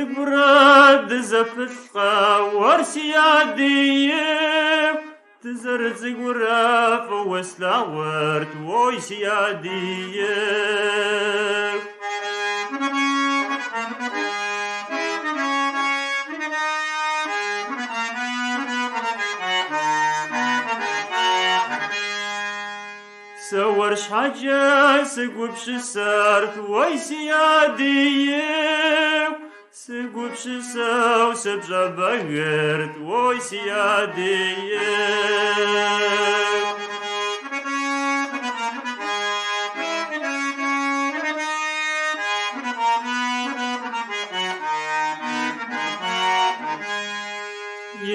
Дызэрыцӏыкӏурэ дызэпылъкъэ, уэр си Адииф, дызэрыцӏыкӏурэ фӏыуэ слъагъурт, уой си Адииф. Сэ уэр щхьэкӏэ сыгупсысэрт, уой си Адииф, сыгупсысэу сыпщӏэбэгырт, уой си Адииф.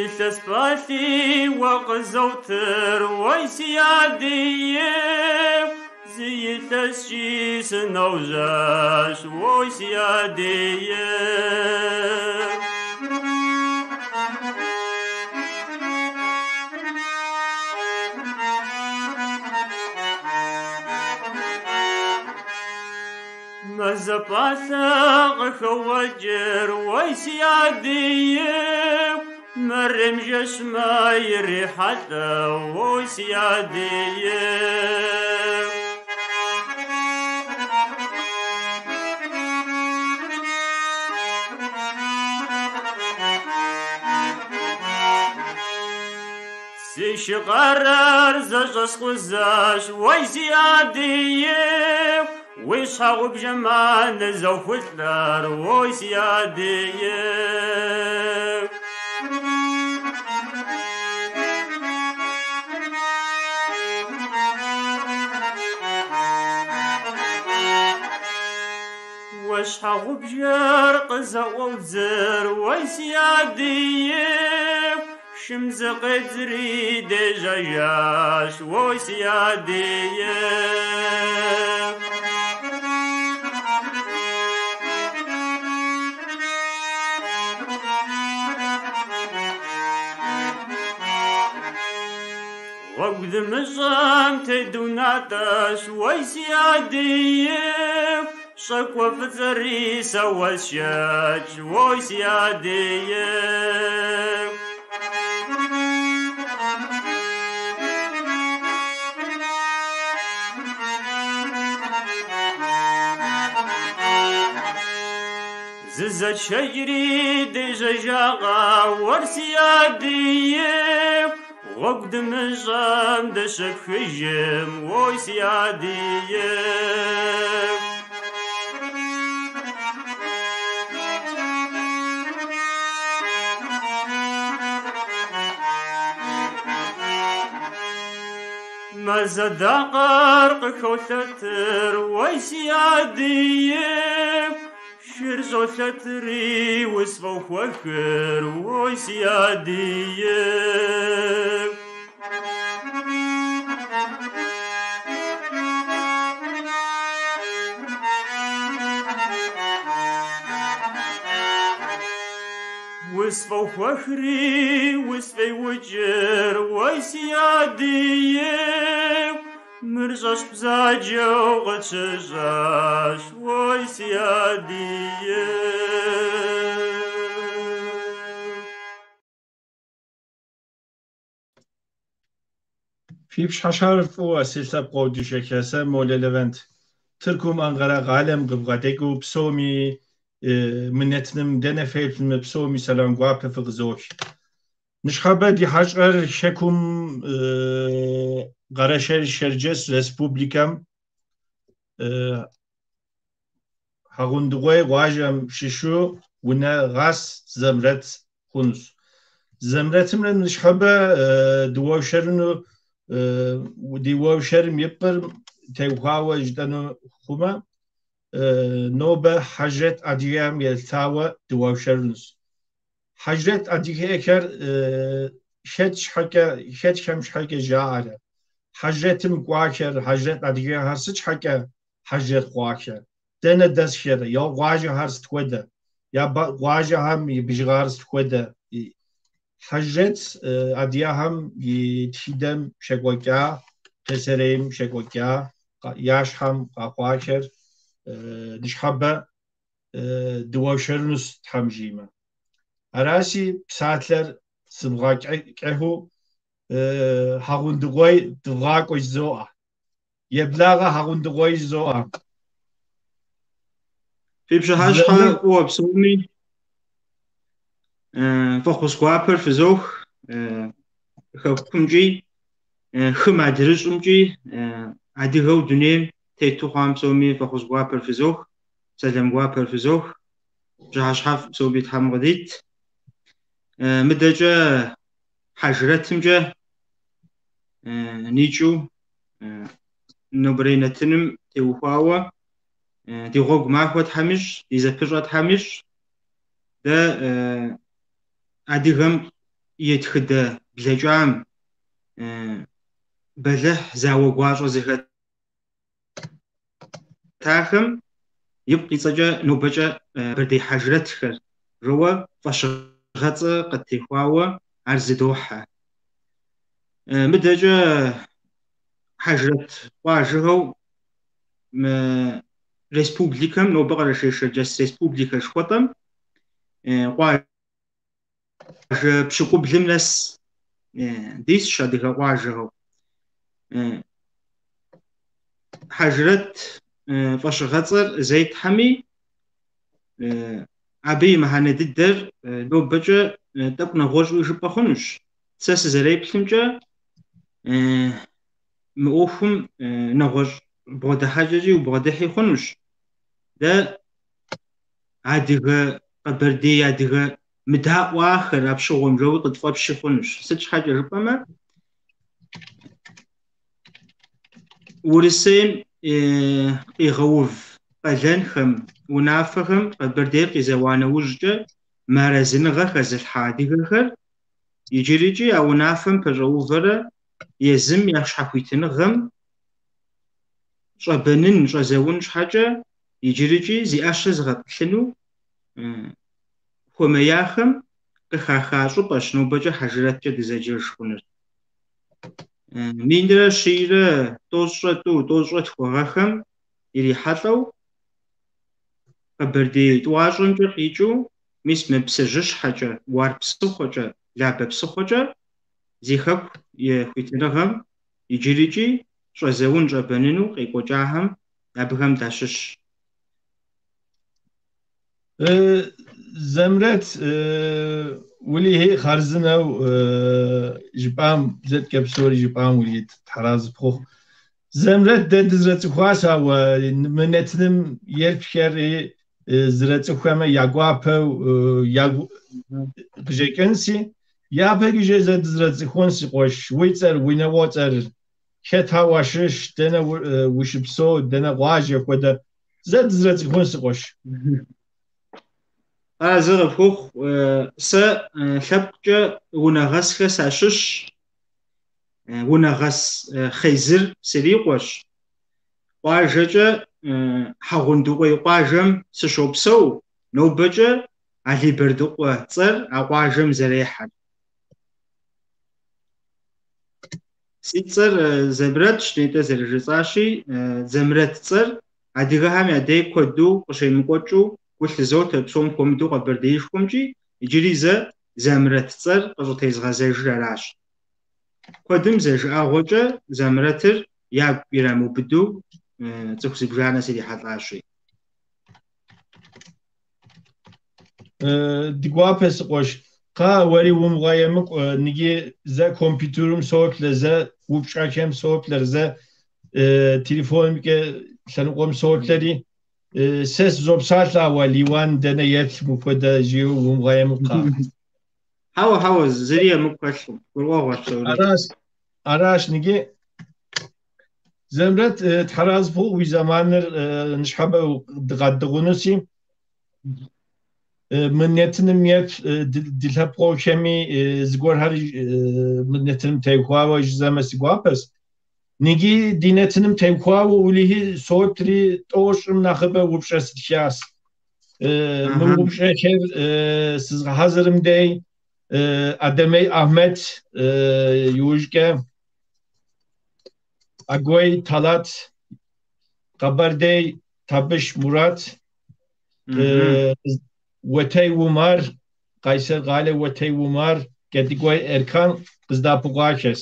Илъэс пӏалъи уэ къызотыр, уой си Адииф, зы илъэскӏи сыножьащ, уой си Адииф. Мазэ пӏалъэ къыхоуэкӏыр, уой си Адииф, мэрем жэщмэ ирихьэлӏэу, уой си Адииф. Си шы къарэр зэщӏэскъузащ, уой си Адииф, уи щхьэгъубжэм нызохулӏэр, уой си Адииф. Уэ щхьэгъубжэр къызэӏуодзыр, уой си Адииф, шым зыкъедзри дежьэжащ, уой си Адииф. Гъуэгу дымыщӏэм тедунатӏэщ, уой си Адииф, щӏакӏуэ фӏыцӏэри сэ уэсшэч, уой си Адииф. Зызэтшэкӏри дежьэжакъэ, уэр си Адииф, гъуэгу дымыщӏэм дыщыпхыжым, уой си Адииф. Мазэ дакъэр къыхолъэтыр, уой си Адииф, шыр щӏолъэтри усфӏохуэхыр, уой си Адииф. Усфӏохуэхри усфӏеукӏыр, уой си Адииф, мыр щӏэщ бзаджэу къытщыщӏащ, уой си Адииф. Фи пщыхьэщхьэр фӏыуэ, си лъэпкъыу дыщэхэ, сэ Молэ Левент. Тыркум Анкъэрэ къалэм къыбгъэдэкӏыу псоми мы нэтыным дэнэ феплъми псоми сэлам гуапэ фыкъызох. Ныщхьэбэ ди хьэщӏэр Хэкум Къэрэшей-Шэрджэс Республикэм Хьэгъундыкъуей къуажэм щыщу Унэгъэс Зэмрэт хъунущ. Зэмрэтымрэ ныщхьэбэ дыуэршэрыну ди уэршэрым и пкъыр теухуауэ жытӏэну хъумэ, нобэ Хьэжрэт адыгэм елъытауэ дыуэршэрынущ. Хьэжрэт адыгэхэр хэт щхьэкӏэ, хэтхэм щхьэкӏэ жаӏэрэ? Хьэжрэтым кӏуахэр, хьэжрэт адыгэхэр сыт щхьэкӏэ хьэжрэт хъуахэр? Дэнэ дэсхэр, я къуажэхэр сыт хуэдэ? Я къуажэхэм и бжыгъэр сыт хуэдэ? Хьэжрэт адыгэхэм и тхыдэм щекӏуэкӏа, пасэрейм щекӏуэкӏа, я щхьэм къэхъуахэр ныщхьэбэ дыуэршэрынущ Тхьэм жиӏэмэ. Аращи, псалъэр сымыгъэкӏыхьу Хьэгъундыкъуей дывгъакӏуэ жызоӏэ. Еблагъэ Хьэгъундыкъуей жызоӏэ. Фи пщыхьэщхьэ фӏыуэ псоми, фӏэхъус гуапэр фызох хэкумкӏи, хым адрыщӏымкӏи, адыгэу дунейм тету хъуам псоми фӏэхъус гуапэр фызох, сэлам гуапэр фызох. Пщыхьэщхьэфӏ псоми Тхьэм къыдит. Мыдэкӏэ Хьэжрэтымкӏэ никӏыу нобэрей нэтыным теухуауэ ди гъуэгу махуэ Тхьэм ищӏ, ди зэпыщӏэ Тхьэм ищӏ. Дэ адыгэм и тхыдэ блэкӏам бэлыхь зауэ гуащӏэ зыхэтахэм ипкъ и цӏэкӏэ нобэкӏэ Къэбэрдей хьэжрэтхэр жоуэ фӏэщыгъэцӏэ къыттехуауэ ар зыдохьэ. Мыдэкӏэ хьэжрэт къуажэхэу мы республикэм, нобэ Къэрэшей-Шэрджэс республикэ жыхуэтӏэм, къуажэ пщыкӏублым нэс дисщ адыгэ къуажэхэу. Хьэжрэт фӏэщыгъэцӏэр зетхьэми, абы и мыхьэнэ дыдэр нобэкӏэ тӏэкӏу нэгъуэщӏуи жыпӏэ хъунущ. Сэ сызэреплъымкӏэ, мы ӏуэхум нэгъуэщӏ бгъэдыхьэкӏэкӏи убгъэдыхьи хъунущ. Дэ адыгэ, къэбэрдей адыгэ мыдаӏуахэр апщыгъуэм жэуи къытфӏэпщи хъунущ. Сыт щхьэкӏэ жыпӏэмэ, Урысейм къигъэув къалэнхэм, унафэхэм Къэбэрдейр къизэуа нэужькӏэ мыарэзыныгъэ хэзылъхьа адыгэхэр иджырикӏи а унафэм пэщӏэувэрэ езым я щхьэхуитыныгъэм щӏэбэнын, щӏэзэун щхьэкӏэ иджырикӏи зи ӏэщэ зыгъэтӏылъыну хуэмеяхэм къыхаха щӏыпӏэщ нобэкӏэ Хьэжрэткӏэ дызэджэж хъуныр. Минрэ щийрэ тӏощӏрэ тӏу, тӏощӏрэ тху гъэхэм ирихьэлӏэу Къэбэрдей тӏуащӏэмкӏэ къикӏыу мис мы Псыжьыщхьэкӏэ, Уарп псыхъуэкӏэ, Лабэ псыхъуэкӏэ зи хэку и хуитыныгъэм иджырикӏи щӏэзэун, щӏэбэныну къекӏуэкӏахэм абыхэм дащыщщ. Зэмрэт, уэлэхьи хъарзынэу жыпӏам, зэткӏэ псори жыпӏам уэлэхьи Тхьэразэ пхухъу. Зэмрэт дэ дызэрыцӏыхуащ, ауэ мы нэтыным еплъхэри зэрыцӏыхухэмэ я гуапэу ягу къыжекӏынси, япэкӏэ зэ дызэрыцӏыхун си къуэш, уи цӏэр, уи унагъуэцӏэр, хэта уащыщ, дэнэ ущыпсэу, дэнэ къуажэ хуэдэ, зэ дызэрыцӏыхун си къуэш. Арэзы къыпхухъу, сэ лъэпкъкӏэ Унэгъэсхэ сащыщщ. Унэгъэс Хъезыр срикъуэщ. Къуажэкӏэ Хьэгъундыкъуей къуажэм сыщопсэу, нобэкӏэ Али-Бэрдыкъуэ цӏэр а къуажэм зэрехьэр. Си цӏэр Зэмрэтщ, нетӏэ зэрыжысӏащи, Зэмрэт цӏэр адыгэхэм я дей куэду къыщемыкӏуэкӏыу гу лъызотэ, псом хуэмыдэу Къэбэрдеишхуэмкӏи, иджыри зэ Зэмрэт цӏэр къыщӏытезгъэзэжыр аращ. Куэдым зэ жыӏэгъуэкӏэ Зэмрэтыр ягу ирамыубыду цӏыху зыбжанэ срихьэлӏащи. Ди гуапэ си къуэш. Кхъа, уэри умыгъэемыкӏу, ныги зэ компьютерым соплъэ, зэ упщӏэхэм соплъэр, зэ телефонымкӏэ лъэныкъуэм соплъэри, сэ сызопсалъэ, ауэ Лиуан дэнэ еплъ мыпхуэдэ жиӏэу умыгъэемыкӏу, кхъа. Хьэуэ, хьэуэ, зыри емыкӏу хэлъкъым. Гурыӏуэгъуэщ псори. Аращ, аращ ныги. Зэмрэт, Тхьэразэ пхухъу уи зэманыр ныщхьэбэ дыкъэдыгъунуси, мы нэтыным еплъ ди лъэпкъыхэми зыгуэрхэр мы нэтыным теухуауэ жызӏэмэ си гуапэщ. Ныги ди нэтыным теухуауэ уэлэхьи соплъри 90-м нэхъыбэ упщӏэ стхащ. Мы упщӏэхэр сызгъэхьэзырым дей Адэмей Ахьмэд иужькӏэ Агуей Талат, Къэбэрдей Табыш Мурат, Уэтэй Умар, Къайсэр къалэ Уэтэй Умар, Кӏэтӏыкӏуей Эркан къыздэӏэпыкъуахэс.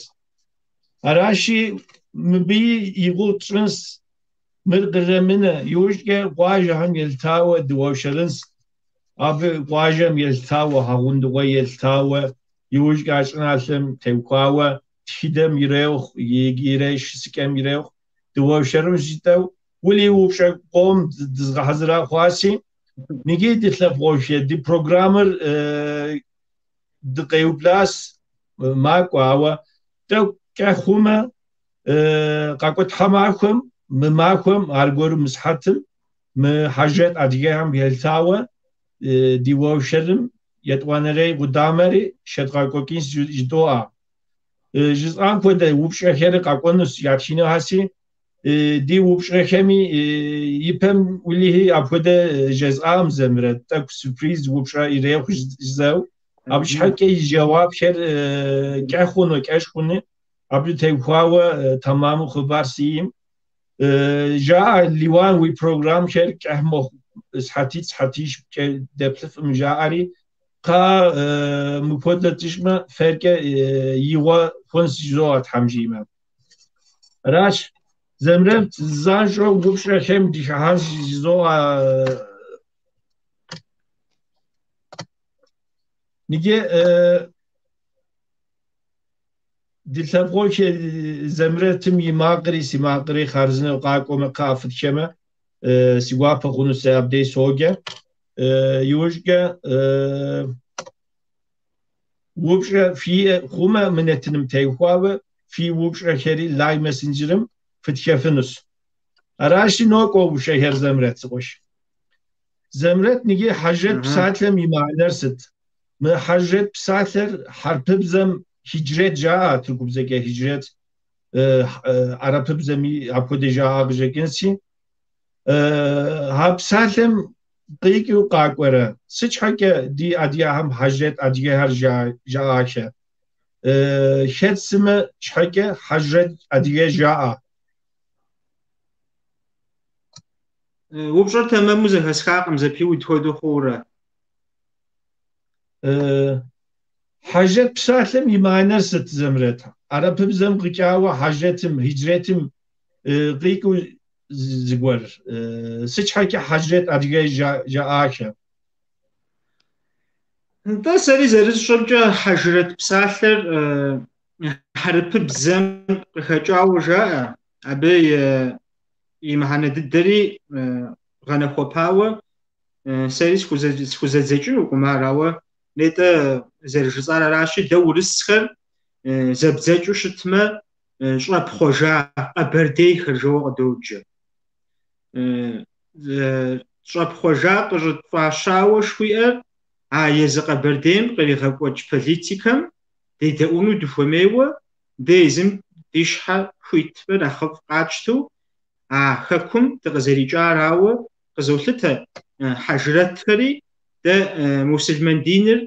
Аращи, мыбыи и гугъу тщӏынс, мыр кърэмынэ, иужькӏэ къуажэхэм елъытауэ дыуэршэрынс. Абы къуажэм елъытауэ, Хьэгъундыкъуей елъытауэ, иужькӏэ а щӏыналъэм теухуауэ тхыдэм ирехъу, иджырей щысыкӏэм ирехъу, дыуэршэрынщ жытӏэу, уэли упщӏэ къом дызгъэхьэзыра хъуаси, ныги ди лъэпкъэгъухэ, ди программэр дыкъеублас макӏуэ, ауэ тӏэкӏу кӏыхь хъумэ, къакӏуэ тхьэмахуэм, мы махуэм, аргуэру мы сыхьэтым, мы хьэжрэт адыгэхэм елъытауэ ди уэршэрым етӏуанэрей къудамэри щедгъэкӏуэкӏынщ жыдоӏэ. Жысӏам хуэдэ упщӏэхэри къэкӏуэнущ ятхынухэси, ди упщӏэхэми ипэм уэлэхьи апхуэдэ жесӏам Зэмрэт, тӏэкӏу сюрприз упщӏэ ирехъу жызэу. Абы щхьэкӏэ и жэуапхэр кӏыхь хъуну, кӏэщӏ хъуну, абы теухуауэ тэмаму хъыбар сиӏым. Жаӏэ, Лиуан, уи программхэр кӏыхь мэхъу, сыхьэтитӏ, сыхьэтищкӏэ деплъыфӏым жаӏэри, кхъа мыпхуэдэ тщӏымэ, фэркӏэ игъуэ хъунщ жызоӏэ Тхьэм жиӏэмэ. Аращ, Зэмрэт, занщӏэу упщӏэхэм дыхыхьэнщ жызоӏэ. Ныджы ди лъэпкъэгъухэ Зэмрэтым и макъри си макъри хъарзынэу къакӏуэмэ, кхъа фытхэмэ, си гуапэ хъуну сэ абдей соджэ. Иужькӏэ упщӏэ фиӏэ хъумэ мы нэтыным теухуауэ фи упщӏэхэри Лай мессенджерым фытхэфынущ. Аращи, нокӏуэ упщӏэхэр Зэмрэт сыкъуэш. Зэмрэт ныги хьэжрэт псалъэм и мыхьэнэр сыт? Мы хьэжрэт псалъэр хьэрыпыбзэм хиджрет жаӏэ, тыркубзэкӏэ хиджрет, арапыбзэми апхуэдэ жаӏэ къыщӏэкӏынси. А псалъэм къикӏыу къакӏуэрэ, сыт щхьэкӏэ ди адыгэхэм хьэжрэт адыгэхэр жаӏахэ? Хэт сымэ щхьэкӏэ хьэжрэт адыгэ жаӏэ? Упщӏэр тэмэму зэхэсхакъым, зэпиуд хуэдэу хъуурэ. Хьэжрэт псалъэм и мыхьэнэр сыт, Зэмрэт? Арапыбзэм къикӏауэ хьэжрэтым, хиджретым къикӏыу зыгуэр. Сыт щхьэкӏэ хьэжрэт адыгэ жаӏахэ? Нтӏэ, сэри зэрысщӏэмкӏэ хьэжрэт псалъэр хьэрыпыбзэм къыхэкӏауэ жаӏэ. Абы и мыхьэнэ дыдэри гъэнэхуэпауэ сэри схузэдзэкӏынукъым ар, ауэ нетӏэ зэрыжысӏар аращи, дэ урысхэр зэбдзэкӏыу щытмэ, щӏэпхъуэжа къэбэрдейхэр жоуэ къыдоджэ. Щӏэпхъуэжа къыщӏытфӏащауэ жыхуиӏэр а езы Къэбэрдейм къригъэкӏуэкӏ политикэм дедэӏуну дыхуэмейуэ, дэ езым ди щхьэ хуитмэ нэхъыфӏ къатщтэу а хэкум дыкъызэрикӏарауэ къызолъытэ. Хьэжрэтхэри дэ мусульмэн диныр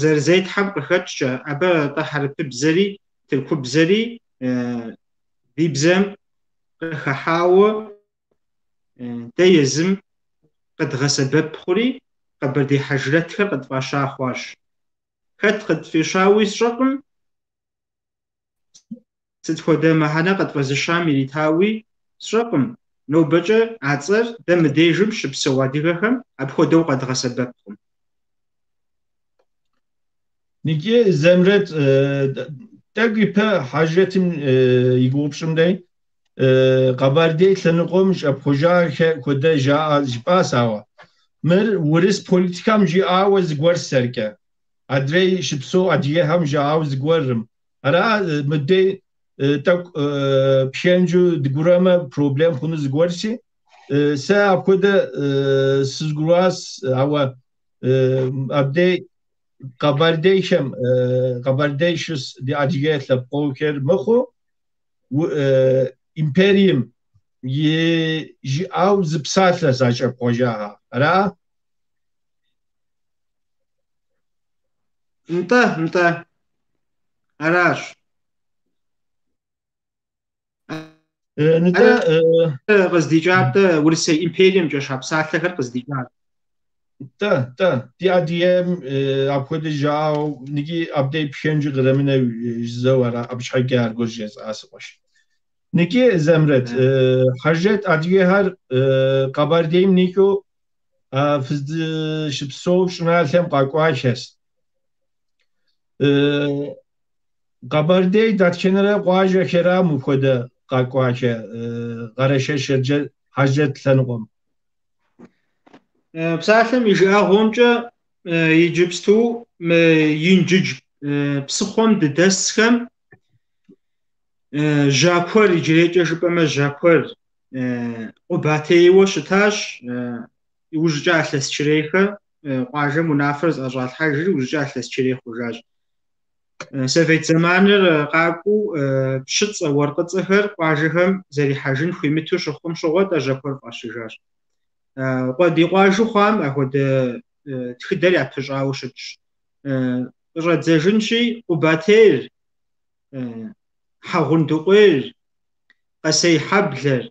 зэрызетхьэм къыхэкӏкӏэ, абы атӏэ хьэрыпыбзэри тыркубзэри ди бзэм къыхыхьауэ дэ езым къэдгъэсэбэп хъури, къэбэрдей хьэжрэтхэр къытфӏаща хъуащ. Хэт къытфӏищауи сщӏэкъым, сыт хуэдэ мыхьэнэ къытфӏэзыщам иритауи сщӏэкъым. Нобэкӏэ а цӏэр дэ мыдежым щыпсэу адыгэхэм апхуэдэу къэдгъэсэбэпкъым. Ныджы Зэмрэт, тӏэкӏу ипэ хьэжрэтым и гугъу пщӏым дей, Къэбэрдей лъэныкъуэм щӏэпхъуэжахэ хуэдэ жаӏэ жыпӏащ, ауэ мыр урыс политикэм жиӏауэ зыгуэр сэркӏэ, адрей щыпсэу адыгэхэм жаӏауэ зыгуэрым. Ара мыдей тӏэкӏу пхэнжу дыгурэмэ проблем хъуну зыгуэрси, сэ апхуэдэ сызгурыӏуащ, ауэ абдей къэбэрдейхэм, къэбэрдей щыс ди адыгэ лъэпкъыгъухэр мыхъуу, империем и жиӏау зы псалъэ защӏэпхъуэжаха. Ара? Нтӏэ, нтӏэ. Аращ. Нтӏэ, Ар къыздикӏар-тӏэ Урысей империемкӏэщ а псалъэхэр къыздикӏар. Тӏэ, тӏэ, ди Адыгейм апхуэдэ жаӏэу ныги абдей пхэнжу кърамынэ жызэу ара, абы щхьэкӏэ аргуэр жесӏа, си къуэш. Ныги, Зэмрэт, хьэжрэт адыгэхэр Къэбэрдейм никӏыу фыздыщыпсэу щӏыналъэм къэкӏуахэщ. Къэбэрдей дэтхэнэрэ къуажэхэра мыпхуэдэ къэкӏуахэ Къэрэшей-Шэрджэс хьэжрэт лъэныкъуэм? Псалъэм и жыӏэгъуэмкӏэ, иджыпсту мы Инджыдж псыхъуэм дыдэсхэм Жьакуэр, иджырейкӏэ жыпӏэмэ Жьакуэр, Къубатейуэ щытащ, иужькӏэ Алъэсчырейхэ къуажэм унафэр зыӏэщӏалъхьэжри, иужькӏэ Алъэсчырей хъужащ. Совет зэманыр къакӏуэу пщыцӏэ, уэркъыцӏэхэр къуажэхэм зэрихьэжын хуимыту щыхъум щыгъуэ-тӏэ Жьакуэр фӏащыжащ. Ди къуажэу хъуам апхуэдэ тхыдэр япыщӏауэ щытщ. Къыщӏэдзэжынщи, Къубатейр, Хьэгъундыкъуейр, Къэсейхьэблэр,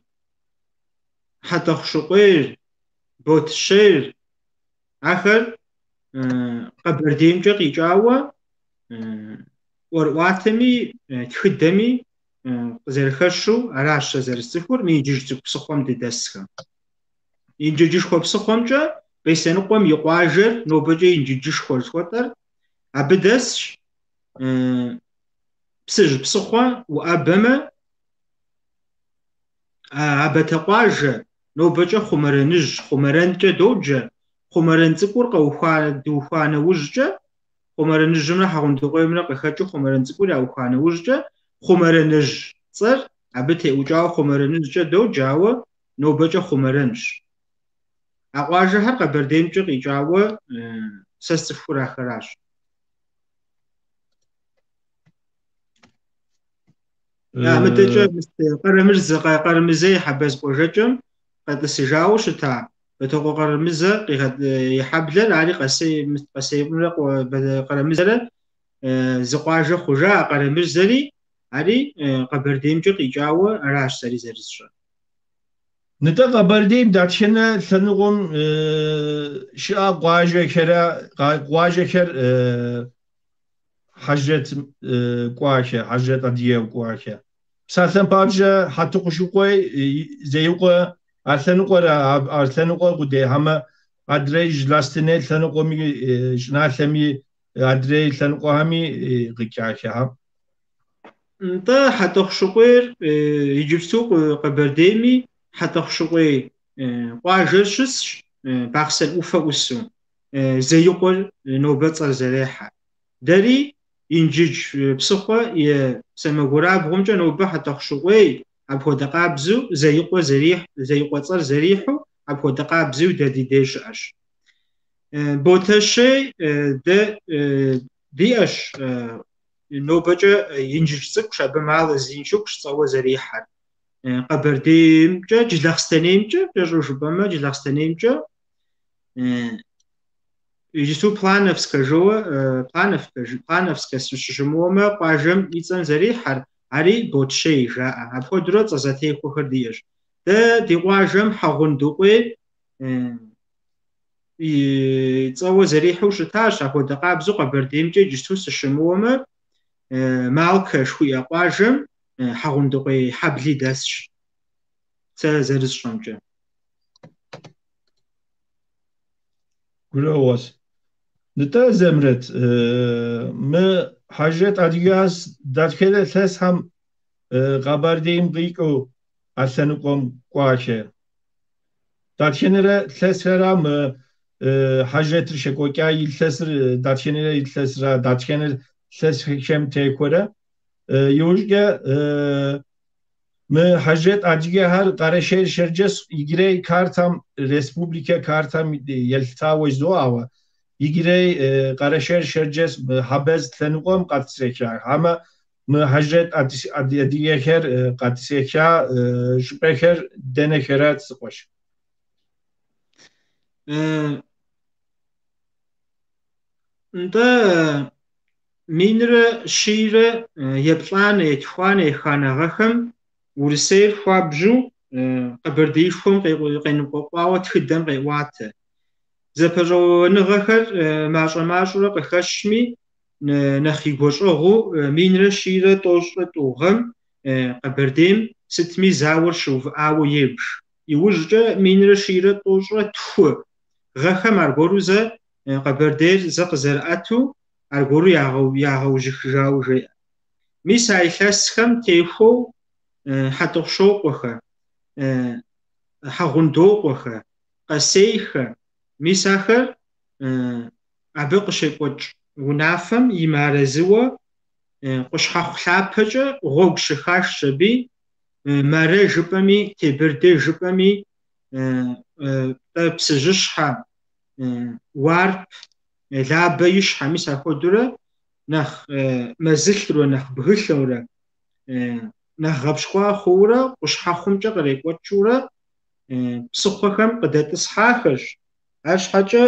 Хьэтӏохъущыкъуейр, Ботщейр, ахэр Къэбэрдеймкӏэ къикӏауэ ӏуэрыӏуатэми тхыдэми къызэрыхэщу аращ сэ зэрысцӏыхур мы Инджыдж цӏыкӏу псыхъуэм дыдэсхэм. Инджыджышхуэ псыхъуэмкӏэ Беслъэныкъуэм и къуажэр, нобэкӏэ Инджыджышхуэ жыхуэтӏэр, абы дэсщ. Псыжь псыхъуэ уӏэбэмэ, Абатэ къуажэ, нобэкӏэ Хъумэрэныжь, Хъумэрэнкӏэ доджэ. Хъумэрэн цӏыкӏур къэухуа, дыухуа нэужькӏэ, Хъумэрэныжьымрэ Хьэгъундыкъуеймрэ къыхэкӏыу Хъумэрэн цӏыкӏур яухуа нэужькӏэ, Хъумэрэныжь цӏэр абы теӏукӏауэ Хъумэрэныжькӏэ доджэ, ауэ нобэкӏэ Хъумэрэнщ. А къуажэхэр Къэбэрдеймкӏэ къикӏауэ сэ сцӏыхур ахэращ. Мыдэкӏэ Къарэмырзэ, Къарэмырзэ и Хьэбэз къуажэкӏэм къэтӏысыжауэ щыта Бэтокъуэ Къарэмырзэ и хьэблэр, ари Къэсей, Къэсеймрэ Къарэмырзэрэ зы къуажэ хъужа а Къарэмырзэри, ари Къэбэрдеймкӏэ къикӏауэ аращ сэри зэрысщӏэр. Нтӏэ, Къэбэрдейм дэтхэнэ лъэныкъуэм щыӏэ къуажэхэр хьэжрэт кӏуахэ, хьэжрэт адыгэу кӏуахэ? Псалъэм папщӏэ, Хьэтыкъущыкъуей, Зеикъуэ а лъэныкъуэр, а лъэныкъуэр къудей, хьэмэ адрей Джылахъстэней лъэныкъуэми, щӏыналъэми, адрей лъэныкъуэхэми къикӏахэхьэ? Нтӏэ, Хьэтӏохъущыкъуейр иджыпсту Къэбэрдейми Хьэтӏохъущыкъуей къуажэр щысщ, Бахъсэн ӏуфэ ӏусу. Зеикъуэр нобэ цӏэр зэрехьэ. Дэри Инджыдж псыхъуэ и сэмэгурабгъумкӏэ нобэ Хьэтӏохъущыкъуей, апхуэдэ къабзэу Зеикъуэ зэрихь, Зеикъуэ цӏэр зэрихьу, апхуэдэ къабзэуи дэ ди деж щыӏэщ. Ботэщей дэ диӏэщ нобэкӏэ Инджыдж цӏыкӏущ, абы Малэ Зеленчукщ цӏэуэ зэрихьэр. Къэбэрдеймкӏэ, Джылахъстэнеймкӏэ, кӏэщӏу жыпӏэмэ, Джылахъстэнеймкӏэ иджыпсту Плановскэ жоуэ, Плановкэ, Плановскэ сыщыщымыуэмэ, къуажэм и цӏэм зэрихьэр, ари Ботщей жаӏэ. Апхуэдэурэ цӏэ зэтехуэхэр диӏэщ. Дэ ди къуажэм Хьэгъундыкъуей и цӏэуэ зэрихьэу щытащ, апхуэдэ къабзэу Къэбэрдеймкӏэ иджыпсту сыщымыуэмэ, Малкэ жыхуиӏэ къуажэм Хьэгъундыкъуей хьэбли дэсщ, сэ зэрысщӏэмкӏэ. Гурыӏуэгъуэщ. Нтӏэ, Зэмрэт, мы хьэжрэт адыгэхэр дэтхэнэ илъэсхэм Къэбэрдейм къикӏыу а лъэныкъуэм кӏуахэ? Дэтхэнэрэ илъэсхэра мы хьэжрэтыр щекӏуэкӏа илъэсыр, дэтхэнэрэ илъэсра, дэтхэнэ илъэсхэм техуэрэ? Иужькӏэ мы хьэжрэт адыгэхэр Къэрэшей-Шэрджэс иджырей картэм, республикэ картэм елъытауэ жызоӏэ, ауэ иджырей Къэрэшей-Шэрджэс Хьэбэз лъэныкъуэм къэтӏысэха, хьэмэ мы хьэжрэт адыгэхэр къэтӏысэха щӏыпӏэхэр дэнэхэра, си къуэш? Нтӏэ, минрэ щийрэ еплӏанэ, етхуанэ, еханэ гъэхэм Урысейр хуабжьу Къэбэрдеишхуэм къеныкъуэкъуауэ тхыдэм къеӏуатэ. Зэпэщӏэуэныгъэхэр мащӏэ-мащӏэурэ къыхэщми, нэхъ и гуащӏэгъуу 1192 гъэм Къэбэрдейм сытми зауэр щыувыӏауэ ебж. Иужькӏэ 1192 гъэхэм аргуэру зэ Къэбэрдейр зэ къызэрыӏэту аргуэру ягъэужьыхыжауэ жеӏэ. Мис а илъэсхэм техуэу Хьэтӏохъущокъуэхэ, Хьэгъундокъуэхэ, Къэсейхэ, мис ахэр абы къыщекӏуэкӏ унафэм и мыарэзыуэ Къущхьэхъу лъапэкӏэ гъуэгу щыхашщ аби, Марэ жыпӏэми, Тебэрды жыпӏэми, Псыжьыщхьэ, Уарп, Лабэ ищхьэ, мис апхуэдэурэ нэхъ мэзылъурэ, нэхъ бгылъэурэ, нэхъ гъэпщкӏуа хъуурэ, къущхьэхъумкӏэ кърекӏуэкӏыурэ псыхъуэхэм къыдэтӏысхьахэщ. Арщхьэкӏэ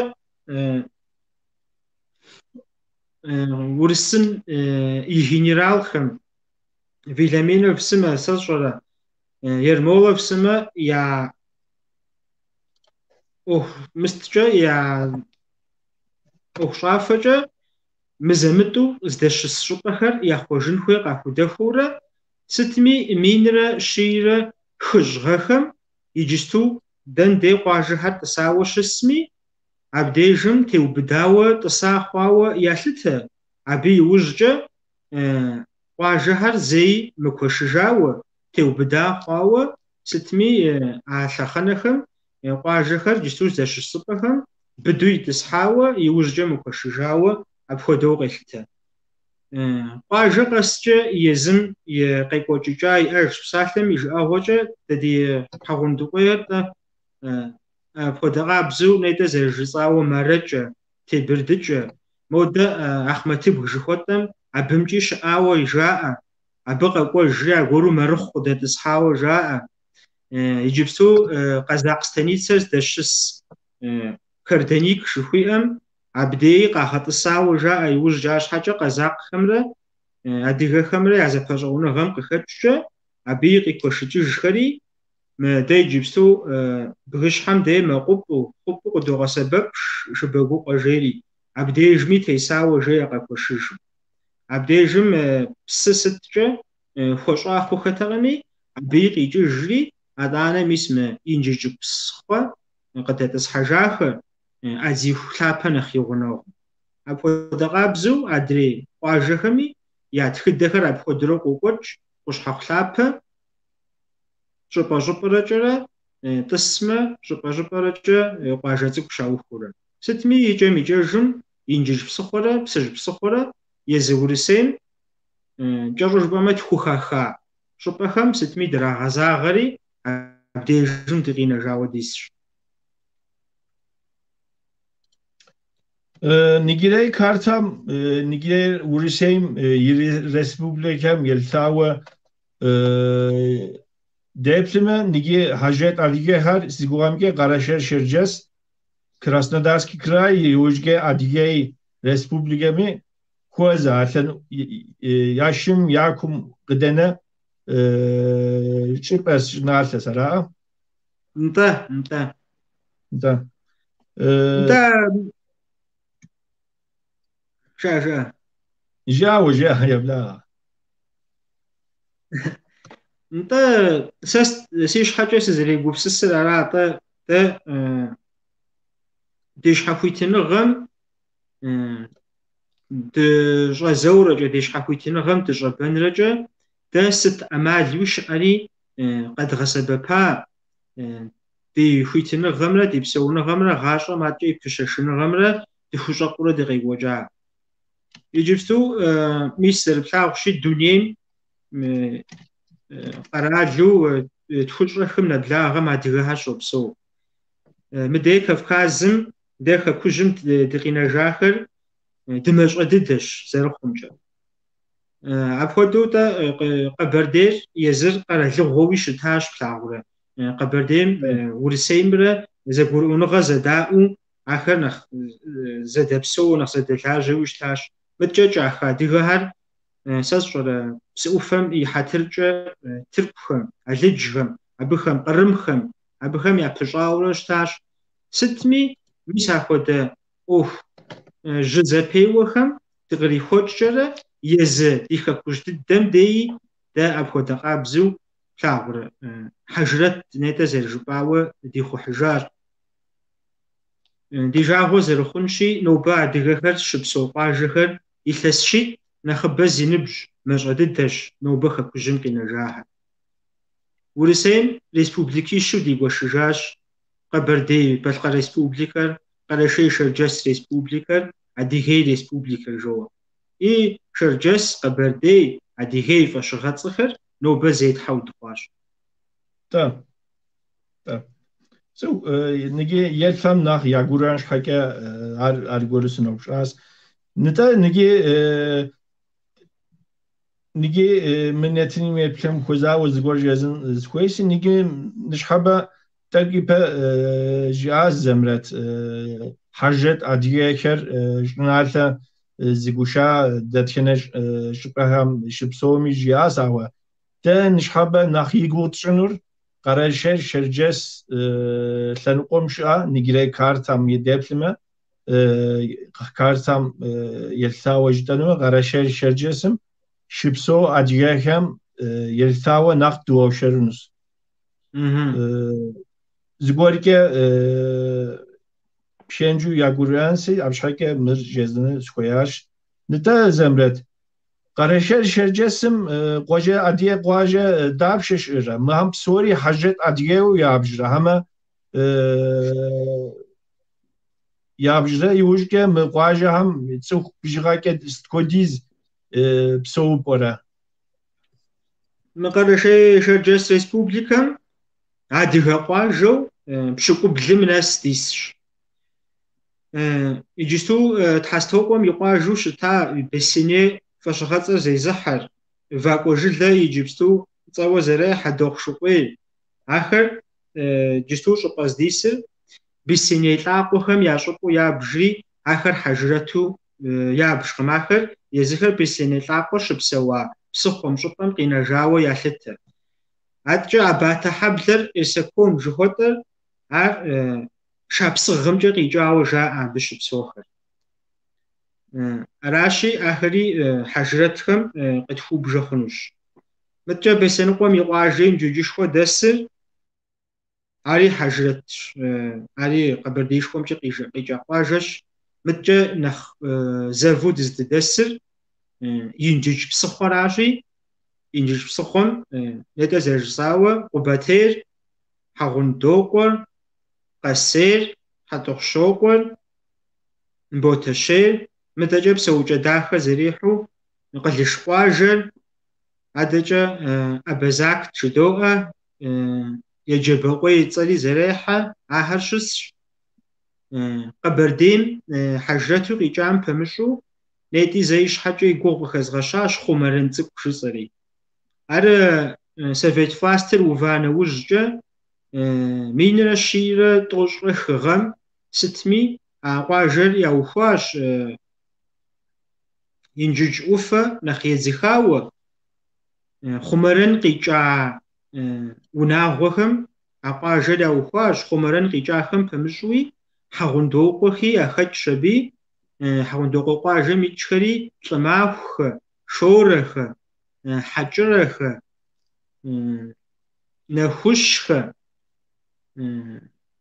Урысым и генералхэм, Вельяминов сымэ, сэ сщӏэрэ, Ермолов сымэ я ӏуэху мысткӏэ, я ӏуэхущӏафэкӏэ мызэ-мытӏэу здэщыс щӏыпӏэхэр яхъуэжын хуей къахудэхуэурэ, сытми 1104 гъэхэм иджысту дэндей къуажэхэр тӏысауэ щысми, абдежым теубыдауэ тӏыса хъуауэ ялъытэ, абы иужькӏэ къуажэхэр зэи мыкуэшыжауэ, теубыда хъуауэ, сытми а лъэхъэнэхэм къуажэхэр иджысту здэщыс щӏыпӏэхэм быдэу итӏысхьауэ, иужькӏэ мыкуэшыжауэ апхуэдэу къелъытэ. Къуажэ къэскӏэ езым и къекӏуэкӏыкӏа иӏэжщ. Псалъэм и жыӏэгъуэкӏэ дэ ди Хьэгъундыкъуейр-тӏэ апхуэдэ къабзэу нетӏэ зэрыжысӏауэ Марэкӏэ, Тебырдыкӏэ, модэ Ахъмэтыбг жыхуэтӏэм абымкӏи щыӏауэ жаӏэ, абы къэкӏуэжри аргуэру Марыхъу къыдэтӏысхьауэ жаӏэ. Иджыпсту къэзакъ станицэр здэщыс Кэрдэник жыхуиӏэм абдеи къагъэтӏысауэ жаӏэ иужькӏэ, арщхьэкӏэ къэзакъхэмрэ адыгэхэмрэ я зэпэщӏэуныгъэм къыхэкӏкӏэ абыи къикуэшыкӏыжхэри, мы дэ иджыпсту бгыщхьэм дей мэкъупӏэу, хъупӏэу къыдогъэсэбэп Шыбэгукъуэ жери, абдежми тесауэ жеӏэ къэкуэшыжу. Абдежым псы сыткӏэ хуэщӏа хъухэтэкъыми, абыи къикӏыжри, атӏанэ мис мы Инжыдж псыхъуэ къыдэтӏысхьэжахэр, Адзиху лъапэ нэхъ и гъунэгъуу. Апхуэдэ къабзэу адрей къуажэхэми я тхыдэхэр апхуэдэурэ къокӏуэкӏ, Къущхьэхъу лъапэ щӏыпӏэ-щӏыпӏэрэкӏэрэ тӏысмэ, щӏыпӏэ-щӏыпӏэрэкӏэ къуажэ цӏыкӏу щаухуэурэ. Сытми, икӏэм-икӏэжым Инжыдж псыхъуэрэ Псыжь псыхъуэрэ езы Урысейм кӏэщӏу жыпӏэмэ тхухаха щӏыпӏэхэм сытми драгъэзагъэри, абдежым дыкъинэжауэ дисщ. Ныджырей картэм, ныджырей Урысейм и республикэм елъытауэ деплъымэ, ныджы хьэжрэт адыгэхэр си гугъэмкӏэ Къэрэшей-Шэрджэс, Краснодарский край, иужькӏэ Адыгей республикэми хуэзэ а яшым я кум къыдэнэ щӏыпӏэ щӏыналъэщ, араӏэ? Нтӏэ, нтӏэ. Нтӏэ. Нтӏэ. Жыӏэ, жыӏэ. Жыӏэ, жыӏэ, еблагъэ. Нтӏэ, сэ си щхьэкӏэ сызэрегупсысыр ара-тӏэ, дэ ди щхьэхуитыныгъэм дыщӏэзэурэкӏэ, ди щхьэхуитыныгъэм дыщӏэбэнрэкӏэ, дэ сыт ӏэмалу щыӏэри къэдгъэсэбэпа, ди хуитыныгъэмрэ ди псэуныгъэмрэ гъащӏэм адэкӏэ и пыщэшыныгъэмрэ дыхущӏэкъуурэ дыкъекӏуэкӏа. Иджыпсту мис зэрыплъагъущи, дунейм къэралу тхущӏрэ хым нэблагъэм адыгэхэр щопсэу. Мыдей Кавказым дэ хэкужьым дыкъинэжахэр дымащӏэ дыдэщ зэрыхъумкӏэ. Апхуэдэу-тӏэ Къэбэрдейр езыр къэралыгъуэуи щытащ, плъагъурэ. Къэбэрдейм Урысеймрэ зэгурыӏуэныгъэ зэдаӏэу ахэр нэхъ зэдэпсэууэ, нэхъ зэдэлажьэуи щытащ. Мыдкӏэ кӏахэ адыгэхэр Сэ сщӏэрэ псы ӏуфэм и хьэтыркӏэ тыркухэм, алыджхэм, абыхэм, кърымхэм, абыхэм япыщӏауэрэ щытащ. Сытми, мис ахуэдэ ӏуэху жьы зэпеуэхэм дыкърихуэкӏкӏэрэ езы ди хэкужь дыдэм деи дэ апхуэдэ къабзэу плъагъурэ хьэжрэт нетӏэ зэрыжыпӏауэ дихъухьыжащ. Ди жагъуэ зэрыхъунщи, нобэ адыгэхэр щыпсэу къуажэхэр илъэс щитӏ нэхъыбэ зи ныбжь мащӏэ дыдэщ нобэ хэкужьым къинэжахэр. Урысейм республикищу дигуэшыжащ, Къэбэрдей-Балъкъэр Республикэр, Къэрэшей-Шэрджэс Республикэр, Адыгей Республикэр жоуэ. И Шэрджэс, Къэбэрдей, Адыгей фӏэщыгъэцӏэхэр нобэ зетхьэу дыхъуащ. Тӏэ. Тӏэ. Цӏыху, ныги елъэм нэхъ ягурыӏуэн щхьэкӏэ ар аргуэру сыноупщӏащ. Нтӏэ, ныги ныги мы нэтыным еплъым хуэзауэ зыгуэр жезын схуейси, ныги ныщхьэбэ тӏэкӏу ипэ жиӏащ Зэмрэт хьэжрэт адыгэхэр щӏыналъэ зыгуша дэтхэнэ щӏыпӏэхэм щыпсэуми жиӏащ, ауэ дэ ныщхьэбэ нэхъ и гугъу тщӏынур Къэрэшей-Шэрджэс лъэныкъуэм щыӏэ ныгирей картэм деплъмэ, картэм елъытауэ жытӏэнумэ, Къэрэшей-Шэрджэсым щыпсэу адыгэхэм елъытауэ нэхъ дыуэршэрынущ. Зыгуэркӏэ пхэнжу ягурыӏуэнси, абы щхьэкӏэ мыр жезыну схуеящ. Нтӏэ, Зэмрэт, Къэрэшей-Шэрджэсым къуажэ адыгэ къуажэ дапщэ щыӏэрэ? Мыхэм псори хьэжрэт адыгэу ябжрэ? Хьэмэ ябжрэ иужькӏэ мы къуажэхэм цӏыху бжыгъэкӏэ сыт хуэдиз псэупӏэрэ? Мы Къэрэшей-Шэрджэс Республикэм адыгэ къуажэу пщыкӏублым нэс дисщ. Иджысту Тхьэстокъуэм и къуажэу щыта Беслъэней фӏэщыгъэцӏэр зезыхьэр, Вакӏуэжылэ иджыпсту цӏэуэ зэрехьэ Дохъушыкъуей. Ахэр иджысту щӏыпӏэ здисыр Беслъэней лӏакъуэхэм я щӏыпӏэу ябжри, ахэр хьэжрэту ябжкъым. Ахэр езыхэр Беслъэней лӏакъуэр щыпсэуа псыхъуэм щӏыпӏэм къинэжауэ ялъытэ. Адэкӏэ Абатэ хьэблэр Эрсакон жыхуэтӏэр ар Шапсыгъымкӏэ къикӏауэ жаӏэ абы щыпсэухэр. Аращи, ахэри хьэжрэтхэм къытхубжэ хъунущ. Мыткӏэ Беслъэныкъуэм и къуажэ Инджыджышхуэ дэсыр, ари хьэжрэтщ, ари Къэбэрдеишхуэмкӏэ къикӏа къуажэщ. Мыткӏэ нэхъ зэву дыздыдэсыр Инджыдж псыхъуэращи, Инджыдж псыхъуэм нетӏэ зэрыжысӏауэ Къубатейр, Хьэгъундокъуэр, Къэсейр, Хьэтӏохъущокъуэр, Ботэщейр, мыдэкӏэ Псэукӏэ Дахэ зэрихьэу Къылыш къуажэр, адэкӏэ Абазакт жыдоӏэ, Еджэбэкъуей цӏэри зэрехьэ, ахэр щысщ. Къэбэрдейм хьэжрэту къикӏам пэмыщӏу, нетӏи зэ и щхьэкӏэ и гугъу къыхэзгъэщащ Хъумэрэн цӏыкӏу жысӏэри. Ар совет властыр ува нэужькӏэ минрэ щийрэ тӏощӏрэ хы гъэм сытми а къуажэр яухуащ Инджыдж ӏуфэ нэхъ едзыхауэ, Хъумэрэн къикӏа унагъуэхэм а къуажэр яухуащ, Хъумэрэн къикӏахэм пэмыщӏуи Хьэгъундокъуэхи яхэтщ аби, Хьэгъундокъуэ къуажэм икӏхэри Лӏымахухэ, Шорэхэ, Хьэкӏырэхэ, Нэхущхэ,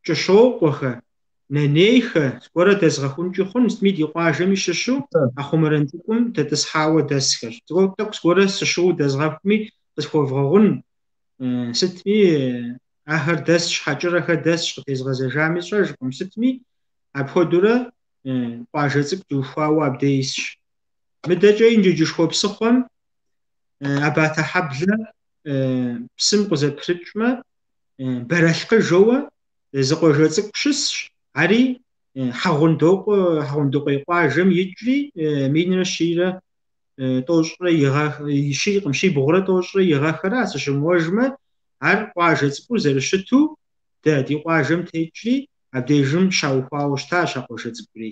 Кӏыщокъуэхэ, Нанейхэ, зыгуэрэ дэзгъэхункӏи хъун, сытми ди къуажэми щыщу а Хъумэрэн цӏыкӏум дэтӏысхьауэ дэсхэщ. Зыгуэр тӏэкӏу зыгуэрэ сыщыуэу дэзгъэхуми къысхуэвгъэгъун, сытми ахэр дэсщ, Хьэкӏырэхэ дэсщ, къытезгъэзэжами сщӏэжкъым, сытми апхуэдэурэ къуажэ цӏыкӏу дыухуауэ абдей исщ. Мыдэкӏэ Инджыджышхуэ псыхъуэм Абатэ хьэблэ псым къызэпрыкӏмэ, Бэрэлъкъы жоуэ зы къуажэ цӏыкӏу щысщ, ари Хьэгъундокъуэ, Хьэгъундыкъуей къуажэм икӏри минрэ щийрэ тӏощӏрэ и гъэ, щийкъым, щибгъурэ тӏощӏрэ и гъэхэра, сыщымыуэжмэ, ар къуажэ цӏыкӏуу зэрыщыту дэ ди къуажэм текӏри, абдежым щаухуауэ щытащ а къуажэ цӏыкӏури.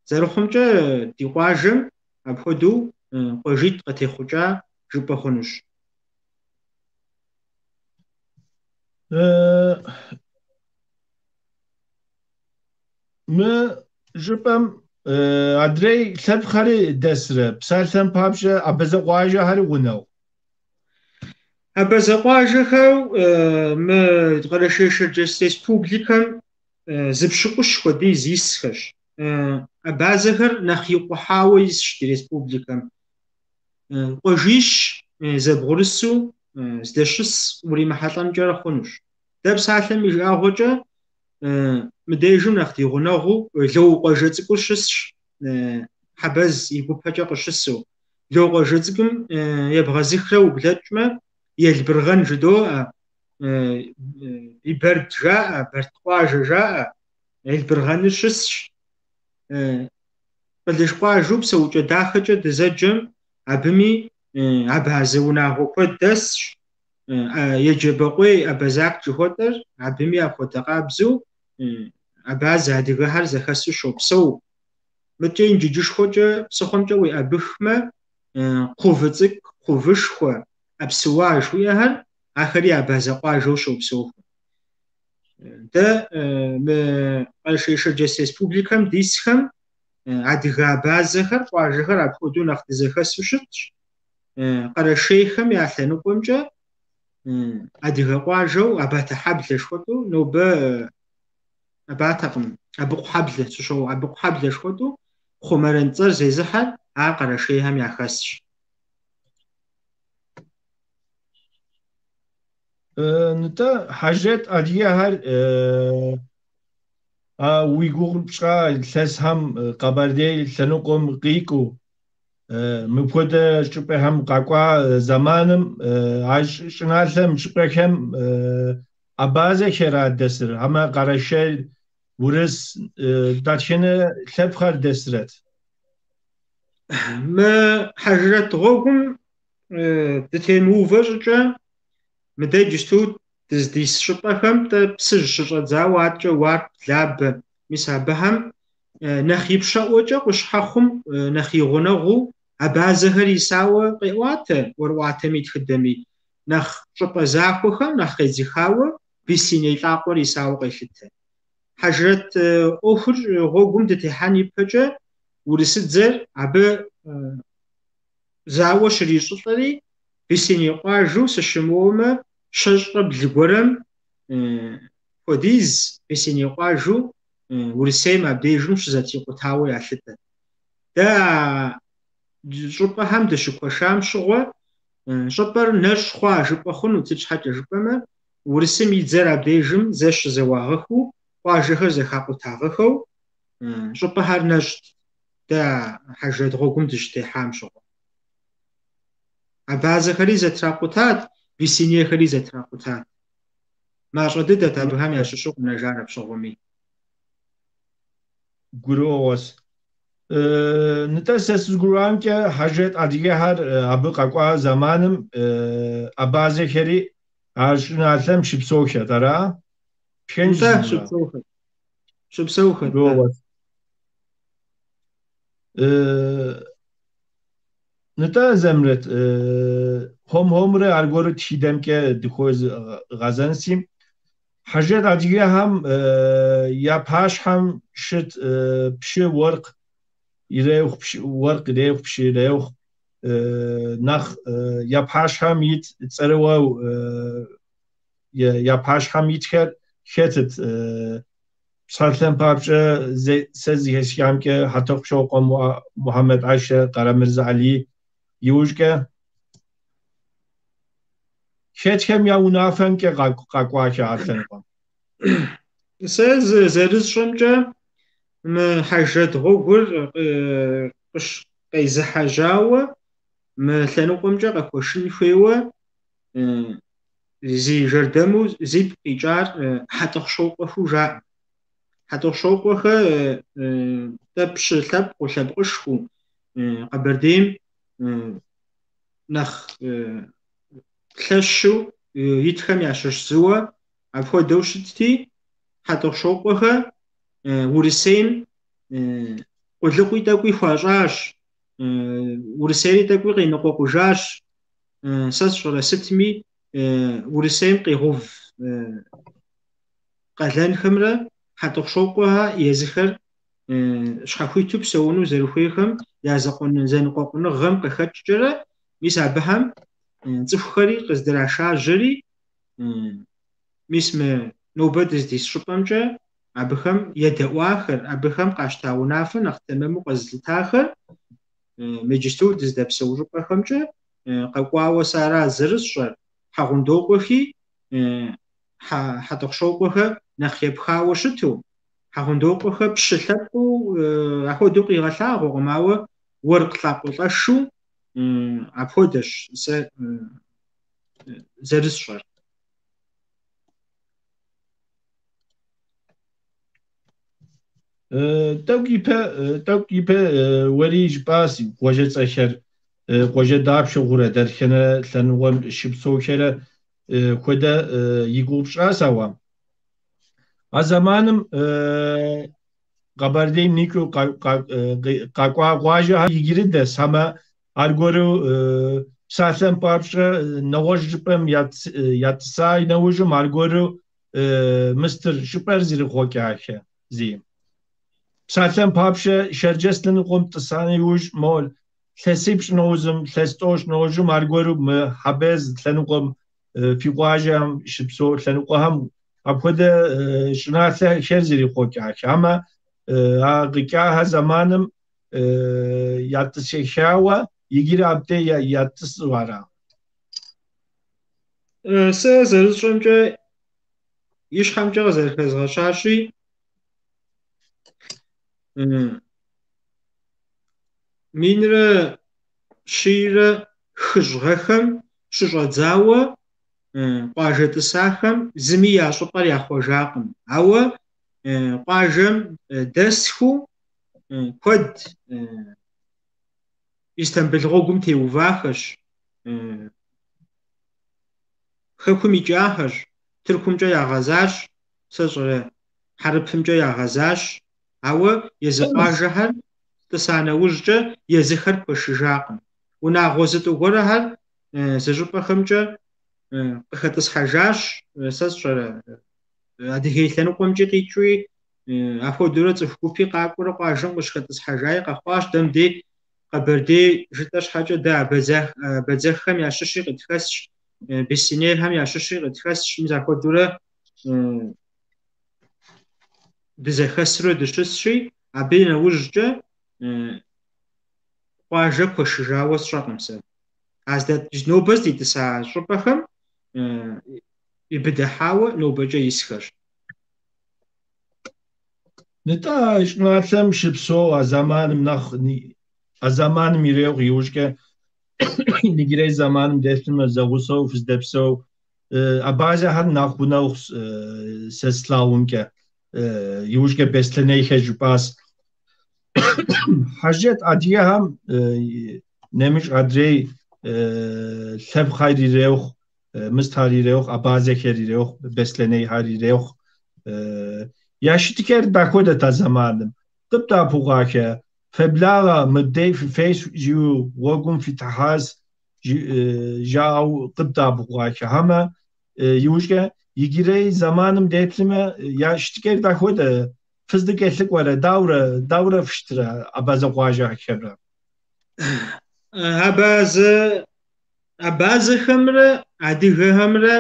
Зэрыхъумкӏэ, ди къуажэм апхуэдэу къуажитӏ къытехъукӏа жыпӏэ хъунущ. Мы щӏыпӏэм адрей лъэпкъхэри дэсрэ, псалъэм папщӏэ, абазэ къуажэхэри гъунэгъу? Абазэ къуажэхэу мы Къэрэшей-Шэрджэс Республикэм зы пщыкӏущ хуэдиз исхэщ. Абазэхэр нэхъ икъухьауэ исщ ди республикэм. Къуажищ зэбгъурысу здэщыс уримыхьэлӏэнкӏэрэ хъунущ. Дэ псалъэм и жыӏэгъуэкӏэ мыдежым нэхъ ди гъунэгъуу Лоу къуажэ цӏыкӏур щысщ, Хьэбэз и гупэкӏэ къыщысу. Лоу къуажэ цӏыкӏум ебгъэзыхрэ ублэкӏмэ, Елбыргъэн жыдоӏэ, Бибэрд жаӏэ, Бэрт къуажэ жаӏэ, Елбыргъэныр щысщ. Къылыш къуажэу Псэукӏэ Дахэкӏэ дызэджэм абыми абазэ унагъуэ куэд дэсщ. Еджэбэкъуей Абазакт жыхуэтӏэр абыми апхуэдэ къабзэу абазэ адыгэхэр зэхэсу щопсэу. Мыдкӏэ Инджыджышхуэкӏэ псыхъуэмкӏэ уеӏэбыхмэ, Кхъувы цӏыкӏу, Кхъувышхуэ, Апсыуа жыхуиӏэхэр, ахэри абазэ къуажэу щопсэухэ. Дэ мы Къэрэшей-Шэрджэс Республикэм дисхэм адыгэ абазэхэр, къуажэхэр апхуэдэу нэхъ дызэхэсу щытщ. Къэрэшейхэм я лъэныкъуэмкӏэ адыгэ къуажэу Абатэхьэблэ жыхуэтӏэу нобэ Абатэкъым, Абыкъухьэблэ, сыщоуэ, Абыкъухьэблэ жыхуэтӏэу Хъумэрэн цӏэр зезыхьэр ар къэрэшейхэм яхэсщ. Нтӏэ, Хьэжрэт адыгэхэр а уи гугъу пщӏа илъэсхэм Къэбэрдей лъэныкъуэм къикӏыу мыпхуэдэ щӏыпӏэхэм къэкӏуа зэманым а щӏыналъэм щӏыпӏэхэм абазэхэра дэсыр, хьэмэ къэрэшей, урыс, дэтхэнэ лъэпкъхэр дэсрэт? Мы Хьэжрэт гъуэгум дытемыувэ щӏыкӏэ, мыдэ иджысту дыздис щӏыпӏэхэм тӏэ Псыжь щыщӏэдзауэ аткӏэ Уарп, Лабэ, мис абыхэм нэхъ ипщэӏуэкӏэ къущхьэхъум нэхъ и гъунэгъуу абазэхэр исауэ къеӏуатэ ӏуэрыӏуатэми тхыдэми. Нэхъ щӏыпӏэ захуэхэм нэхъ къедзыхауэ Беслъэней лӏакъуэр исауэ къелъытэ. Хьэжрэт ӏуэхур гъуэгум дытехьэн ипэкӏэ урысыдзэр абы зауэ щрищӏылӏэри, Беслъэней къуажэу сыщымыуэмэ, щэщӏрэ блы гуэрэм хуэдиз Беслъэней къуажэу Урысейм абдежым щызэтрикъутауэ ялъытэ. Дэ а щӏыпӏэхэм дыщыкуэшам щыгъуэ, щӏыпӏэр нэщӏ хъуа жыпӏэ хъуну, сыт щхьэкӏэ жыпӏэмэ, Урысым и дзэр абдежым зэ щызэуагъэхэу, къуажэхэр зэхакъутагъэхэу, щӏыпӏэхэр нэщӏт дэ а Хьэжрэт гъуэгум дыщытехьам щыгъуэ. Абазэхэри зэтракъутат, беслъэнейхэри зэтракъутат. Мащӏэ дыдэт абыхэм ящыщу къэнэжар апщыгъуэми. Гурыӏуэгъуэщ. Нтӏэ, сэ сызгурыӏуамкӏэ, Хьэжрэт адыгэхэр абы къэкӏуа зэманым абазэхэри а щӏыналъэм щыпсэухэт, ара? Пхэнж Нтӏэ, зымыра? щыпсэухэт. Щыпсэухэт, нтӏэ. Гурыӏуэгъуэщ. Нтӏэ, Зэмрэт, хуэм-хуэмурэ аргуэру тхыдэмкӏэ дыхуэзгъэзэнси, Хьэжрэт адыгэхэм я пащхьэм щыт пщы уэркъ ирехъу, пщы уэркъ ирехъу, пщы ирехъу, нэхъ я пащхьэм ит цӏэрыӏуэу я пащхьэм итхэр хэтыт? Псалъэм папщӏэ, сэ зыхэсхамкӏэ, Хьэтӏохъущокъуэ Мухьэмэд ӏэшэ, Къарэмырзэ Алий иужькӏэ хэтхэм я унафэмкӏэ къэкӏуахэ а лъэныкъуэм. Сэ зэрысщӏэмкӏэ, мы Хьэжрэт гъуэгур къезыхьэжьауэ мы лъэныкъуэмкӏэ къэкуэшын хуейуэ зи жэрдэму зипкъ къикӏар Хьэтӏохъущокъуэхэу жаӏэ. Хьэтӏохъущокъуэхэ тӏэ пщы лъэпкъыу, лъэпкъышхуэу Къэбэрдейм нэхъ лъэщу итхэм ящыщ зыуэ апхуэдэу щытти, Хьэтӏохъущокъуэхэ Урысейм къулыкъуи тӏэкӏуи хуащӏащ. Урысейри тӏэкӏуи къеныкъуэкъужащ. Сэ сщӏэрэ сытми, Урысейм къигъув къалэнхэмрэ Хьэтӏохъущокъуэхэ езыхэр щхьэхуиту псэуну зэрыхуейхэм я зэныкъуэкъуныгъэм къыхэкӏкӏэрэ, мис абыхэм цӏыхухэри къыздрашажьэри, мис мы нобэ дыздис щӏыпӏэмкӏэ абыхэм едэӏуахэр, абыхэм къащта унафэ нэхъ тэмэму къэзылъытахэр иджысту дыздэпсэу щӏыпӏэхэмкӏэ къэкӏуауэ сэ ара зэрысщӏэр, Хьэгъундокъуэхи Хьэтӏохъущокъуэхэ нэхъ епхауэ щыту, Хьэгъундокъуэхэ пщы лъэпкъыу ахуэдэу къигъэлъагъуэкъым, ауэ уэркъ лӏакъуэлӏэшу апхуэдэщ сэ зэрысщӏэр. Тӏэкӏу ипэ уэри жыпӏащ къуажэцӏэхэр, къуажэ дапщэ хъурэ, дэтхэнэ лъэныкъуэм щыпсэухэрэ хуэдэ и гугъу пщӏащ, ауэ а зэманым Къэбэрдейм никӏыу къэкӏуа къуажэхэр иджыри дэс, хьэмэ аргуэру псалъэм папщӏэ нэгъуэщӏ щӏыпӏэм ятӏыса нэужьым аргуэру мыстыр щӏыпӏэр зэрихъуэкӏахэ зи. Псалъэм папщӏэ Шэрджэс лъэныкъуэм тӏыса иужь мо илъэсипщӏ нэужьым, илъэс тӏощӏ нэужьым аргуэру мы Хьэбэз лъэныкъуэм фи къуажэм щыпсэу лъэныкъуэхэм апхуэдэ щӏыналъэхэр зэрихъуэкӏахэ. Амэ а къикӏахэ зэманым ятӏысэхауэ иджыри абдей ятӏысу ара? Сэ зэрысщӏэмкӏэ, и щхьэмкӏэ къызэрыхэзгъэщащи, минрэ щийрэ хыщӏ гъэхэм щыщӏэдзауэ къуажэ тӏысахэм зыми я щӏыпӏэр яхъуэжакъым. Ауэ къуажэм дэсхэу куэд Истамбыл гъуэгум теувахэщ, хэкум икӏахэщ, Тыркумкӏэ ягъэзащ, сэ сщӏэрэ, Хьэрыпымкӏэ ягъэзащ, ауэ езы къуажэхэр тӏыса нэужькӏэ езыхэр куэшыжакъым. Унагъуэ зытӏу гуэрэхэр зы щӏыпӏэхэмкӏэ къыхэтӏысхьэжащ, сэ сщӏэрэ, Адыгей лъэныкъуэмкӏи къикӏыуи, апхуэдэурэ цӏыху гупи къакӏуэрэ къуажэм къыщыхэтӏысхьэжаи къэхъуащ. Дэ мыдей Къэбэрдей жытӏэ щхьэкӏэ дэ абэдзэххэм ящыщи къытхэсщ, беслъэнейхэм ящыщи къытхэсщ, мис апхуэдэурэ дызэхэсрэ дыщысщи, абы и нэужькӏэ къуажэ куэшыжауэ сщӏэкъым сэ. А нобэ здитӏыса щӏыпӏэхэм ибыдыхьауэ нобэкӏэ исхэщ. Нтӏэ, а щӏыналъэм щыпсэу а зэманым нэхъ а зэманым ирехъу иужькӏэ иджырей зэманым деплъмэ зэгъусэу фыздэпсэу абазэхэр нэхъ гъунэгъу сэ слъагъумкӏэ иужькӏэ беслъэнейхэр жыпӏащ. Хьэжрэт адыгэхэм нэмыщӏ адрей лъэпкъхэр ирехъу, мыстхэр ирехъу, абазэхэр ирехъу, беслъэнейхэр ирехъу. Я щытыкӏэр дахуэдэт а зэманым. Къыбдэӏэпыкъуахэ, феблагъэ, мыбдей фыфейщ жиӏэу гъуэгум фытехьащ жаӏэу къыбдэӏэпыкъуахэ. Хьэмэ иужькӏэ иджырей зэманым деплъмэ, я щытыкӏэр дахуэдэ, фыздыкӏэлъыкӏуэрэ, даурэ, даурэ фыщытрэ абазэ къуажэхэмрэ? Абазэ, абазэхэмрэ адыгэхэмрэ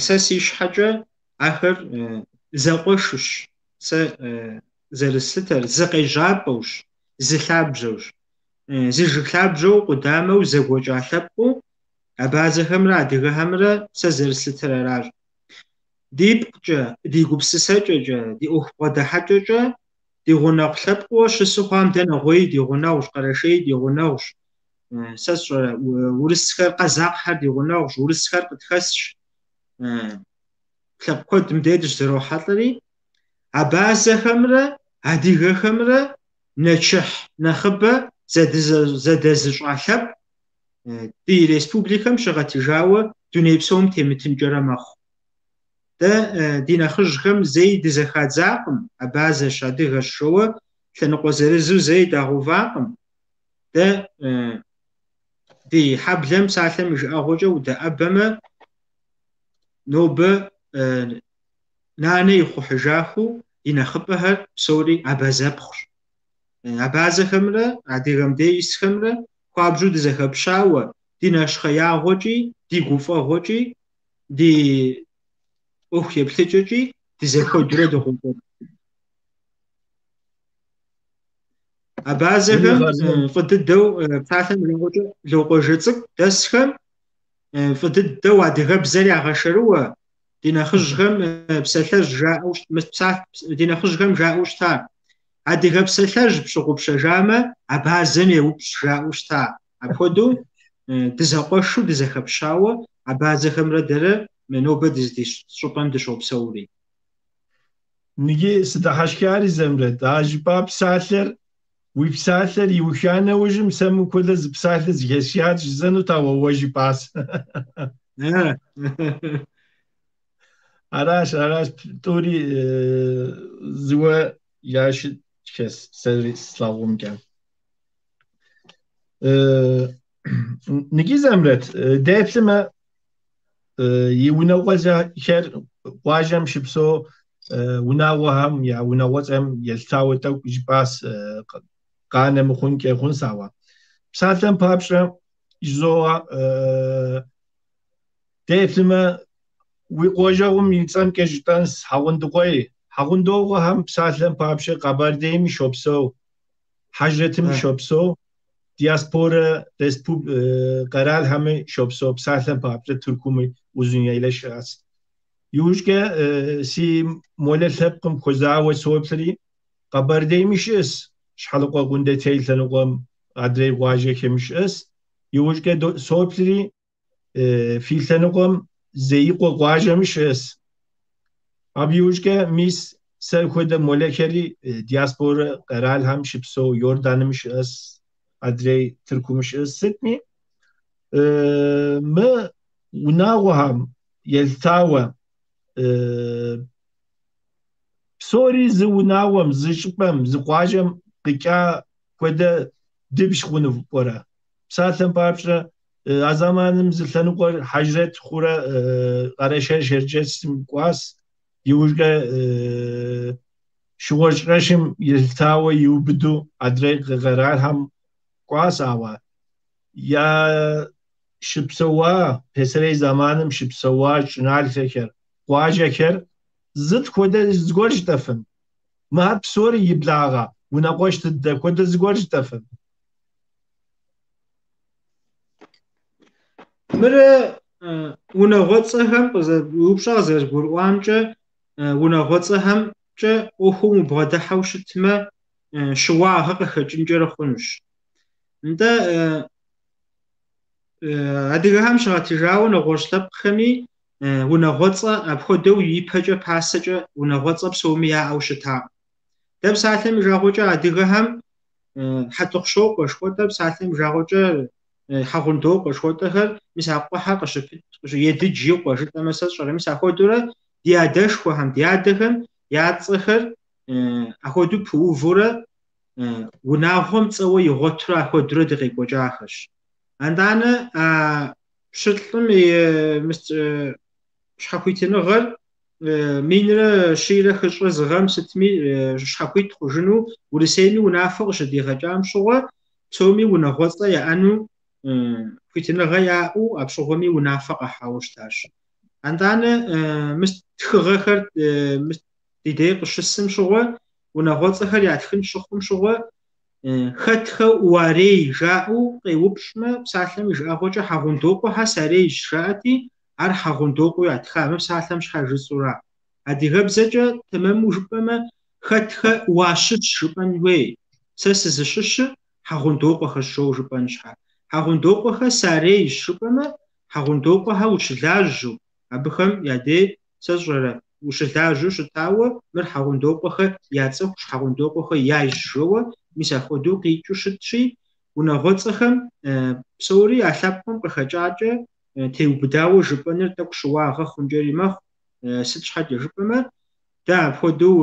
сэ си щхьэкӏэ ахэр зэкъуэшущ, сэ зэрыслъытэр, зы къежьапӏэущ, зы лъабжьэущ. Зы жыг лъабжьэу къудамэу зэгуэкӏа лъэпкъыу абазэхэмрэ адыгэхэмрэ сэ зэрыслъытэр аращ. Ди пкъкӏэ, ди гупсысэкӏэкӏэ, ди ӏуэху бгъэдыхьэкӏэкӏэ ди гъунэгъу лъэпкъыу щысу хъуам дэ нэгъуей ди гъунэгъущ, къэрэшей ди гъунэгъущ, сэ сщӏэрэ, урысхэр, къэзакъхэр ди гъунэгъущ, урысхэр къытхэсщ. Лъэпкъ куэд мыбдеж дыщызэрохьэлӏэри, абазэхэмрэ адыгэхэмрэ нэчыхь нэхъыбэ зэдэзыщӏа лъэпкъ ди республикэм щыгъэтыжауэ дуней псом темытынкӏэрэ мэхъу. Дэ ди нэхъыжьхэм зэи дызэхадзакъым, абазэщ, адыгэщ жоуэ лъэныкъуэ зырызу зэи дагъэувакъым. Дэ ди хьэблэм псалъэм и жыӏэгъуэкӏэ удэӏэбэмэ, нобэ нанэ ихъухьыжахэу и нэхъыбэхэр псори абазэпхъущ. Абазэхэмрэ адыгэм дей исхэмрэ хуабжьу дызэхэпщауэ, ди нэщхъеягъуэкӏи, ди гуфӏэгъуэкӏи, ди ӏуэху еплъыкӏэкӏи дызэхуэдурэ дыкъокӏуэкӏ. Абазэхэм фӏы дыдэу псалъэм и жыӏэгъуэкӏэ Локъуажэ цӏыкӏу дэсхэм фӏы дыдэу адыгэбзэр ягъэшэрыуэ, ди нэхъыжьхэм псалъэжь жаӏэу ди нэхъыжьхэм жаӏэу щыта. Адыгэ псалъэжь пщыгъупщэжамэ, абазэм еупщӏ жаӏэу щыта. Апхуэдэу дызэкъуэшу дызэхэпщауэ абазэхэмрэ дэрэ мы нобэ дыздис щӏыпӏэм дыщопсэури. Ныги сыдыхьэшхари, Зэмрэт, а жыпӏа псалъэр, уи псалъэр иуха нэужьым сэ мыпхуэдэ зы псалъэ зыхэсхат жысӏэнут, ауэ уэ жыпӏащ. Аращ, аращ, тӏури зыуэ ящытхэс сэри слъагъумкӏэ. Ныги, Зэмрэт, деплъымэ, и унагъуэцӏэхэр къуажэм щыпсэу унагъуэхэм я унагъуэцӏэм елъытауэ тӏэкӏу жыпӏащ къанэ мыхъункӏэ хъунщ, ауэ. Псалъэм папщӏэ, жызоӏэ, деплъымэ, уи къуажэгъум и цӏэмкӏэ жытӏэнщ Хьэгъундыкъуей. Хьэгъундокъуэхэм псалъэм папщӏэ Къэбэрдейми щопсэу, Хьэжрэтми щопсэу, диаспорэ къэралхэми щопсэу, псалъэм папщӏэ Тыркуми Узуняйлэ щыӏэщ. Иужькӏэ си молэ лъэпкъым хуэзауэ соплъри, Къэбэрдейми щыӏэщ, Щхьэлыкъуэ Къундетей лъэныкъуэм адрей къуажэхэми щыӏэщ. Иужькӏэ соплъри, фи лъэныкъуэм Зеикъуэ къуажэми щыӏэщ. Абы иужькӏэ мис сэр хуэдэ молэхэри диаспорэ къэралхэм щыпсэу Иорданым щыӏэщ, адрей Тыркум щыӏэщ. Сытми, мы унагъуэхэм елъытауэ псори зы унагъуэм, зы щӏыпӏэм, зы къуажэм къикӏа хуэдэ дыбж хъуну пӏэрэ? Псалъэм папщӏэ, а зэманым зы лъэныкъуэр Хьэжрэт хъурэ Къэрэшей-Шэрджэсым кӏуащ, иужькӏэ шыгъуэщӏэшым елъытауэ иубыду адрей къэралхэм кӏуащ, ауэ я щыпсэуа, пасэрей зэманым щыпсэуа щӏыналъэхэр, къуажэхэр зыт хуэдэ зыгуэр жытӏэфын? Мыхэр псори и благъэ, унэкъуэш дыдэ хуэдэ зыгуэр жытӏэфын? Мырэ унагъуэцӏэхэм уи упщӏэ къызэрызгурыӏуамкӏэ, унагъуэцӏэхэмкӏэ ӏуэхум убгъэдыхьэу щытмэ, щыуагъэ къыхэкӏынкӏэрэ хъунущ. Нтӏэ, адыгэхэм щыгъэтыжауэ нэгъуэщӏ лъэпкъхэми унагъуэцӏэ апхуэдэу ипэкӏэ пасэкӏэ унагъуэцӏэ псоми яӏэу щытакъым. Дэ псалъэм и жагъуэкӏэ адыгэхэм Хьэтӏохъущокъуэ жыхуэтӏэр псалъэм и жагъуэкӏэ Хьэгъундокъуэ жыхуэтӏэхэр, мис а къуэхэр къыщыпыт, Едыдж и къуэ жытӏэмэ сэ сщӏэрэ, мис ахуэдэурэ ди адэшхуэхэм, ди адэхэм я цӏэхэр ахуэдэу пыувурэ унагъуэм цӏэуэ игъуэтурэ ахуэдэурэ дыкъекӏуэкӏахэщ. Антӏанэ а пщылӏым и щхьэхуитыныгъэр минрэ щийрэ хыщӏрэ зы гъэм сытми щхьэхуит хъужыну Урысейми унафэ къыщыдигъэкӏам щыгъуэ псоми унагъуэцӏэ яӏэну хуитыныгъэ яӏэу апщыгъуэми унафэ къахьауэ щытащ. Антӏанэ мыс тхыгъэхэр мыс ди дей къыщысым щыгъуэ унагъуэцӏэхэр ятхын щыхъум щыгъуэ хэтхэ уарей жаӏэу къеупщӏмэ, псалъэм и жыӏэгъуэкӏэ Хьэгъундокъуэхэ сарейщ жаӏэти, ар Хьэгъундокъуэу ятха, мы псалъэм щхьэ жысӏэура. Адыгэбзэкӏэ тэмэму жыпӏэмэ, хэтхэ уащыщ жыпӏэн хуей. Сэ сызыщыщыр Хьэгъундокъуэхэщ жоуэ жыпӏэн щхьэ. Хьэгъундокъуэхэ сарейщ жыпӏэмэ, Хьэгъундокъуэхэ ущылажьэу, абыхэм я дей, сэ сщӏэрэ, ущылажьэу щытауэ, мыр Хьэгъундокъуэхэ я цӏыхущ, Хьэгъундокъуэхэ яйщ жоуэ, мис апхуэдэу къикӏыу щытщи, унагъуэцӏэхэм псори а лъэпкъым къыхэкӏакӏэ теубыдауэ жыпӏэныр тӏэкӏу щыуагъэ хъункӏэри мэхъу, сыт щхьэкӏэ жыпӏэмэ, дэ апхуэдэу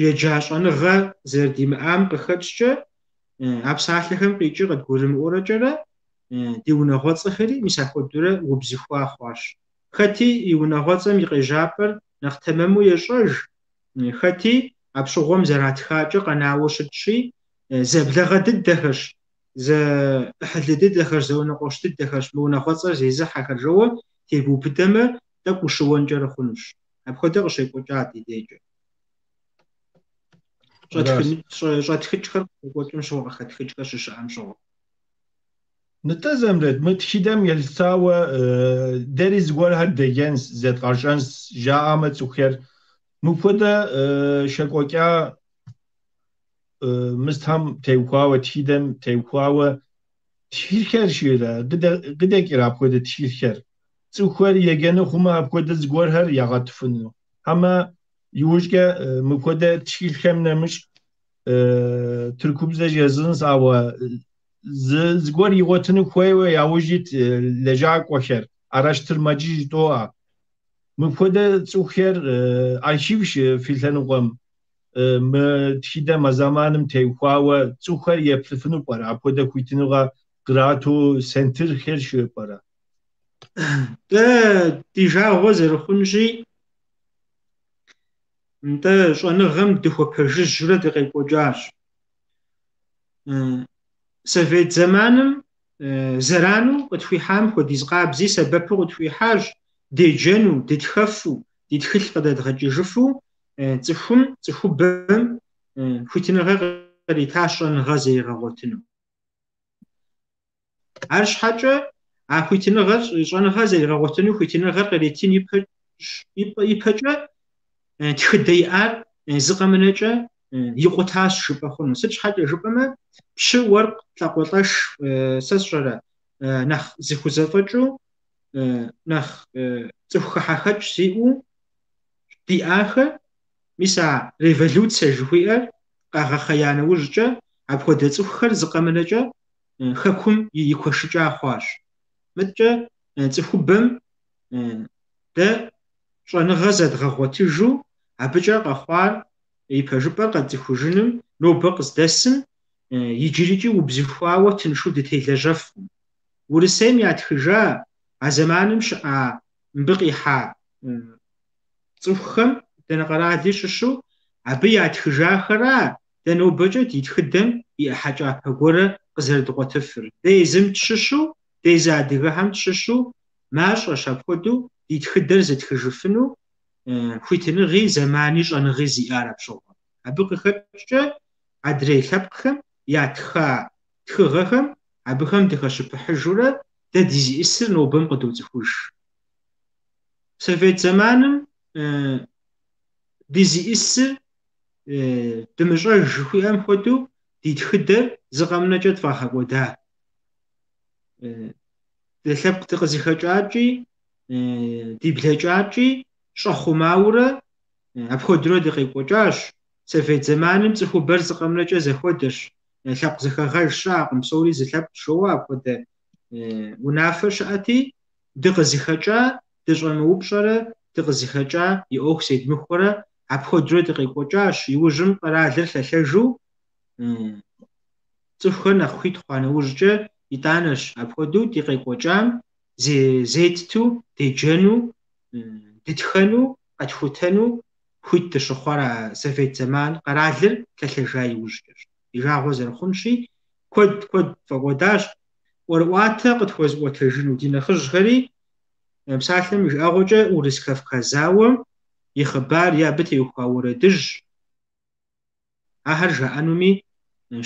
еджа щӏэныгъэ зэрыдимыӏам къыхэкӏкӏэ, А псалъэхэм къикӏыр къыдгурымыӏуэрэкӏэрэ ди унагъуэцӏэхэри мис апхуэдэурэ убзыхуа хъуащ. Хэти и унагъуэцӏэм и къежьапӏэр нэхъ тэмэму ещӏэж, хэти апщыгъуэм зэратхакӏэ къэнауэ щытщи, зэблэгъэ дыдэхэщ, зэӏыхьлы дыдэхэщ, зэунэкъуэщ дыдэхэщ, мы унагъуэцӏэр зезыхьэхэр жоуэ тебубыдэмэ, тӏэкӏу ущыуэнкӏэрэ хъунущ. Апхуэдэ къыщекӏуэкӏа ди дежкӏэ. Щӏэтхыкӏхэр къекӏуэкӏым щыгъуэ, къыхэтхыкӏхэр щыщыӏэм щыгъуэ. Нтӏэ, Зэмрэт, мы тхыдэм елъытауэ дэри зыгуэрхэр деджэнщ, зэдгъэщӏэнщ жаӏэмэ цӏыхухэр, мыпхуэдэ щекӏуэкӏа мыстхэм теухуауэ, тхыдэм теухуауэ тхылъхэр щыӏэрэ, къыдэкӏрэ апхуэдэ тхылъхэр? Цӏыхухэр еджэну хъумэ, апхуэдэ зыгуэрхэр ягъэтыфыну? Хьэмэ иужькӏэ мыпхуэдэ тхылъхэм нэмыщӏ тыркубзэ жезынщ, ауэ зыгуэр игъуэтыну хуейуэ яужь ит лэжьакӏуэхэр, araştırmacı жыдоӏэ. Мыпхуэдэ цӏыхухэр архив фи лъэныкъуэм мы тхыдэм а зэманым теухуауэ цӏыхухэр еплъыфыну пӏэрэ? Апхуэдэ хуитыныгъэ кърату центрхэр щыӏэ пӏэрэ? Дэ ди жагъуэ зэрыхъунщи, нтӏэ щӏэныгъэм дыхуэпэжыжьурэ дыкъекӏуэкӏащ. Совет зэманым зэрану къытхуихьам хуэдиз къабзи сэбэпу къытхуихьащ деджэну, дытхэфу, ди тхылъ къыдэдгъэкӏыжыфу цӏыхум, цӏыхубэм хуитыныгъэ къритащ щӏэныгъэ зригъэгъуэтыну. Арщхьэкӏэ а хуитыныгъэр, щӏэныгъэ зригъэгъуэтыну хуитыныгъэр къритын ипэкӏэ тхыдэ иӏар зы къэмынэкӏэ икъутащ жыпӏэ хъуну. Сыт щхьэкӏэ жыпӏэмэ, пщы, уэркъ, лӏакъуэлӏэш, сэ сщӏэрэ, нэхъ зыхузэфӏэкӏыу, нэхъ цӏыху хыхьэхэкӏ зиӏэу диӏахэр, мис а революцэ жыхуиӏэр къагъэхъея нэужькӏэ, апхуэдэ цӏыхухэр зы къэмынэкӏэ хэкум икуэшыкӏа хъуащ. Мыткӏэ цӏыхубэм дэ щӏэныгъэ зэдгъэгъуэтыжу абыкӏэ къэхъуар и пэжыпӏэр къэтцӏыхужыным нобэ къыздэсым иджырикӏи убзыхуауэ тыншу дытелэжьэфкъым. Урысейм ятхыжа, а зэманым щыӏа мыбы къихьа цӏыхухэм дэнэ къэрали щыщу абы ятхыжахэра дэ нобэкӏэ ди тхыдэм и ӏыхьэ кӏапэ гуэрэ къызэрыдгъуэтыфыр. Дэ езым тщыщу, дэ езы адыгэхэм тщыщу мащӏэщ апхуэдэу ди тхыдэр зытхыжыфыну хуитыныгъи, зэмани, щӏэныгъи зиӏар апщыгъуэм. Абы къыхэкӏкӏэ адрей лъэпкъхэм ятха тхыгъэхэм абыхэм дыхэщыпыхьыжурэ дэ дызиӏысыр нобэм къыдоцӏыхуж. Совет зэманым дызиӏысыр дымыщӏэж жыхуиӏэм хуэдэу ди тхыдэр зы къэмынэкӏэ тфӏагъэкӏуэда. Ди лъэпкъ дыкъызыхэкӏакӏи, ди блэкӏакӏи щӏэхъумаурэ апхуэдэурэ дыкъекӏуэкӏащ. Совет зэманым цӏыхубэр зы къэмынэкӏэ зэхуэдэщ, лъэпкъ зэхэгъэж щыӏэкъым, псори зы лъэпкъщ жоуэ апхуэдэ унафэ щыӏэти, дыкъызыхэкӏа дыщӏэмыупщӏэрэ дыкъызыхэкӏа и ӏуэху зедмыхуэрэ апхуэдэурэ дыкъекӏуэкӏащ. Иужьым къэралыр лъэлъэжу цӏыхухэр нэхъ хуит хъуа нэужькӏэ итӏанэщ апхуэдэу ди къекӏуэкӏам зетту деджэну, дытхэну, къэтхутэну хуит дыщыхъуар а совет зэман къэралыр лъэлъэжа иужькӏэщ. Ди жагъуэ зэрыхъунщи, куэд, куэд тфӏэкӏуэдащ. ӏуэрыӏуатэ къытхуэзыӏуэтэжыну ди нэхъыжьхэри, псалъэм и жыӏэгъуэкӏэ, Урыс-Кавказ зауэм и хъыбар е абы теухуа уэрэдыжь, ахэр жаӏэнуми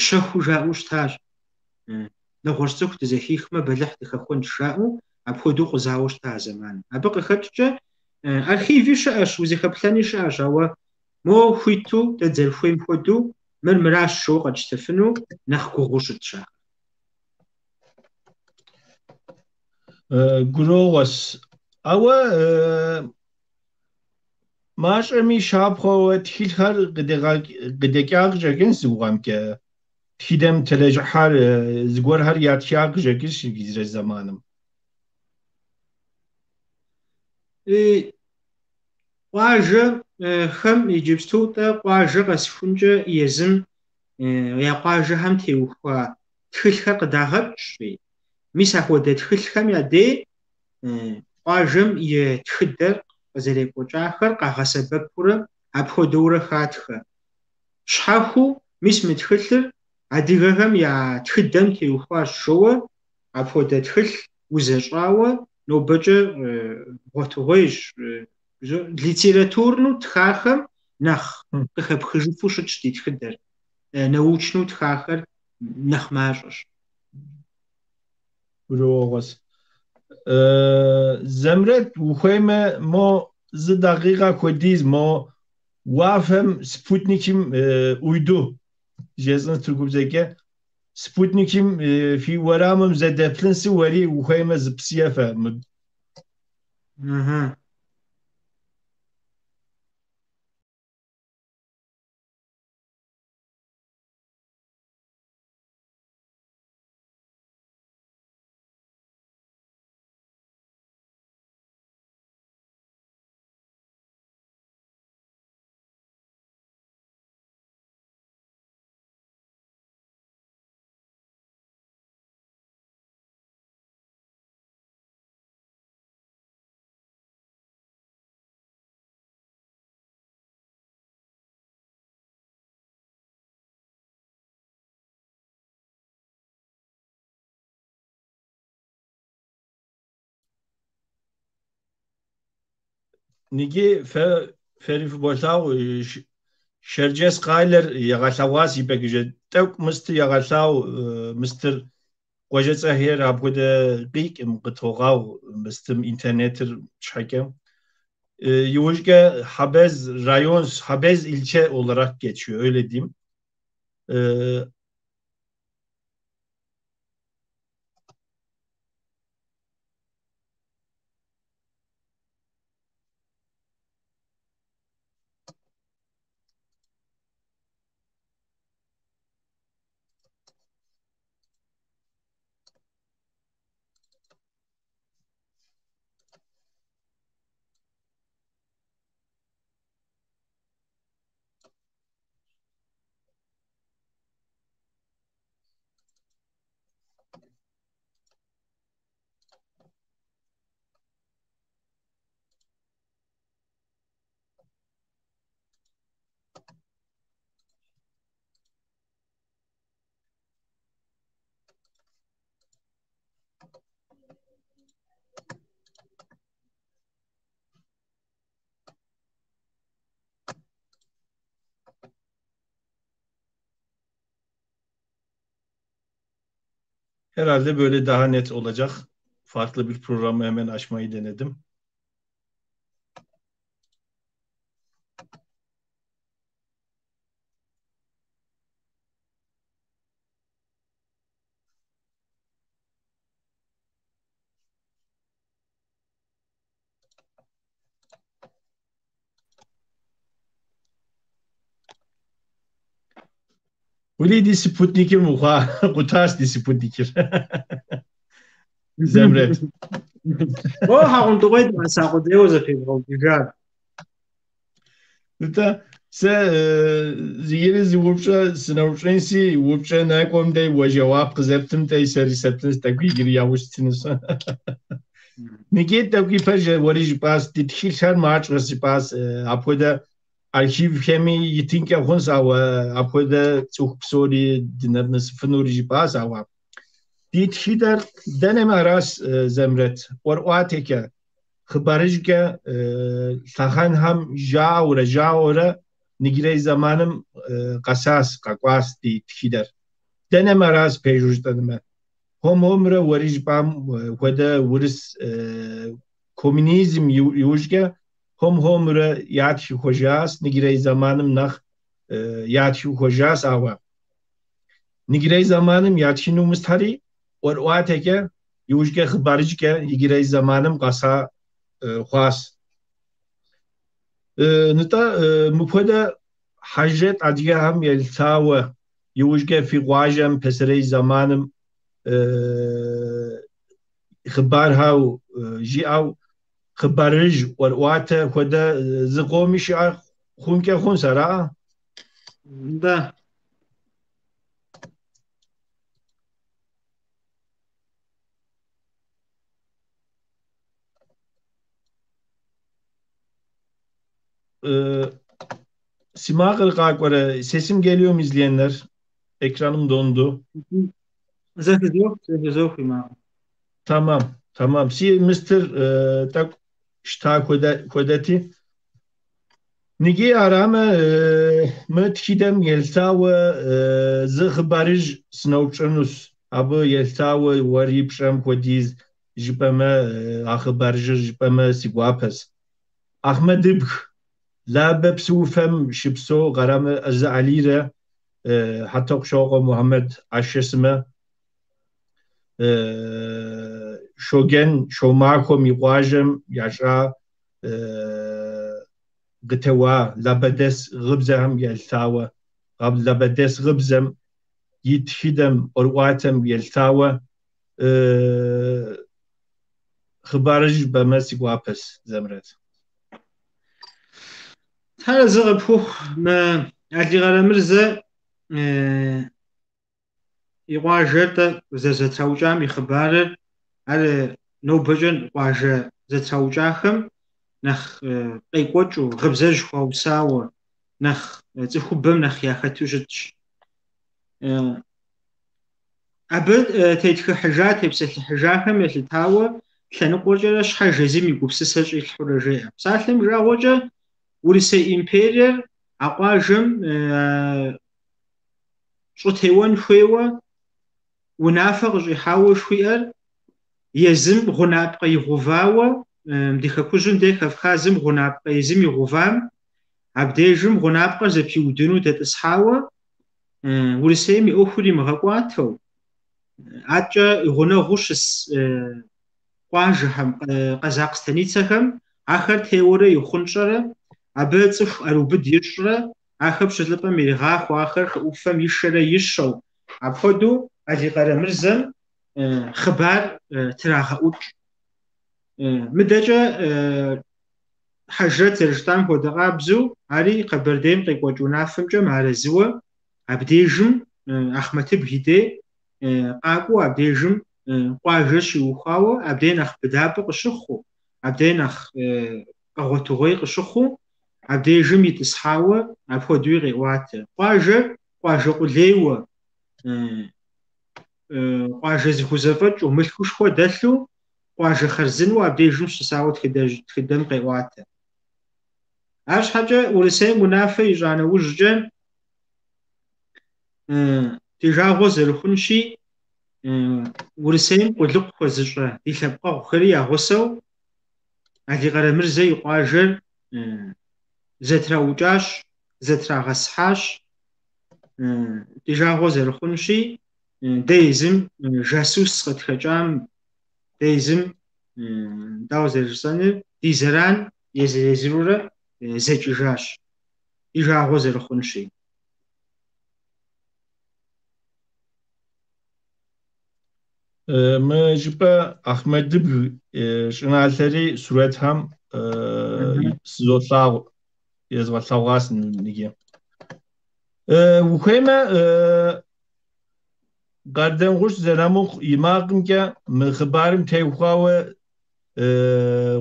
щэхуу жаӏэу щытащ. Нэгъуэщӏ цӏыху дызэхихмэ, бэлыхь дыхэхуэнщ жаӏэу, апхуэдэу къузауэ щыта а зэманым. Абы къыхэкӏкӏэ архиви щыӏэщ, узыхэплъэни щыӏэщ, ауэ мо хуиту дэ дызэрыхуейм хуэдэу мыр мыращ жоуэ къэтщтэфыну нэхъ гугъуу щытщ ахэр. Гурыӏуэгъуэщ. Ауэ мащӏэми щапхъэу тхылъхэр къыдэкӏа къыщӏэкӏынщ си гугъэмкӏэ. Тхыдэм телэжьыхьар зыгуэрхэр ятха къыщӏэкӏынщ иджырей зэманым. Къуажэхэм иджыпсту-тӏэ къуажэ къэсыхункӏэ езым я къуажэхэм теухуа тхылъхэр къыдагъэкӏщи, мис ахуэдэ тхылъхэм я дей къуажэм и тхыдэр къызэрекӏуэкӏахэр къагъэсэбэпурэ апхуэдэурэ хатхэ. Щхьэхуу мис мы тхылъыр адыгэхэм я тхыдэм теухуащ жоуэ апхуэдэ тхылъ узэщӏауэ нобэкӏэ гъуэтыгъуейщ. Литературнэу тхахэм нэхъ къыхэпхыжыфу щытщ ди тхыдэр. Научнэу тхахэр нэхъ мащӏэщ. Гурыӏуэгъуэщ. Зэмрэт, ухуеймэ, мо зы дакъикъэ хуэдиз мо уафэм спутникым uydu жесӏэнщ тыркубзэкӏэ. Спутникым фи уэрамым зэдэплъынси, уэри ухуеймэ зы псы ефэ. Ниги фэ фэри фыболъагъу Шэрджэс къалэр егъэлъэгъуащ ипэкӏыжэ. Тӏэкӏу мыстыр егъэлъагъу мыстыр къуажэцӏэхэр апхуэдэ къикӏым къытогъагъу мыстым интернетыр щхьэкӏэ. Иужькӏэ Хьэбэз район, Хьэбэз ilçe olarak geçiyor, öyle diyeyim. Herhalde böyle daha net olacak. Farklı bir programı hemen açmayı denedim. Ули ди спутникым ухуа, къутащ ди спутникыр. Зэмрэт. О, Хьэгъундыкъуей дыкъэса къудейуэ зэпебгъэудыжар. Нтӏэ, сэ зыгери зы упщӏэ сыноупщӏынси, упщӏэ накӏуэм дей уэ жэуап къызэптым дей сэри сэптынщ, тӏэкӏу иджыри яужь ситынущ. Ниги тӏэкӏу ипэж уэри жыпӏащ, ди тхылъхэр мащӏэщ жыпӏащ, апхуэдэ архивхэми итынкӏэ хъунщ, ауэ апхуэдэ цӏыху псори дынэмысыфынури жыпӏащ, ауэ ди тхыдэр дэнэми аращ, Зэмрэт, ӏуэрыӏуатэкӏэ, хъыбарыжькӏэ лъэхъэнхэм жаӏэурэ, жаӏэурэ ныджырей зэманым къэсащ, къэкӏуащ ди тхыдэр. Дэнэми аращ пэжу жытӏэнумэ. Хуэм-хуэмурэ уэри жыпӏам хуэдэ урыс коммунизм иужькӏэ хуэм-хуэмурэ ятхыу хуежьащ, ныджырей зэманым нэхъ ятхыу хуежьащ, ауэ ныджырей зэманым ятхыну мыстхэри ӏуэрыӏуатэкӏэ, иужькӏэ хъыбарыжькӏэ иджырей зэманым къэса хъуащ. Нтӏэ, мыпхуэдэ Хьэжрэт адыгэхэм елъытауэ, иужькӏэ фи къуажэм пасэрей зэманым хъыбархэу жиӏэу хъыбарыжь ӏуэрыӏуатэ хуэдэ зыкъоми щыӏэ хъункӏэ хъунщ, ара? Нтӏэ. Си макъыр къакӏуэрэ? Sesim geliyor mu izleyenler? Ekranım dondu. Зэхызох, зэхызох уи макъыр. Tamam, tamam. Си мыстыр тӏэкӏу щта хуэдэти. Ныги арамэ, мы тхыдэм елъытауэ зы хъыбарыжь сыноупщӏынущ. Абы елъытауэ уэри пщӏэм хуэдиз жыпӏэмэ, а хъыбарыжьыр жыпӏэмэ си гуапэщ. Ахъмэтыбг Лабэ псы ӏуфэм щыпсэу Къарэмырзэ Алийрэ Хьэтӏохъущокъуэ Мухьэмэд Ӏэшэ сымэ Щоджэн Щомахуэм и къуажэм ящӏа къытеуа Лабэдэс гъыбзэхэм елъытауэ, Лабэдэс гъыбзэм и тхыдэм, ӏуэрыӏуатэм елъытауэ хъыбарыжь жыпӏэмэ си гуапэщ, Зэмрэт. Тхьэр арэзы къыпхухъу, мы Алий Къарэмырзэ и къуажэр-тӏэ зэрызэтраукӏам и хъыбарыр, ар нобэкӏэ къуажэ зэтраукӏахэм нэхъ къекӏуэкӏыу, гъыбзэжь хуаусауэ, нэхъ цӏыхубэм нэхъ яхэту щытщ. Абы тетхыхьыжа, тепсэлъыхьыжахэм елъытауэ лъэныкъуэкӏэрэ щхьэж езым и гупсысэ щӏилъхьэурэ жеӏэ. Псалъэм жагъуэкӏэ, Урысей империер а къуажэм щӏытеуэн хуейуэ унафэ къыщӏихьауэ жыхуиӏэр езым гъунапкъэ игъувауэ, ди хэкужьым де Кавказым гъунапкъэ езым игъувам, абдежым гъунапкъэр зэпиудыну дэтӏысхьауэ, Урысейм и ӏуэхур имыгъэкӏуатэу, аткӏэ гъунэгъуу щыс къуажэхэм, къэзакъ станицэхэм ахэр теуэрэ ихъунщӏэрэ, абы цӏыху ӏэрыубыд ищӏрэ, ахэр пщылӏыпӏэм иригъахуэ, ахэр хы ӏуфэм ишэрэ ищэу. Апхуэдэу Алий Къарэмырзэм хъыбар трагъэӏукӏ. Мыдэкӏэ Хьэжрэт зэрыжытӏам хуэдэ къабзэу, ари Къэбэрдейм къекӏуэкӏ унафэмкӏэ мыарэзыуэ, абдежым Ахъмэтыбг и дей къакӏуэу абдежым къуажэ щиухуауэ, абдей нэхъ быдапӏэ къыщыхъуу, абдей нэхъ къэгъуэтыгъуей къыщыхъуу, абдежым итӏысхьауэ апхуэдэуи къеӏуатэ. Къуажэр къуажэ къулейуэ, къуажэ зыхузэфӏэкӏыу, мылъкушхуэ дэлъу, къуажэ хъарзынэу абдежым щысауэ тхыдэм къеӏуатэ. Арщхьэкӏэ Урысейм унафэ ищӏа нэужькӏэ, ди жагъуэ зэрыхъунщи, Урысейм къулыкъу хуэзыщӏэ ди лъэпкъэгъухэри я гъусэу Алий Къарэмырзэ и къуажэр зэтраукӏащ, зэтрагъэсхьащ. Ди жагъуэ зэрыхъунщи, дэ езым жасус къытхэкӏам, дэ езым, дауэ зэрыжысӏэныр, ди зэран езыр-езырурэ зэкӏыжащ, ди жагъуэ зэрыхъунщи. Мы жыпӏэ Ахъмэтыбг щӏыналъэри сурэтхэм сызолъагъу, езгъэлъэгъуащ иджы. Ухуеймэ, Къардэнгъущӏ Зырамыку и макъымкӏэ мы хъыбарым теухуауэ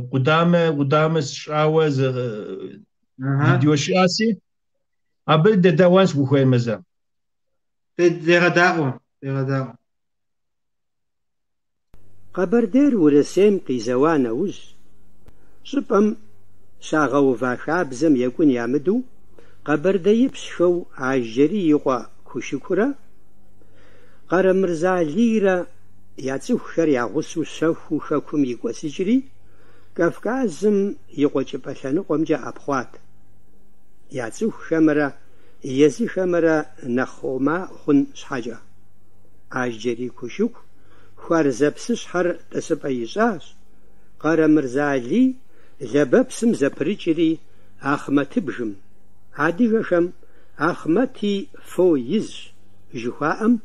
къудамэ къудамэ сщӏауэ зы видео щыӏэси, абы дедэӏуэнщ ухуеймэ зэ. Дегъэдаӏуэ, дегъэдаӏуэ. Къэбэрдейр Урысейм къизэуа нэужь, щӏыпӏэм щагъэува хабзэм екӏун ямыдэу, къэбэрдеипщхэу Ажджэрий и къуэ Кушыкурэ Къарэмырзэ Алийрэ я цӏыхухэр я гъусэу щэхуу хэкум икӏуэсыкӏри, Кавказым и къуэкӏыпӏэ лъэныкъуэмкӏэ ӏэпхъуат. Я цӏыхухэмрэ езыхэмрэ нэхъ хъума хъун щхьэкӏэ. Ажджэрий Кушыку Хуарзэ псыщхьэр тӏысыпӏэ ищӏащ, Къарэмырзэ Алий Лабэпсым зэпрыкӏри Ахъмэтыбгым, адыгэхэм Ахъмэти фо изщ жыхуаӏэм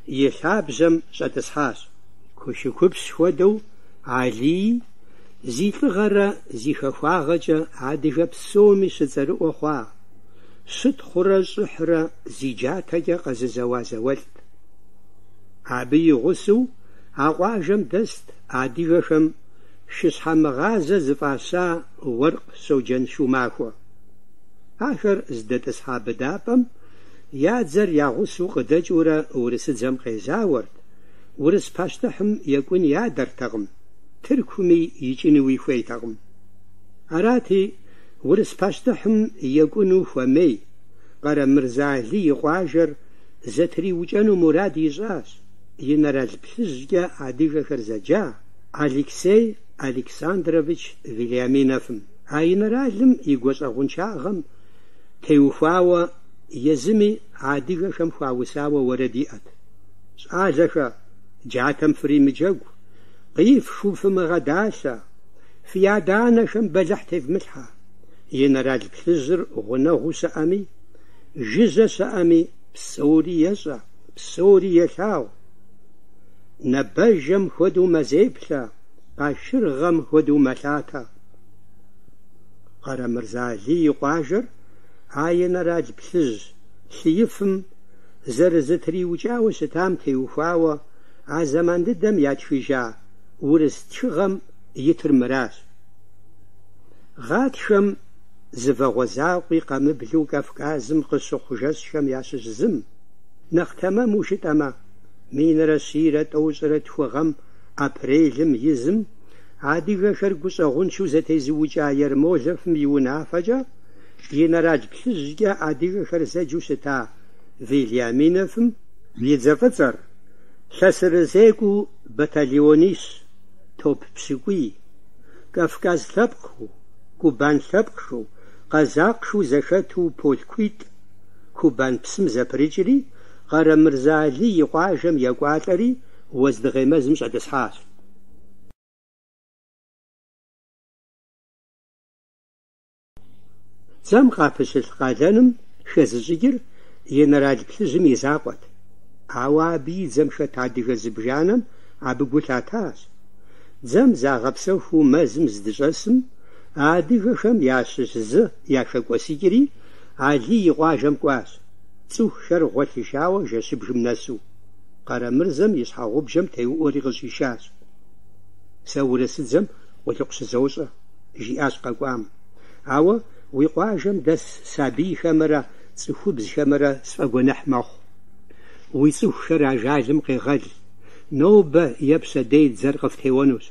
и лъабжьэм щӏэтӏысхьащ. Кушыкупщ хуэдэу Алии зи лӏыгъэрэ зи хахуагъэкӏэ адыгэ псоми щыцӏэрыӏуэ хъуа, щытхъурэ щӏыхьрэ зи джатэкӏэ къэзызэуа зауэлӏт. Абы и гъусэу а къуажэм дэст адыгэхэм шыщхьэмыгъазэ зыфӏаща уэркъ Щоджэн Шумахуэ. Ахэр здэтӏысхьа быдапӏэм я дзэр я гъусэу къыдэкӏыурэ урысыдзэм къезауэрт, урыс пащтыхьым екӏун ядэртэкъым, Тыркуми икӏынуи хуейтэкъым. Арати, урыс пащтыхьым екӏуну хуэмей Къарэмырзэ Алий и къуажэр зэтриукӏэну мурад ищӏащ инэрал плъыжькӏэ адыгэхэр зэджа Алексей Александрович Вельяминовым. А инэралым и гуащӏэгъуншагъэм теухуауэ езыми адыгэхэм хуаусауэ уэрэд иӏэт. Щӏалэхэ, джатэм фримыджэгу, къифхыу фымыгъэдалъэ, фи адэ-анэхэм бэлыхь тевмылъхьэ. Инэрал плъыжьыр гъунэгъуу щыӏэми, жыжьэ щыӏэми, псори ещӏэ, псори елъагъу. Нэбэжэм хуэдэу мэзеплъэ, къашыргъэм хуэдэу мэлъатэ. Къарэмырзэ Алий и къуажэр а инэрал плъыжь лъыифым зэрызэтриукӏауэ щытам теухуауэ а зэман дыдэм ятхыжа урыс тхыгъэм итыр мыращ. Гъатхэм зы вагъуэ закъуи къэмыблу Кавказым къыщыхъу жэщхэм ящыщ зым, нэхъ тэмэму жытӏэмэ, 1132 гъэм апрелым и зым адыгэхэр гущӏэгъуншэу зэтезыукӏа Ермоловым и унафэкӏэ инэрал плъыжькӏэ адыгэхэр зэджэу щыта Вельяминовым и дзэ фӏыцӏэр, лъэсырызекӏуэу батальонищ, топ пщыкӏуий, Кавказ лъэпкъхэу, Кубан лъэпкъхэу, къэзакъхэу зэхэту полкуитӏ Кубан псым зэпрыкӏри, Къарэмырзэ Алий и къуажэм екӏуалӏэри уэздыгъей мэзым щӏэтӏысхьащ. Дзэм къапэщылъ къалэным хэзыщӏыкӏыр инэрал плъыжьым и закъуэт. Ауэ абы и дзэм хэт адыгэ зыбжанэм абы гу лъатащ. Дзэм загъэпсэхуу мэзым здыщӏэсым, а адыгэхэм ящыщ зы яхэкӏуэсыкӏри, Алий и къуажэм кӏуащ, цӏыхухэр гъуэлъыжауэ жэщыбгым нэсу. Къарэмырзэм и щхьэгъубжэм теуӏуэри къыщӏишащ. Сэ урысыдзэм къулыкъу щызощӏэ, жиӏащ къэкӏуам. Ауэ уи къуажэм дэс сабийхэмрэ цӏыхубзхэмрэ сфӏэгуэныхь мэхъу. Уи цӏыхухэр ажалым къегъэл, нобэ е пщэдей дзэр къыфтеуэнущ.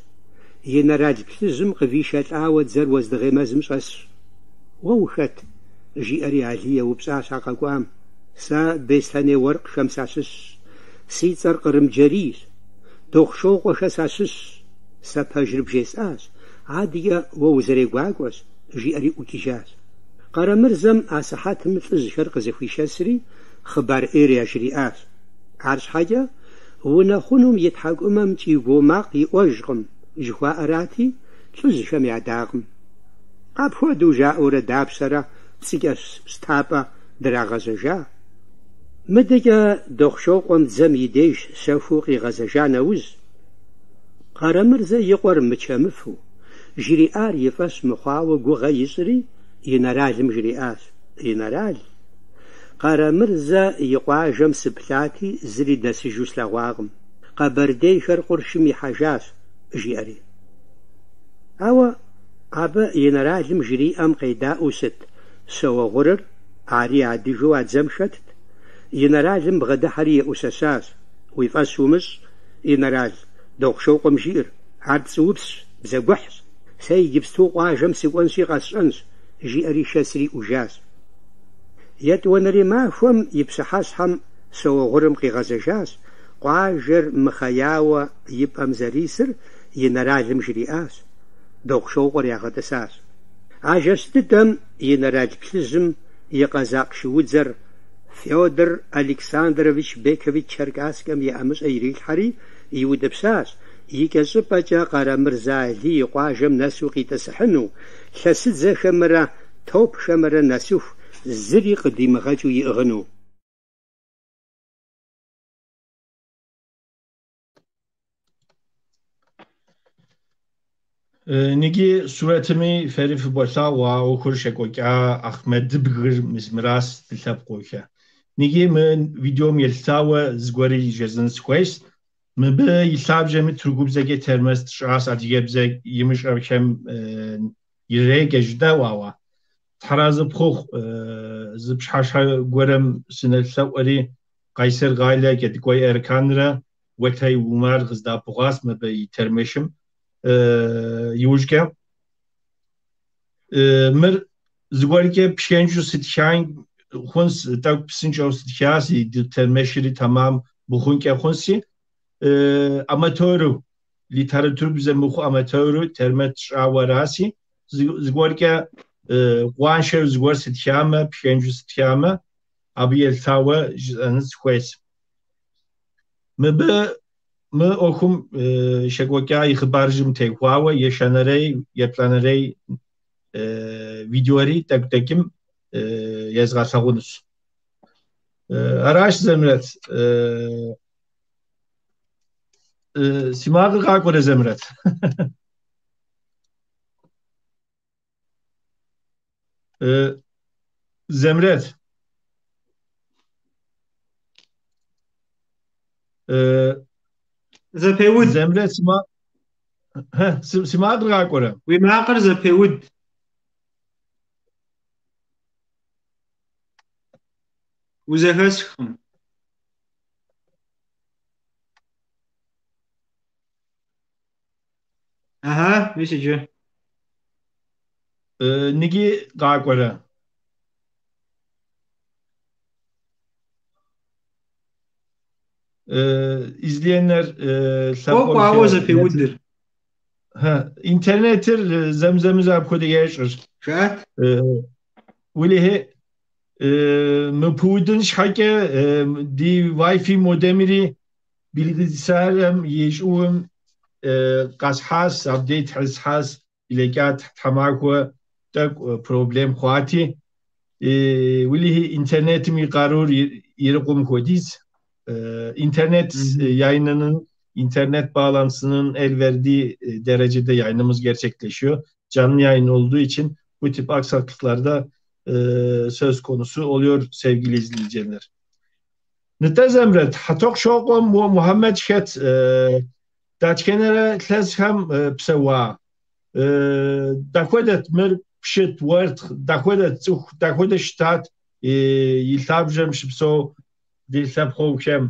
Инэрал плъыжьым къывишэлӏауэ дзэр уэздыгъей мэзым щӏэсщ. Уэ ухэт? жиӏэри Алий еупщӏащ а къэкӏуам. Сэ беслъэней уэркъхэм сащыщщ. Си цӏэр Кърымджэрийщ. Дохъушокъуэхэ сащыщщ. Сэ пэжыр бжесӏащ, адэкӏэ уэ узэрегуакӏуэщ, жиӏэри ӏукӏыжащ. Къарэмырзэм асыхьэтым лӏыжьхэр къызэхуишэсри, хъыбар ӏейр яжриӏащ. Арщхьэкӏэ, унэхъунум и тхьэкӏумэм кӏий-гуо макъ иӏуэжкъым, жыхуаӏэрати, лӏыжьхэм ядакъым. Апхуэдэу жаӏэурэ дапщэрэ пцӏыкӏэ щтапӏэ драгъэжьэжа? Мыдэкӏэ Дохъушокъуэм дзэм и деж щэхуу къигъэзэжа нэужь, Къарэмырзэ и къуэр мычэмыфу, жриӏар и фӏэщ мыхъуауэ гугъэ ищӏри, инэралым жриӏащ, Инэрал, Къарэмырзэ и къуажэм сыплъати, зыри дэсыжу слъэгъуакъым. Къэбэрдейхэр къуршым ихьэжащ, жиӏэри. Ауэ абы инэралым жриӏэм къедаӏуэу щыт Щауэгъурыр, ари адыгэу а дзэм хэтт, инэралым бгъэдыхьэри еӏущэщащ, Уи фӏэщ умыщӏ, инэрал, Дохъушокъуэм жиӏэр, ар пцӏыупсщ, бзэгухьщ, сэ иджыпсту къуажэм сыкӏуэнщи къэсщӏэнщ, жиӏэри шэсри ӏужащ. Етӏуанэрей махуэм и пщыхьэщхьэм Щауэгъурым къигъэзэжащ, къуажэр мыхъеяуэ и пӏэм зэрисыр инэралым жриӏащ, Дохъушокъуэр ягъэтӏысащ. А жэщ дыдэм инэрал плъыжьым и къэзакъ шуудзэр Фёдор Александрович Бекович-Черкасскэм и ӏэмыщӏэ ирилъхьэри иутӏыпщащ, икӏэщӏыпӏэкӏэ Къарэмырзэ Алий и къуажэм нэсу къитӏысыхьыну, лъэсыдзэхэмрэ топхэмрэ нэсыху зыри къыдимыгъэкӏыу иӏыгъыну. Ниги сурэтми фэри фыболъагъу а ӏуэхур щекӏуэкӏа Ахъмэдыбгыр мис мырас ди лъэпкъыухэ. Ниги мы видеом елъытауэ зыгуэри жезӏэн сыхуейщ. Мыбы и лъабжьэми тыркубзэкӏэ термэс тщӏащ адыгэбзэ имыщӏэхэм иреджэ жытӏэу, ауэ. Тхьэразэ пхухъу, зы пщыхьэщхьэ гуэрым сынэлъэӏуэри, Къайсэр къалэ Кӏэдыкӏуей Эрканрэ Уэтай Умар къыздэӏэпыкъуащ мыбы и тэрмэшым иужькӏэ. Мыр зыгуэркӏэ пхэнжу сытхан хъунщ, тӏэкӏу псынщӏэу сытхащ, и тэрмэшри тэмам мыхъункӏэ хъунщи, аматору, литературбзэ мыхъу аматору тэрмэш тщӏауэ араси, зыгуэркӏэ къуаншэу зыгуэр сытхамэ, пхэнжу сытхамэ, абы елъытауэ жысӏэну сыхуейщ. Мыбы мы ӏуэхум щекӏуэкӏа и хъыбарыжьым теухуауэ ещанэрей, еплӏанэрей видеори тӏэкӏу дэкӏым езгъэлъэгъунущ. Аращ, Зэмрэт. Си макъыр къакӏуэрэ, Зэмрэт? Зэмрэт. Зэпеуд. Зэмрэт, си макъыр къакӏуэрэ? Уи макъыр зэпеуд. Узэхэсхкъым. Ага, мис иджы. Ныги къакӏуэрэ? İzleyenler Къокӏуэ, ауэ зэпеудыр. Интернетыр зэм-зэмызэ апхуэдэ ещӏыр. Жыӏэт. Уэлэхьи, мыпыудын щхьэкӏэ ди Wi-Fi модемри bilgisayarым и щӏыум къэсхьащ, абдей тхьэсхьащ, блэкӏа тхьэмахуэ тӏэкӏу проблем хъуати. Уэлэхьи, интернетым и къарур ирикъум хуэдиз. İnternet yayınının, internet bağlantısının el verdiği derecede yayınımız gerçekleşiyor. Canlı yayın olduğu için bu tip aksaklıklar da söz konusu oluyor sevgili izleyiciler. Нтӏэ, Зэмрэт, Хьэтӏохъущокъуэ Мухьэмэд хэт, дэтхэнэрэ илъэсхэм псэуа? Дапхуэдэт мыр пщыт, уэркът, дапхуэдэт цӏыху, дапхуэдэ щытат и лъабжьэм щыпсэу ди лъэпкъэгъухэм?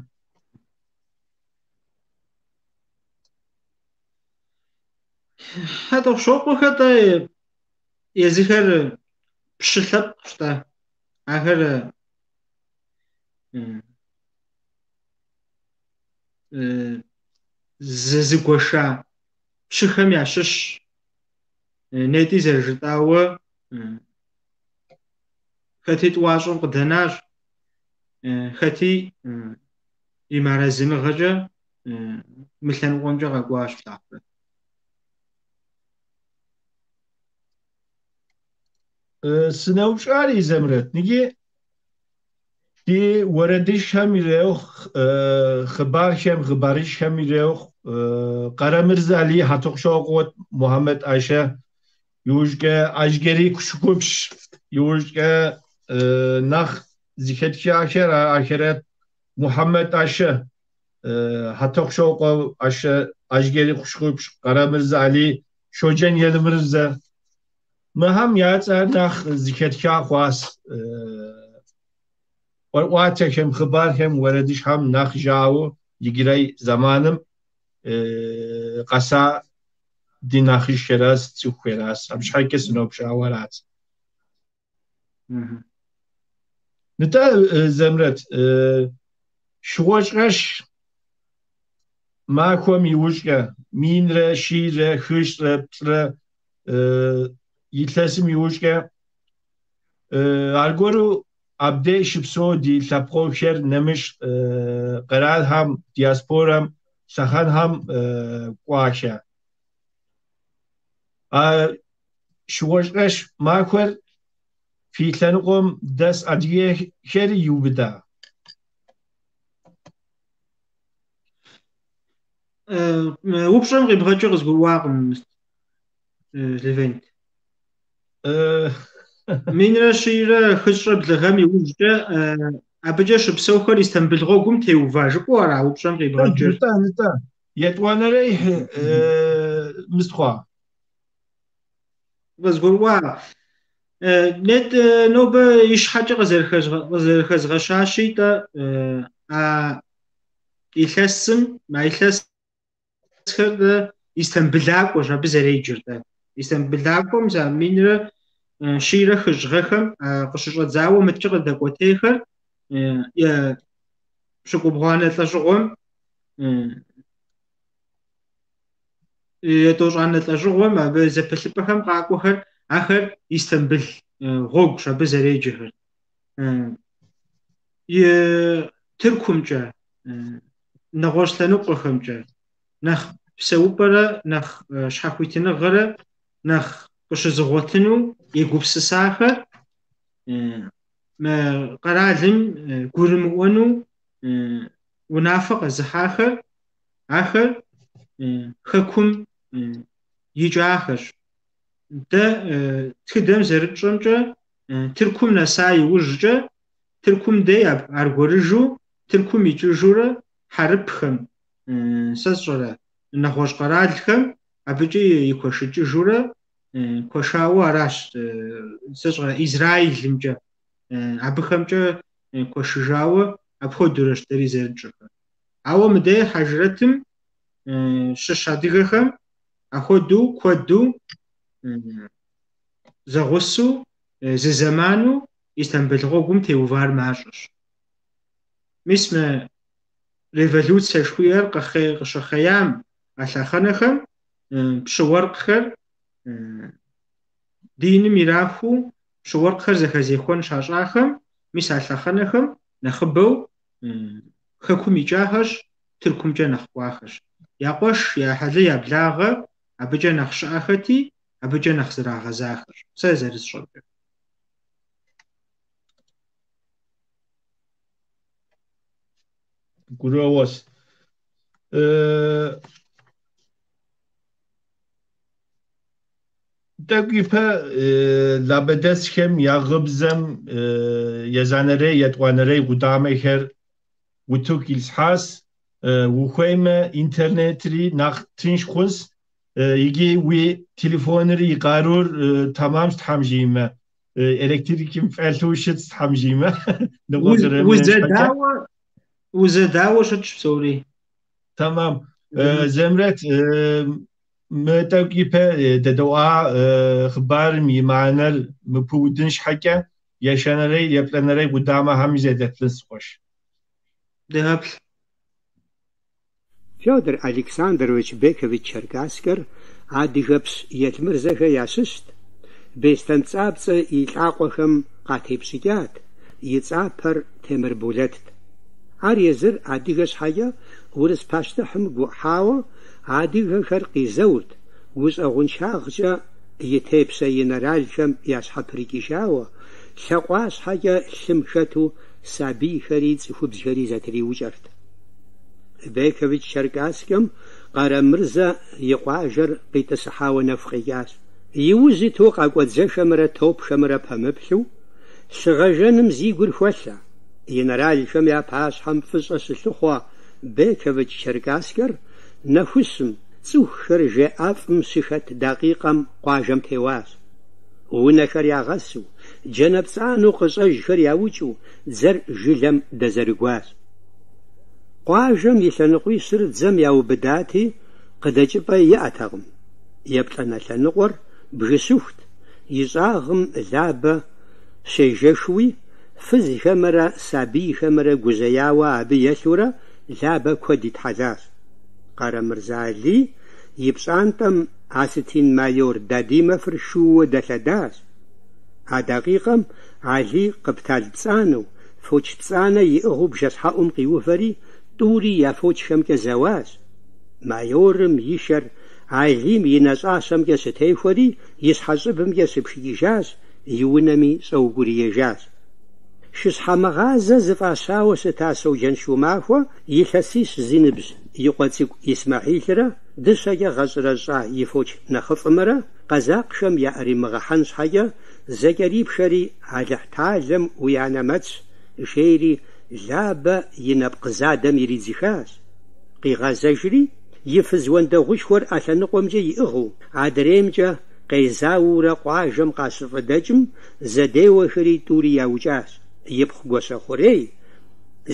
Хьэтӏохъущокъуэхэр-тӏэ езыхэр пщы лъэпкъщ-тӏэ. Ахэр зызыгуэша пщыхэм ящыщ. Нетӏи зэрыжытӏауэ, хэти тӏуащӏэм къыдэнащ, хэти и мыарэзыныгъэкӏэ мы лъэныкъуэмкӏэ къэкӏуащ плъагъурэ. Сынэупщӏари, Зэмрэт, ныги ди уэрэдыжьхэм ирехъу, хъыбархэм, хъыбарыжьхэм ирехъу, Къарэмырзэ Алий, Хьэтӏохъущокъуэ Мухьэмэд Ӏэшэ, иужькӏэ Ажьджэрий Кушыкупщ, иужькӏэ нэхъ зыхэтхахэр ахэрат Мухьэмэд Ӏэшэ, Хьэтӏохъущокъуэ Ӏэшэ, Ажьджэрий Кушыкупщ, Къарэмырзэ Алий, Щоджэн Елмырзэ. Мыхэм я цӏэр нэхъ зыхэтха хъуащ. ӏуэрыӏуатэхэм, хъыбархэм, уэрэдыжьхэм нэхъ жаӏэу иджырей зэманым къэса ди нэхъыжьхэращ, цӏыхухэращ. Абы щхьэкӏэ сыноупщӏауэ арат. Нтӏэ, Зэмрэт, щыгъуэщӏэш махуэм иужькӏэ минрэ щийрэ хыщӏрэ плӏырэ илъэсым иужькӏэ аргуэру абдей щыпсэу ди лъэпкъэгъухэр нэмыщӏ къэралхэм, диаспорэм, лъэхъэнхэм кӏуахэ. А щыгъуэщӏэш махуэр фи лъэныкъуэм дэс адыгэхэри иубыда? Упщӏэм къибгъэкӏыр къызгурыӏуакъым, Левент. Минрэ щийрэ хыщӏрэ блы гъэм иужькӏэ абыкӏэ щыпсэухэр Истамбыл гъуэгум теува жыпӏэу ара упщӏэм къибгъэкӏыр? Нтӏэ, нтӏэ. Етӏуанэрей мыстхъуа. Къызгурыӏуа. Нет, нобэ ищхьэкӏэ къызэрыхэзгъэщащи-тӏэ, а илъэсым, а илъэсхэр Истамбылакӏуэщ абы зэреджэр-тӏэ. Истамбылакӏуэм за минрэ щийрэ хыщӏ гъэхэм къыщыщӏэдзауэ мыткӏэ къыдэкӏуэтейхэр пщыкӏубгъуанэ лӏэщӏыгъуэм, етӏощӏанэ лӏэщӏыгъуэм абы зэпылъыпӏэхэм къакӏуэхэр, ахэр Истамбыл гъуэгущ абы зэреджэхэр. И Тыркумкӏэ, нэгъуэщӏ лъэныкъуэхэмкӏэ нэхъ псэупӏэрэ нэхъ щхьэхуитыныгъэрэ нэхъ къыщызыгъуэтыну егупсысахэр мы къэралым гурымыӏуэну унафэ къэзыхьахэр, ахэр хэкум икӏахэщ. Дэ тхыдэм зэрытщӏэмкӏэ, Тыркум нэса иужькӏэ, Тыркум дей аргуэрыжу, Тыркум икӏыжурэ хьэрыпхэм, сэ сщӏэрэ, нэгъуэщӏ къэралхэм абыкӏи икуэшыкӏыжурэ куэшауэ аращ, сэ сщӏэрэ, Израилымкӏэ, абыхэмкӏэ куэшыжауэ апхуэдэурэщ дэри зэрытщӏэхэр. Ауэ мыдей Хьэжрэтым щыщ адыгэхэм ахуэдэу куэду зэгъусэу зы зэману Истамбыл гъуэгум теувар мащӏэщ. Мис мы революцэ жыхуиӏэр къыщыхъеям а лъэхъэнэхэм пщы уэркъхэр диным ирахуу пщы уэркъхэр зэхэзехуэн щащӏахэм, мис а лъэхъэнэхэм нэхъыбэу хэкум икӏахэщ, Тыркумкӏэ нэхъ кӏуахэщ. Я къуэш, я ӏыхьлы, я благъэ абыкӏэ нэхъ щыӏэхэти, абыкӏэ нэхъ зрагъэзахэщ, сэ зэрысщӏэмкӏэ. Гурыӏуэгъуэщ. Тӏэкӏу ипэ лабэдэсхэм я гъыбзэм езанэрей, етӏуанэрей къудамэхэр утыку илъхьащ. Ухуеймэ, интернетри нэхъ тынш хъунщ, иджы уи телефонри и къарур тэмамщ, Тхьэм жиӏэмэ. Электрикым фӏэлъу щытщ, Тхьэм жиӏэмэ. Узэдауэ, узэдауэ щытщ псори. Тэмам. Зэмрэт, мы тӏэкӏу ипэ дэдэӏуа хъыбарым и мыхьэнэр мыпыудын щхьэкӏэ ещанэрей, еплӏанэрей къудамэхэми зэдэплъынщ, къуэш. Дегъэплъ. Федор Александрович Бекович-Черкасскэр адыгэпщ Елмырзэхэ ящыщт, Беслъэн Пцӏапцӏэ и лӏакъуэхэм къатепщӏыкӏат, и цӏапэр Темырболэтт. Ар езыр адыгэ щхьэкӏэ урыс пащтыхьым гухьауэ адыгэхэр къизэурт, гущӏэгъуншагъкӏэ и тепщэ инэралхэм ящхьэпрыкӏыжауэ, лъакъуащхьэкӏэ лъым хэту сабийхэри цӏыхубзхэри зэтриукӏэрт. Бекович-Черкасскэм Къарэмырзэ и къуажэр къитӏысыхьауэ нэху къекӏащ. Иужь иту къакӏуэ дзэхэмрэ топхэмрэ пэмыплъу, лъыгъэжэным зи гур хуэлъэ, инэралхэм я пащхьэм фӏыщӏэ щылъыхъуэ Бекович-Черкасскэр нэхущым, цӏыхухэр жей ӏэфӏым щыхэт дакъикъэм къуажэм теуащ. Унэхэр ягъэсу, джанэ пцӏанэу къыщӏэжхэр яукӏыу дзэр жылэм дэзэрыгуащ. Къуажэм и лъэныкъуищыр дзэм яубыдати, къыдэкӏыпӏэ иӏэтэкъым. Еплӏанэ лъэныкъуэр бгыщыхут, и щӏагъым Лабэ щежэхыуи, фызхэмрэ сабийхэмрэ гужьеяуэ абы елъурэ Лабэ куэд итхьэлащ. Къарэмырзэ Алий и пщӏантӏэм асэтин майор Дадимовыр шууэ дэлъэдащ. А дакъикъэм Алий къэптал пцӏанэу, фоч пцӏанэ иӏыгъыу бжэщхьэӏум къиувэри, тӏури я фочхэмкӏэ зэуащ. Майорым и шэр Алийм и нэщӏащэмкӏэ щытехуэри, и щхьэщӏыбымкӏэ щыпхыкӏыжащ, и унэми щӏэукӏуриежащ. Шыщхьэмыгъазэ зыфӏащауэ щыта Щоджэн Шумахуэ илъэсищ зи ныбжь и къуэ цӏыкӏу Исмэхьилрэ дыщэкӏэ гъэщӏэрэщӏа и фоч нэхъыфӏымрэ къэзакъхэм яӏэримыгъэхьэн щхьэкӏэ зэкӏэрипхэри Алыхьталэм уи анэмэтщ, жери Лабэ и нэпкъ задэм иридзыхащ. Къигъэзэжри, и фыз уэндэгъушхуэр ӏэ лъэныкъуэмкӏэ иӏыгъыу, адреймкӏэ къезауэурэ къуажэм къащыфӏыдэкӏым, зэдеуэхэри тӏури яукӏащ. Ипхъу Гуащэхъурей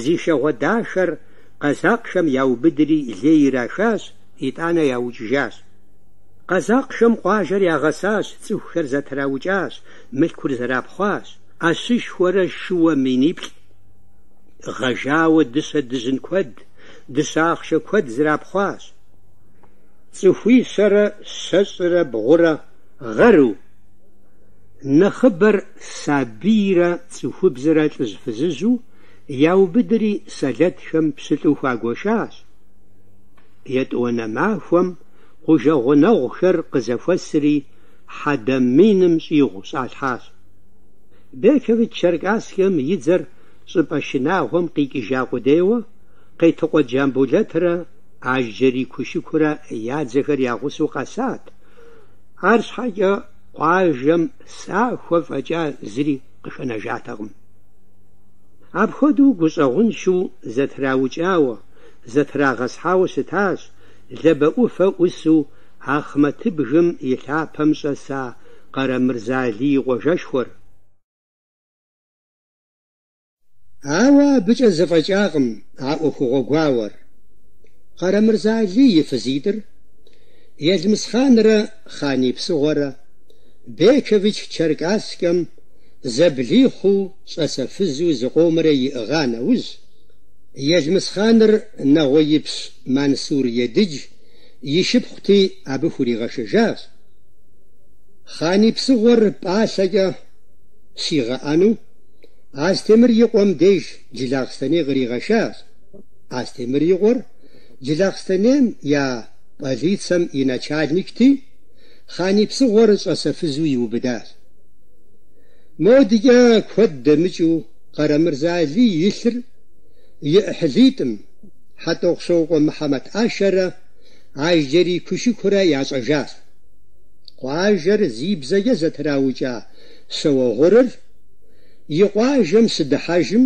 зи шэгъуэ дахэр къэзакъхэм яубыдри лей ирахащ, итӏанэ яукӏыжащ. Къэзакъхэм къуажэр ягъэсащ, цӏыхухэр зэтраукӏащ, мылъкур зэрапхъуащ, ӏэщышхуэрэ шыуэ миниплӏ гъэжауэ дыщэ дыжьын куэд, дыщэ ахъшэ куэд зэрапхъуащ. Цӏыхуищэрэ щэщӏрэ бгъурэ гъэру, нэхъыбэр сабийрэ цӏыхубзрэ лӏыжь-фызыжьу яубыдри сэлэтхэм пщылӏу хуагуэшащ. Етӏуанэ махуэм къуажэ гъунэгъухэр къызэхуэсри хьэдэ миным щӏигъу щӏалъхьащ. Бекович-Черкасскэм и дзэр щӏыпӏэ шынагъуэм къикӏыжа къудейуэ, Къетыкъуэ Джамбулэтрэ Ажджэрий Кушыкурэ я дзэхэр я гъусэу къэсат, арщхьэкӏэ къуажэм сахуэ фӏэкӏа зыри къыхэнэжатэкъым. Апхуэдэу гущӏэгъуншэу зэтраукӏауэ, зэтрагъэсхьауэ щытащ Лабэ ӏуфэ ӏусу Ахъмэтыбгым и лъапэм щӏэса Къарэмырзэ Алий и къуажэшхуэр. Ауэ абыкӏэ зэфӏэкӏакъым а ӏуэхугъуэ гуауэр. Къарэмырзэ Алий и фызитӏыр, Елмысхъанрэ Хъаний Псыгъуэрэ, Бекович-Черкасскэм зэблихъуу щӏэсэ фызу зыкъомрэ иӏыгъа нэужь, Елмысхъаныр нэгъуеипщ Мансур Едыдж и шыпхъути абы хуригъэшэжащ. Хъаний Псыгъуэр пӏалъэкӏэ щигъэӏэну Астемыр и къуэм деж Джылахъстэней къригъэшащ. Астемыр и къуэр Джылахъстэнейм я полицэм и начальникти, Хъаний Псыгъуэр щӏэсэ фызу иубыдащ. Модыкӏэ куэд дэмыкӏыу Къарэмырзэ Алий и лъыр и ӏыхьлитӏым, Хьэтӏохъущокъуэ Мыхьэмэт ӏэшэрэ Ажджэрий Кушыкурэ ящӏэжащ. Къуажэр зи бзэкӏэ зэтраукӏа Щауэгъурыр и къуажэм щыдыхьэжым,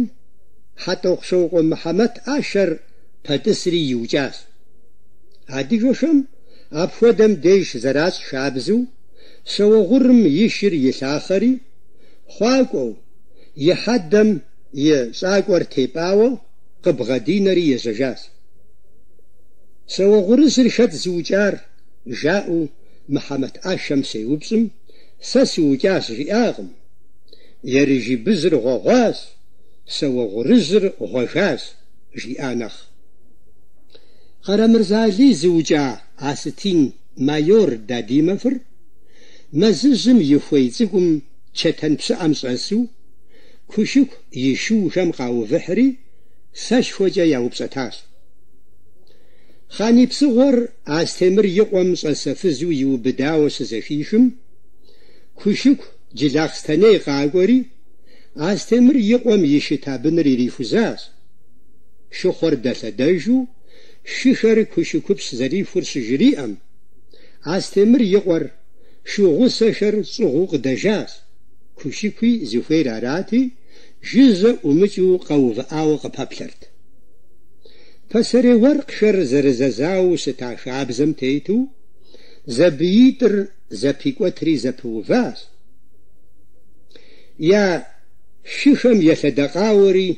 Хьэтӏохъущокъуэ Мыхьэмэт ӏэшэр пэтӏысри иукӏащ. Адыгэхэм апхуэдэм деж зэращӏ хабзэу, Щауэгъурым и шыр илъахъэри, хъуакӏуэу, и хьэдэм и щӏакӏуэр тепӏауэ къыбгъэдинэри ежьэжащ. Щауэгъурыжьыр хэт зыукӏар? жаӏэу Мыхьэмэт ӏэшэм щеупщӏым, Сэ сыукӏащ жиӏакъым. Ерыжыбыжьыр гъуэгъуащ, Щауэгъурыжьыр гъуэгащ, жиӏа нэхъ. Къарэмырзэ Алий зыукӏа асэтин майор Дадимовыр мэзыжьым и хуей цӏыкӏум чэтэн пщыӏэм щӏэсу, Кушыку и шухэм къаувыхьри, сэшхуэкӏэ яупщӏэтащ. Хъаний Псыгъуэр Астемыр и къуэм щӏэсэ фызу иубыдауэ щызэхихым, Кушыку Джылахъстэней къакӏуэри, Астемыр и къуэм и шы табыныр ирихузащ. Шыхъуэр дэлъэдэжу, шыхэр Кушыкупщ зэрихур щыжриӏэм, Астемыр и къуэр шу гъусэхэр щӏыгъуу къыдэжащ. Кушыкуи зыхуейр арати, жыжьэ ӏумыкӏыу къэувыӏауэ къыпэплъэрт. Пасэрей уэркъхэр зэрызэзауэу щыта хабзэм тету, зэбиитӏыр зэпикӏуэтри зэпыуващ. Я шыхэм елъэдэкъауэри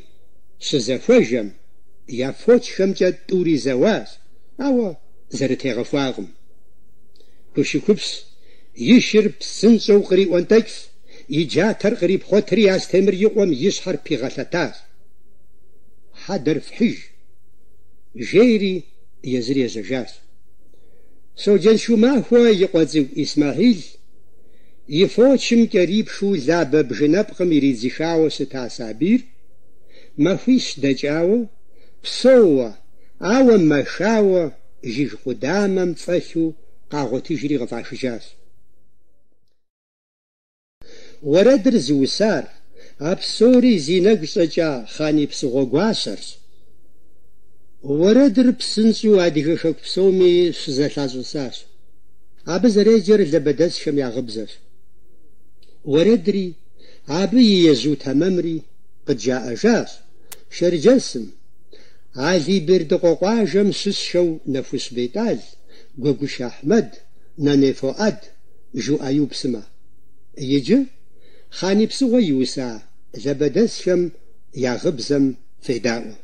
щызэхуэжэм, я фочхэмкӏэ тӏури зэуащ, ауэ зэрытегъэхуакъым. Кушыкупщ и шыр псынщӏэу къриӏуэнтӏэкӏщ, и джатэр кърипхъуэтри Астемыр и къуэм и щхьэр пигъэлъэтащ. Хьэдэр фхьыж, жери езыр ежьэжащ. Щоджэн Шумахуэ и къуэ цӏыкӏу Исмэхьил и фочым кӏэрипхыу Лабэ бгынэпкъым иридзыхауэ щыта сабийр махуищ дэкӏауэ, псэууэ, ауэ мэхауэ жыг къудамэм фӏэлъу къагъуэтыжри къыфӏахыжащ. Уэрэдыр зыусар а псори зи нэгу щӏэкӏа Хъаний Псыгъуэ гуащэрщ. Уэрэдыр псынщӏэу адыгэ хэку псоми щызэлъащӏысащ. Абы зэреджэр лабэдэсхэм я гъыбзэщ. Уэрэдри, абы и ежьу тэмэмри къыджаӏэжащ Шэрджэсым, Алий-Бердыкъуэ къуажэм щыщхэу Нэхущ Бетӏал, Гуэгуш Ахьмэд, Наней Фуӏэд, Жу Ӏэюб сымэ. Иджы Хъаний Псыгъуэ иуса Лабэдэсхэм я гъыбзэм федаӏуэ.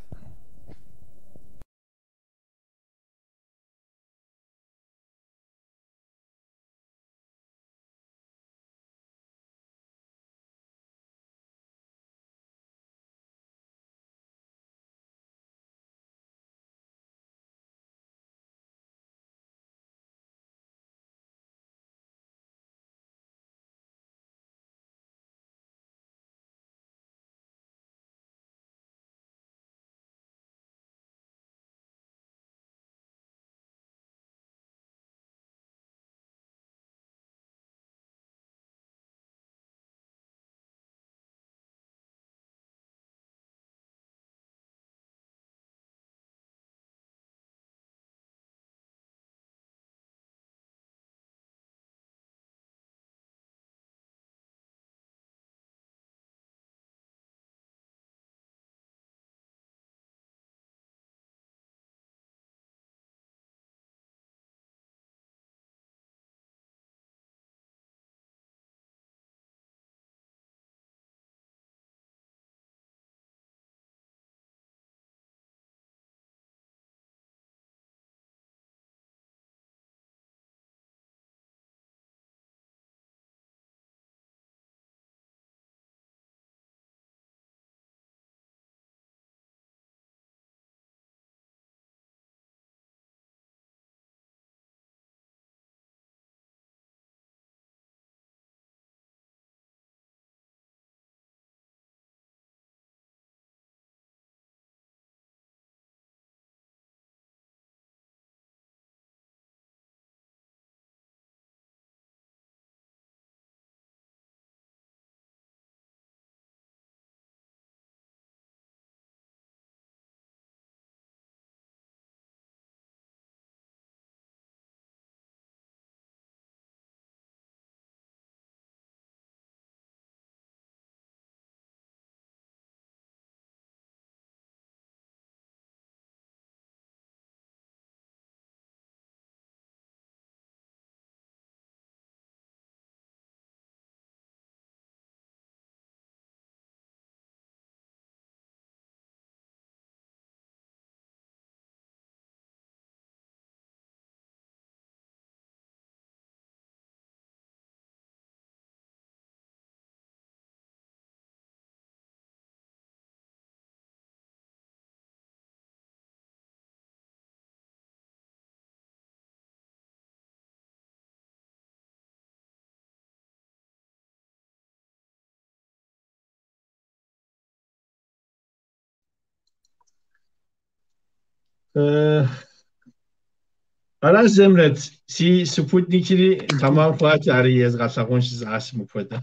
Аращ, Зэмрэт, си спутникри тэмам хъуат, ари езгъэлъагъун жысӏащ мыпхуэдэ.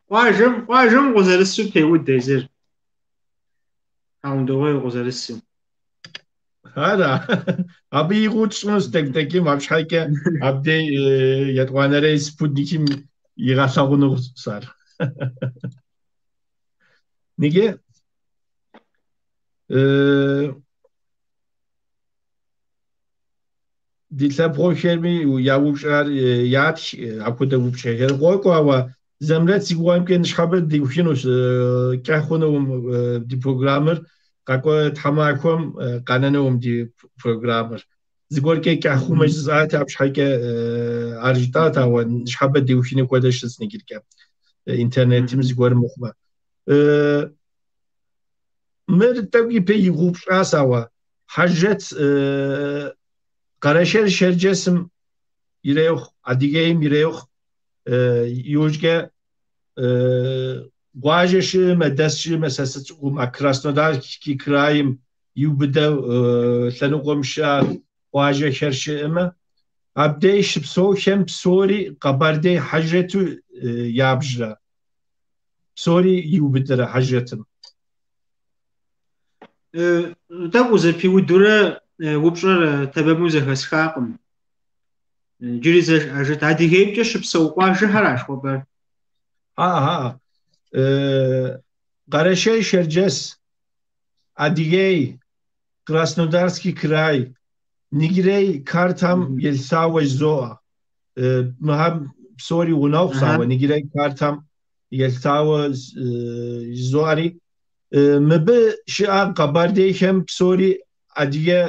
Къуажэм, къуажэм укъызэрысу пеуд езыр. Хьэгъундыгъуей укъызэрысу. Ара, абы и гугъу тщӏынущ тӏэкӏу-тӏэкӏум, абы щхьэкӏэ абдей етӏуанэрей спутникым игъэлъэгъунущ ар. Ниги ди лъэпкъхэми я упщӏэр ятх, апхуэдэ упщӏэхэр къокӏуэ, ауэ Зэмрэт си гугъэмкӏэ ныщхьэбэ диухынущ, кӏыхь хъунукъым ди программэр, къакӏуэ тхьэмахуэм къэнэнукъым ди программэр. Зыгуэркӏэ кӏыхь хъумэ жысӏат, абы щхьэкӏэ ар жытӏат, ауэ ныщхьэбэ диухыну хуэдэ щытщ иджыркӏэ, интернетым зыгуэр мыхъумэ. Мыр тӏэкӏу ипэ и гугъу пщӏащ, ауэ Хьэжрэт Къэрэшей-Шэрджэсым ирехъу, Адыгейм ирехъу, иужькӏэ къуажэ щыӏэмэ, дэс щыӏэмэ, сэ сыцӏыкӏум, а Краснодарский крайм иубыдэу лъэныкъуэм щыӏэ къуажэхэр щыӏэмэ, абдей щыпсэухэм псори къэбэрдей хьэжрэту ябжрэ, псори иубыдэрэ хьэжрэтым. Тӏэкӏу узэпиудурэ упщӏэр тэмэму зэхэсхакъым. Иджыри зэ жыӏэжыт, Адыгеймкӏэ щыпсэу къуажэхэра жыхуэпӏэр? Аха. Къэрэшей-Шэрджэс, Адыгей, Краснодарский край. Ныджырей картэм елъытауэ жызоӏэ. Мыхэм псори гъунэгъущ, ауэ ныджырей картэм елъытауэ жызоӏэри. Мыбы щыӏэ къэбэрдейхэм псори адыгэ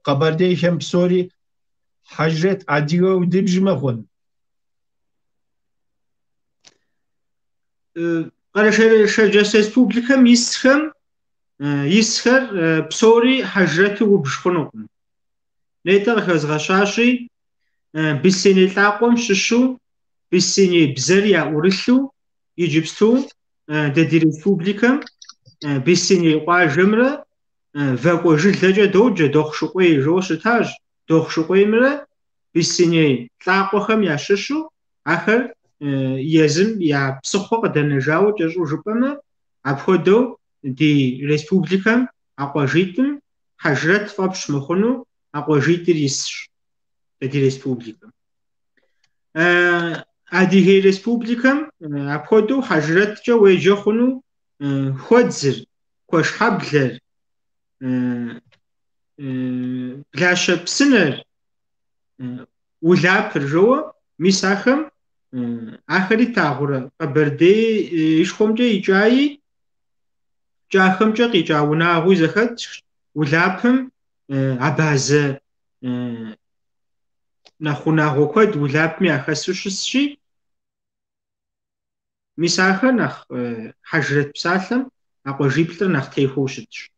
къэбэрдейхэм псори хьэжрэт адыгэу дыбжмэ хъун. Къэрэшей-Шэрджэс Республикэм исхэм исхэр псори хьэжрэту убж хъунукъым. Нетӏэ къыхэзгъэщащи, Беслъэней лӏакъуэм щыщу Беслъэней бзэр яӏурылъу иджыпсту дэ ди республикэм Беслъэней къуажэмрэ Вакӏуэ-Жылэкӏэ доджэ, Дохъушыкъуей жоуэ щытащ. Дохъушыкъуеймрэ Беслъэней лӏакъуэхэм ящыщу ахэр езым я псыхъуэ къыдэнэжауэ кӏэщӏу жыпӏэмэ, апхуэдэу ди республикэм а къуажитӏым хьэжрэт фӏэпщ мыхъуну а къуажитӏыр исщ дэ ди республикэм. Адыгей республикэм апхуэдэу хьэжрэткӏэ уеджэ хъуну Хуэдзыр, Куэшхьэблэр, Блащэпсынэр, Улапыр жоуэ, мис ахэм ахэри Тагъурэ Къэбэрдеишхуэмкӏэ икӏаи, Кӏахэмкӏэ къикӏа унагъуи зэхэтщ. Улапым абазэ нэхъ унагъуэ куэд Улапми яхэсу щысщи, мис ахэр нэхъ хьэжрэт псалъэм а къуажиплӏыр нэхъ техуэу щытщ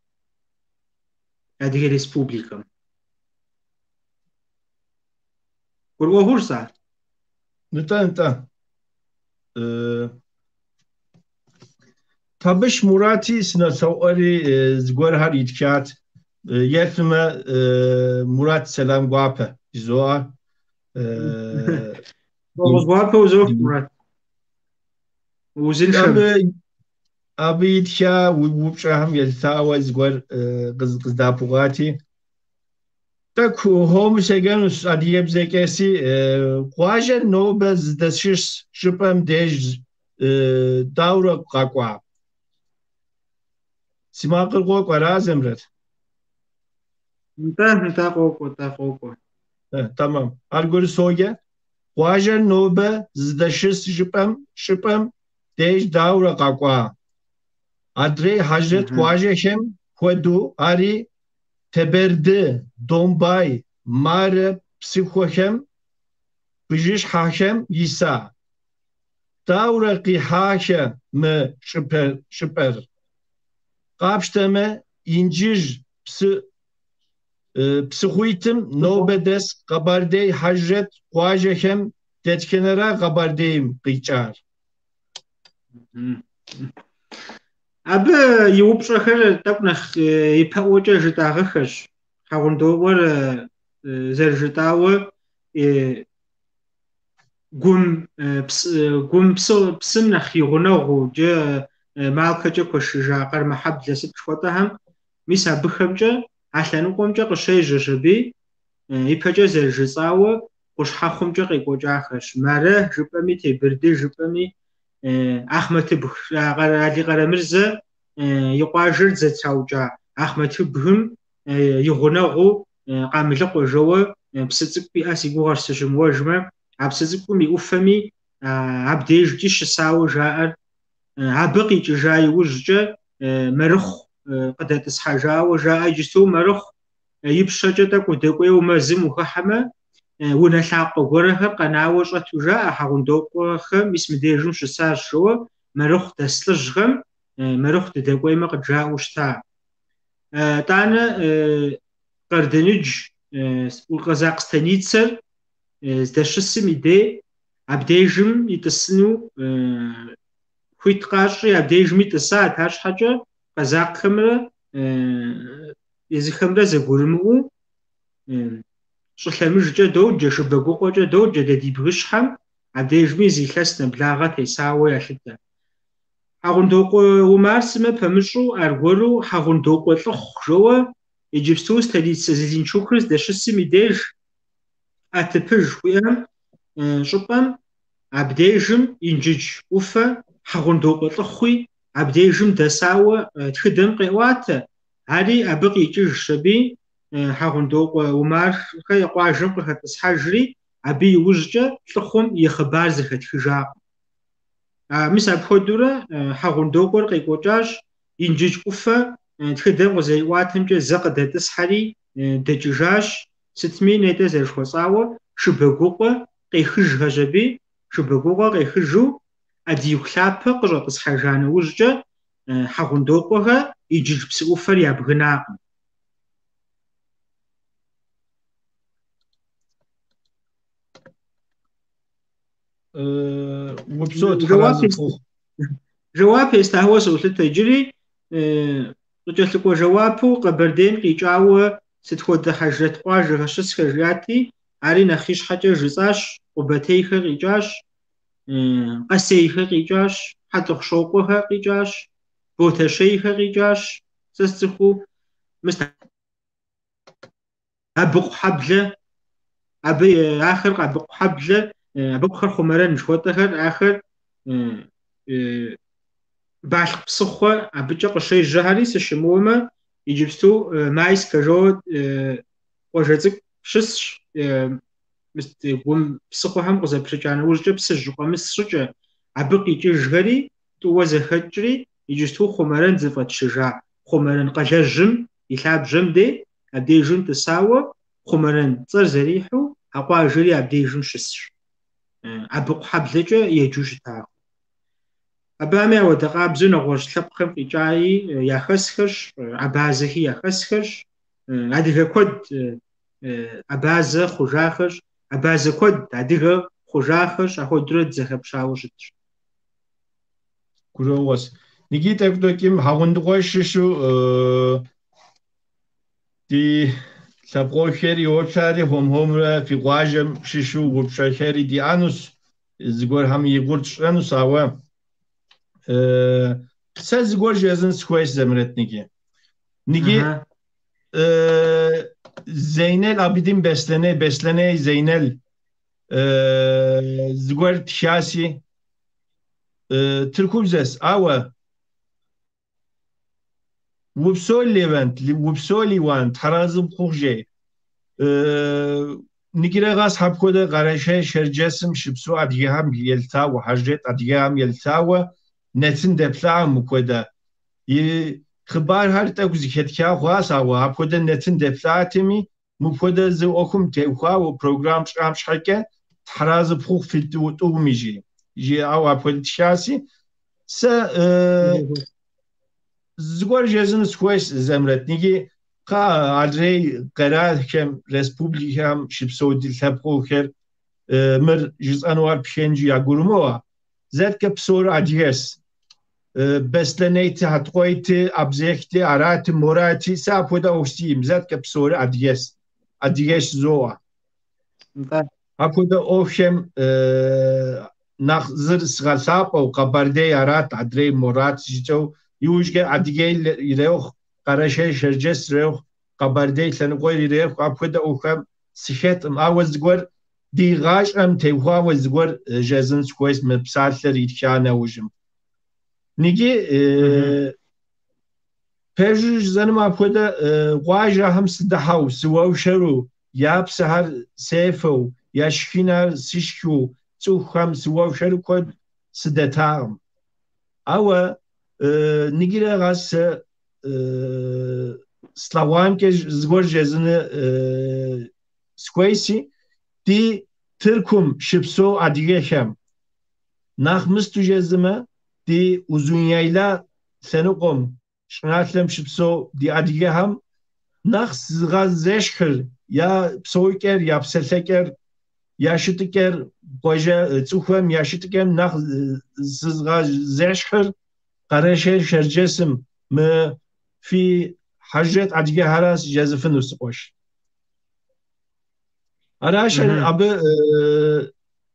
Адыгей Республикэм. Гурыӏуэгъуэ жысӏа? Нтӏэ, нтӏэ. Табыщ Мурати сынолъэӏуэри зыгуэрхэр итхат. Еплъмэ, Мурат сэлам гуапэ жызоӏэ. Гуапэ узох, Мурат. Узыншэм. Абы итха упщӏэхэм елъытауэ зыгуэр къыздэӏэпыкъуати. Тӏэкӏу хуэму седжэнущ адыгэбзэкӏэси, къуажэр нобэ зыдэщыс щӏыпӏэм деж дауэрэ къэкӏуа? Си макъыр къокӏуэ, ара, Зэмрэт? Нтӏэ, нтӏэ, къокӏуэ, нтӏэ, къокӏуэ. Тэмэм. Аргуэру соджэ. Къуажэр нобэ зыдэщыс щӏыпӏэм деж дауэрэ къэкӏуа? Адрей хьэжрэт къуажэхэм хуэдэу ари Теберды, Домбай, Марэ псыхъуэхэм, бгыщхьэхэм иса. Дауэрэ къихьахэ мы щӏыпӏэр? Къапщтэмэ, Инджыдж псыхъуитӏым нобэ дэс къэбэрдей хьэжрэт къуажэхэм дэтхэнэра Къэбэрдейм къикӏар? Абы и упщӏэхэр тӏэкӏу нэхъ ипэӏуэкӏэ жытӏагъэхэщ. Хьэгъундокъуэр зэрыжытӏауэ Гум Гум псым нэхъ и гъунэгъуу, иджы Малкэкӏэ куэшыжа Къармэхьэблэ сыт жыхуэтӏэхэм, мис абыхэмкӏэ а лъэныкъуэмкӏэ къыщежьэщ аби, ипэкӏэ зэрыжысӏауэ, къущхьэхъумкӏэ къекӏуэкӏахэщ. Марэ жыпӏэми, Теберды жыпӏэми, Ахъмэтыбг, Алий Къарэмырзэ и къуажэр зэтраукӏа Ахъмэтыбгым и гъунэгъуу Къамылыкъуэ жоуэ псы цӏыкӏу иӏэ си гугъэщ сыщымыуэжмэ, а псы цӏыкӏум и ӏуфэми абдежкӏи щысауэ жаӏэр. Абы къикӏыжа иужькӏэ Марыхъу къыдэтӏысхьэжауэ жаӏэ. Иджысту Марыхъу ипщэкӏэ тӏэкӏу удэкӏуейуэ мэзым ухыхьэмэ, унэ лъакъуэ гуэрэхэр къэнауэ щӏэту жаӏэ, Хьэгъундокъуэхэ мис мыдежым щысащ жоуэ Марыхъу дэс лӏыжьхэм Марыхъу дыдэкӏуеймэ къыджаӏэу щыта. Тӏанэ Къардэныдж къэзакъ станицэр здэщысым и дей абдежым итӏысыну хуит къащӏри абдежми тӏысат, арщхьэкӏэ къэзакъхэмрэ езыхэмрэ зэгурымыӏуэу Щӏылъэмыжкӏэ доджэ, Шыбэгукъуэкӏэ доджэ дэ ди бгыщхьэм, абдежми зы илъэс нэблагъэ тесауэ ялъытэ. Хьэгъундокъуэ Умар сымэ пэмыщӏу аргуэру Хьэгъундокъуэ Лӏыхъу жоуэ иджыпсту станицэ Зеленчукыр здэщысым и деж ӏэтыпыж жыхуиӏэм щӏыпӏэм абдежым Инджыдж ӏуфэ Хьэгъундокъуэ Лӏыхъуи абдежым дэсауэ тхыдэм къеӏуатэ, ари абы къикӏыжщ аби. Хьэгъундокъуэ Умархэ я къуажэм къыхэтӏысхьэжри, абы иужькӏэ Лӏыхъум и хъыбар зэхэтхыжакъым. Мис апхуэдэурэ Хьэгъундокъуэр къекӏуэкӏащ, Инджыдж ӏуфэ тхыдэм къызэриӏуатэмкӏэ зэ къыдэтӏысхьэри дэкӏыжащ. Сытми, нетӏэ зэрыжыхуэсӏауэ, Шыбэгукъуэ къехыжхэщ аби, Шыбэгукъуэ къехыжу Ӏэдииху лъапэ къыщӏэтӏысхьэжа нэужькӏэ Хьэгъундокъуэхэ Инджыдж псы ӏуфэр ябгынакъым. Упсэу, Тхьэразэ пхухъу. Жэуап естауэ солъытэ иджыри, къыкӏэлъыкӏуэ жэуапу Къэбэрдейм къикӏауэ сыт хуэдэ хьэжрэт къуажэхэр щысхэ жиӏати, ари нэхъ ищхьэкӏэ жысӏащ, Къубатейхэр къикӏащ, Къэсейхэр къикӏащ, Хьэтӏохъущокъуэхэр къикӏащ, Ботэщейхэр къикӏащ, сэ сцӏыхуу, мис Абыкъухьэблэ, абы ахэр Абыкъухьэблэ, Абыкъухэр Хъумэрэн жыхуэтӏэхэр, ахэр Балъкъ псыхъуэ абыкӏэ къыщежьэхэри сыщымыуэмэ, иджыпсту Майскэ жоуэ къуажэ цӏыкӏу щысщ, Гум псыхъуэхэм къызэпрыкӏа нэужькӏэ Псыжь укъэмыс щӏыкӏэ, абы къикӏыжхэри тӏууэ зэхэкӏри, иджыпсту Хъумэрэн зыфӏэтщыжа Хъумэрэн къалэжьым и лъабжьэм дей абдежым тӏысауэ Хъумэрэн цӏэр зэрихьэу а къуажэри абдежым щысщ. Абыкъухьэблэкӏэ еджэу щытакъым. Абыхэми ауэдэ къабзэу нэгъуэщӏ лъэпкъхэм къикӏаи яхэсхэщ, абазэхи яхэсхэщ, адыгэ куэд абазэ хъужахэщ, абазэ куэд адыгэ хъужахэщ, ахуэдурэ дызэхэпщауэ щытщ. Гурыӏуэгъуэщ. Ниги тӏэкӏу дэкӏым Хьэгъундыкъуей щыщу ди лъэпкъыхэри йоплъари хуэм-хуэмурэ фи къуажэм щыщу упщӏэхэри диӏэнущ, зыгуэрхэм и гур тщӏэнущ, ауэ сэ зыгуэр жезын сыхуейщ Зэмрэт ниги. Ниги Зейнел Абидин Беслъэней, Беслъэней Зейнел зыгуэр тхаси тыркубзэс, ауэ Упсэу Левент, упсэу Лиуан, Тхьэразы пхухъу жей. Ниджырэ къэс апхуэдэ Къэрэшей-Шэрджэсым щыпсэу адыгэхэм елъытауэ, хьэжрэт адыгэхэм елъытауэ нэтын дэплъакъым мыпхуэдэ. И хъыбархэр тӏэкӏу зэхэтха хъуащ, ауэ апхуэдэ нэтын дэплъатеми, мыпхуэдэ зы ӏуэхум теухуауэ программ пщӏам щхьэкӏэ Тхьэразы пхухъу фи тӏуми жи. Жиӏауэ апхуэдэ тхаси, сэ зыгуэр жезыну сыхуейщ Зэмрэт. Ниги кхъа адрей къэралхэм, республикэхэм щыпсэу ди лъэпкъыхэр мыр жысӏэнуар пхэнжу ягурымыӏуэ. Зэткӏэ псор адыгэс. Беслъэнейти, Хьэткъуейти, Абзехти, арати, морати, сэ апхуэдэ ӏуэху сиӏым. Зэткӏэ псори адыгэс. Адыгэщ жызоӏэ. Апхуэдэ ӏуэхухэм нэхъ зыр сгъэлъапӏэу, Къэбэрдей арат, адрей морат жытӏэу, иужькӏэ Адыгей ирехъу, Къэрэшей-Шэрджэс ирехъу, Къэбэрдей лъэныкъуэр ирехъу, апхуэдэ ӏуэхухэм сыхэтӏым. Ауэ зыгуэр ди гъащӏэм теухуауэ зыгуэр жезын сыхуейщ мы псалъэр итха нэужьым. Ниги пэжу жызӏэнум апхуэдэ къуажэхэм сыдыхьэу, сыуэршэру, я псыхэр сефэу, я шхынхэр сышхыу, цӏыхухэм сыуэршэру куэд сыдэтакъым. Ауэ ниджырэ къэс сэ слъэгъуамкӏэ зыгуэр жезыну сыхуейси, ди Тыркум щыпсэу адыгэхэм нэхъ мысту жезымэ, ди Узуняйла лъэныкъуэм, щӏыналъэм щыпсэу ди адыгэхэм нэхъ зыгъэзэшхыр, я псэукӏэр, я псэлъэкӏэр, я щытыкӏэр, къуажэ цӏыхухэм я щытыкӏэм нэхъ зызгъэзэшхыр Къэрэшей-Шэрджэсым мы фи хьэжрэт адыгэхэращ жезыфыну си къуэш. Аращ абы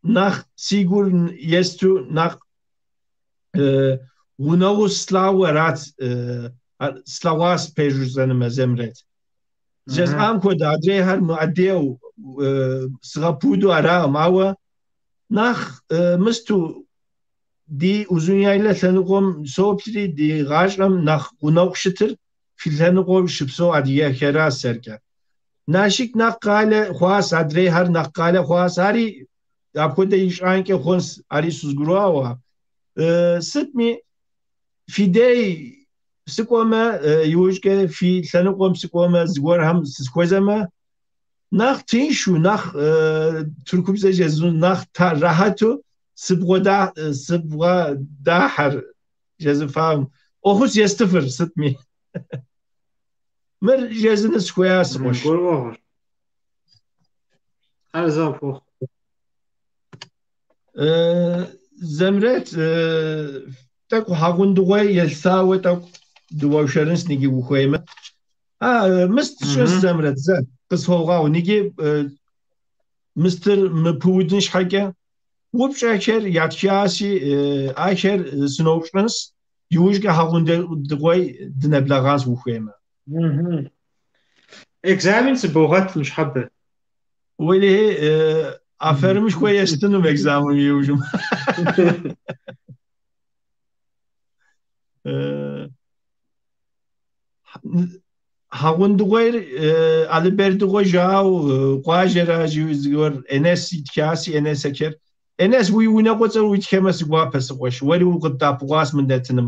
нэхъ си гур есту нэхъ гъунэгъуу слъагъуу арат, слъэгъуащ пэжу жысӏэнумэ Зэмрэт. Жесӏам хуэдэ адрейхэр мыӏэдейуэ сыгъэпуду аракъым, ауэ нэхъ мысту ди Узуняйлэ лъэныкъуэм соплъри, ди гъащӏэм нэхъ гъунэгъу щытыр фи лъэныкъуэм щыпсэу адыгэхэращ сэркӏэ. Налшык нэхъ къалэ хъуащ, адрейхэр нэхъ къалэ хъуащ. Ари апхуэдэ ищӏанкӏэ хъунщ, ари сызгурыӏуауэ. Сытми, фи дей сыкӏуэмэ, иужькӏэ фи лъэныкъуэм сыкӏуэмэ, зыгуэрхэм сыхуэзэмэ, нэхъ тыншу, нэхъ тыркубзэ жезыну, нэхъ рахьэту сыбгъэдахьэр жезыфам, ӏуэхус естыфыр сытми. Мыр жезыну сыхуея си къуэш. Гурыӏуэгъуэщ. Арэзы къыпхуохъу. Зэмрэт, тӏэкӏу Хьэгъундыкъуей елъытауэ тӏэкӏу дыуэршэрынс ниги ухуеймэ. Мыст сщӏынс Зэмрэт, зэ къысхуогъэгъу. Ниги мыстыр мыпыудын щхьэкӏэ упщӏэхэр ятхаси, ахэр сыноупщӏынс, иужькӏэ Хьэгъундыкъуей дынэблэгъэнс ухуеймэ. Экзамен сыбогъэт ныщхьэбэ. Уэлэхьи, афэрымышхуэ естынум экзаменым иужьым. Хьэгъундыкъуейр Алыбердыкъуэ жаӏэу къуажэра жиӏэу зыгуэр Энес итхаси, Энес Экер. Энес, уи унагъуэцӏэр уитхэмэ си гуапэ, си къуэш. Уэри укъыддэӏэпыкъуащ мы нэтыным.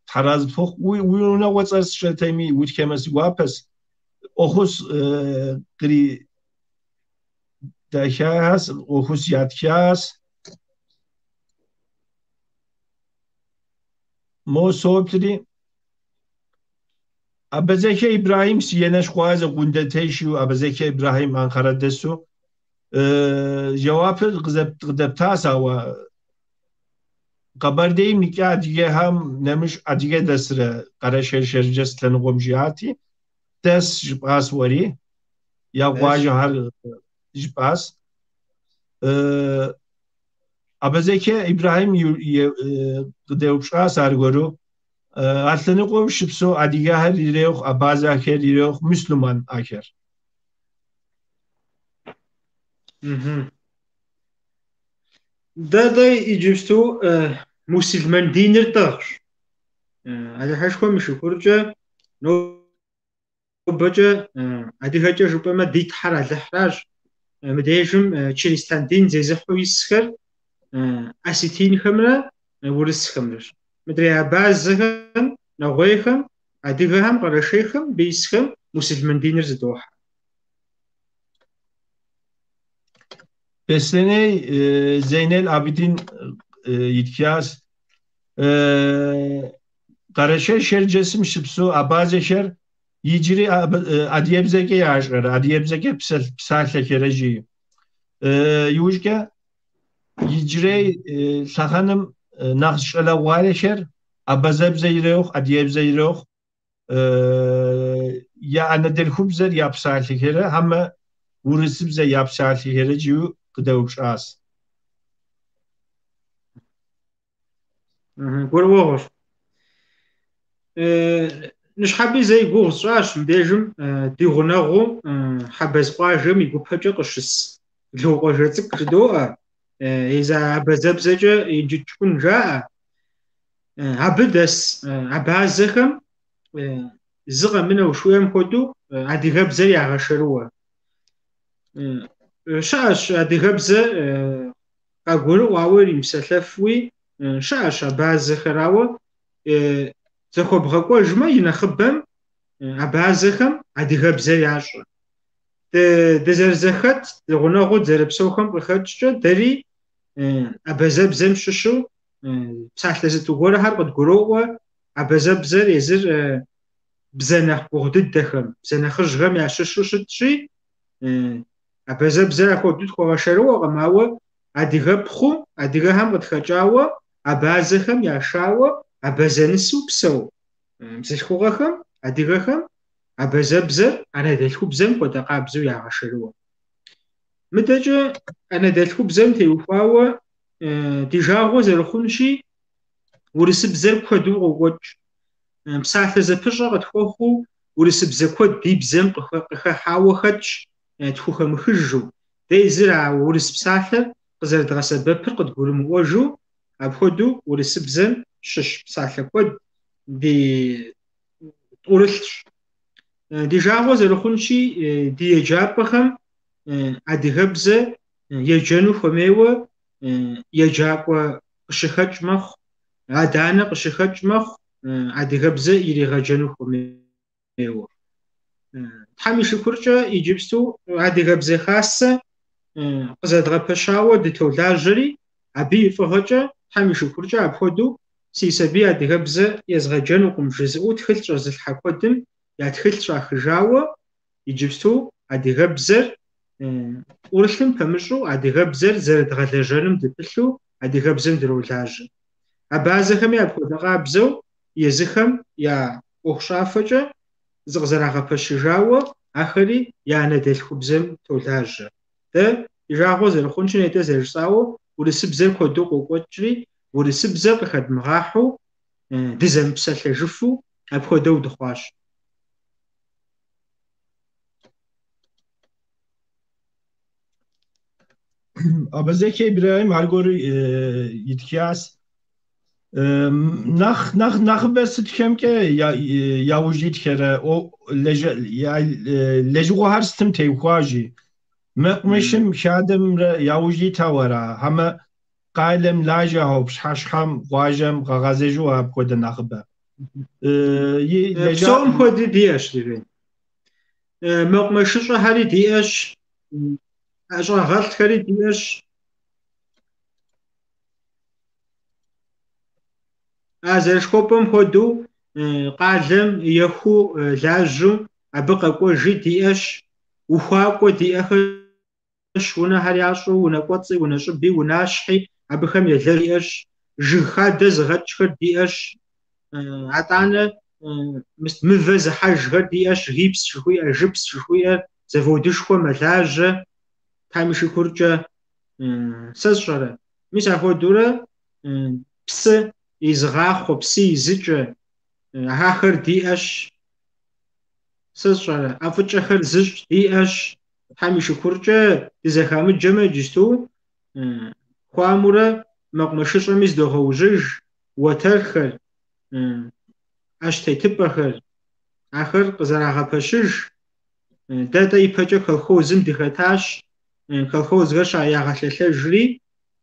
Тхьэразы пхухъу. Уи унагъуэцӏэр сщӏэтэми, утхэмэ си гуапэс. ӏуэхус къридэхащ, ӏуэхус ятхащ. Мо соплъри, Абазэхэ Ибрахьим си енэш къуажэ Къундэтей жиӏэу Абазэхэ Ибрахьим Анкара дэсу жэуапыр къыдэптащ, ауэ Къэбэрдейм икӏа адыгэхэм нэмыщӏ адыгэ дэсрэ Къэрэшей-Шэрджэс лъэныкъуэм жиӏати, дэс жыпӏащ уэри, я къуажэхэр жыпӏащ. Абазэхэ Ибрахьим къыдеупщӏащ аргуэру, а лъэныкъуэм щыпсэу адыгэхэр ирехъу, абазэхэр ирехъу, муслъымэн ахэр. Дэ дэ иджыпсту мусульмэн диныр тӏыгъщ. Алыхьышхуэм и шыкуркӏэ нобэкӏэ адыгэкӏэ жыпӏэмэ ди Тхьэр Алыхьращ. Мыдежым чыристан дин зезыхьэу исхэр осетинхэмрэ урысхэмрэщ. Мыдрей абазэхэм, нэгъуейхэм, адыгэхэм, къэрэшейхэм, мыбы исхэм мусульмэн диныр зыдохьэ. Беслъэней Зейнел Абидин итхащ, Къэрэшей-Шэрджэсым щыпсэу абазэхэр иджыри адыгэбзэкӏэ ящӏэрэ, адыгэбзэкӏэ псалъэхэрэ жи. Иужькӏэ иджырей лъэхъэнэм нэхъ щӏалэгъуалэхэр абазэбзэ ирехъу, адыгэбзэ ирехъу, я анэдэлъхубзэр я псалъэхэрэ хьэмэ урысыбзэ я псалъэхэрэ жиӏэу къыдэупщӏащ. Гурыӏуэгъуэщ. Ныщхьэби зэ и гугъу сщӏащ мыбдежым ди гъунэгъуу Хьэбэз къуажэм и гупэкӏэ къыщыс Ло къуажэ цӏыкӏу жыдоӏэ, езы абазэбзэкӏэ Инджыджкӏун жаӏэ. Абы дэс абазэхэм зы къэмынэу жыхуиӏэм хуэдэу адыгэбзэр ягъэшэрыуэ. Щыӏэщ адыгэбзэ къагурыӏуэ, ауэ иримыпсэлъэфуи щыӏэщ абазэхэр, ауэ зэхуэбгъэкӏуэжмэ, и нэхъыбэм абазэхэм адыгэбзэр ящӏэ. Дызэрызэхэт, ди гъунэгъуу дызэрыпсэухэм къыхэкӏкӏэ дэри абазэбзэм щыщу псалъэ зытӏу гуэрхэр къыдгуроӏуэ. Абазэбзэр езыр бзэ нэхъ гугъу дыдэхэм, бзэ нэхъыжьхэм ящыщу щытщи, абазэбзэр апхуэдэу тхуэгъэшэрыуэкъым, ауэ адыгэпхъуу, адыгэхэм къытхэкӏауэ, абазэхэм яшауэ, абазэнысу псэу бзылъхугъэхэм, адыгэхэм абазэбзэр анэдэлъхубзэм хуэдэ къабзэу ягъэшэрыуэ. Мыдэкӏэ анэдэлъхубзэм теухуауэ ди жагъуэ зэрыхъунщи, урысыбзэр куэду къокӏуэкӏ. Псалъэ зэпыщӏэ къытхуэхъуу урысыбзэ куэд ди бзэм къыхэхьауэ хэтщ тхухэмыхыжу. Дэ езыр а урыс псалъэр къызэрыдгъэсэбэпыр къыдгурымыӏуэжу, апхуэдэу урысыбзэм щыщ псалъэ куэд ди тӏурылъщ. Ди жагъуэ зэрыхъунщи, ди еджапӏэхэм адыгэбзэ еджэну хуэмейуэ еджакӏуэ къыщыхэкӏ мэхъу, адэ-анэ къыщыхэкӏ мэхъу, адыгэбзэ иригъэджэну хуэмейуэ. Тхьэм и шыкуркӏэ иджыпсту адыгэбзэ хасэ къызэдгъэпэщауэ дытолажьэри, абы и фӏыгъэкӏэ, Тхьэм и шыкуркӏэ апхуэдэу си сабий адыгэбзэ езгъэджэнукъым жызыӏэу тхылъ щӏэзылъхьэ куэдым я тхылъ щӏахыжауэ иджыпсту адыгэбзэр ӏурылъым пэмыщӏу адыгэбзэр зэрыдгъэлэжьэным дыпылъу адыгэбзэм дролажьэ. Абазэхэми апхуэдэ къабзэу езыхэм я ӏуэхущӏафэкӏэ зыкъызэрагъэпэщыжауэ ахэри я анэдэлъхубзэм толажьэ. Дэ ди жагъуэ зэрыхъунщи, нетӏэ зэрыжысӏауэ, урысыбзэр куэду къокӏуэкӏри, урысыбзэр къыхэдмыгъахьэу, дызэмыпсэлъэжыфу апхуэдэу дыхъуащ. Абазэхэ Ибрэхьим аргуэру итхащ. Нэхъ нэхъ нэхъыбэ сытхэмкӏэ яужь итхэрэ лэжьыгъуэхэр сытым теухуа жи? Мэкъумэшым хадэмрэ яужь итау ара? Хьэмэ къалэм лажьэхэу пщыхьэщхьэм къуажэм къагъэзэжу апхуэдэ нэхъыбэ? Псом хуэди диӏэщ, Левен. Мэкъумэшыщӏэхэри диӏэщ, ӏэщӏагъэлӏхэри диӏэщ. А зэрышхуэпӏэм хуэдэу къалэм ехыу лажьэу абы къэкӏуэжи диӏэщ, ухуакӏуэ диӏэхэщ, унэхэр ящӏу, унэ кӏуэцӏи, унэ щӏыби, унащхьи абыхэм елэжь диӏэщ, жыг хадэ зыгъэкӏхэр диӏэщ, атӏанэ мывэ зыхьэжхэр диӏэщ, гипс жыхуиӏэр, жыпс жыхуиӏэр, заводышхуэ мэлажьэ, Тхьэм и шыкуркӏэ, сэ сщӏэрэ. Мис ахуэдэурэ псы изыгъахъуэ, псы изыкӏэ, ахэр диӏэщ, сэ сщӏэрэ, ӏэфӏыкӏэхэр зыщӏ диӏэщ, Тхьэм и шыкуркӏэ дызэхамыджэмэ иджысту хуамурэ мэкъумэшыщӏэми зыдогъэужьыж, уэтэрхэр, ӏэщ тетыпӏэхэр, ахэр къызэрагъэпэщыж. Дэ-тӏэ ипэкӏэ колхозым дыхэтащ, колхозхэр ягъэлъэлъэжри,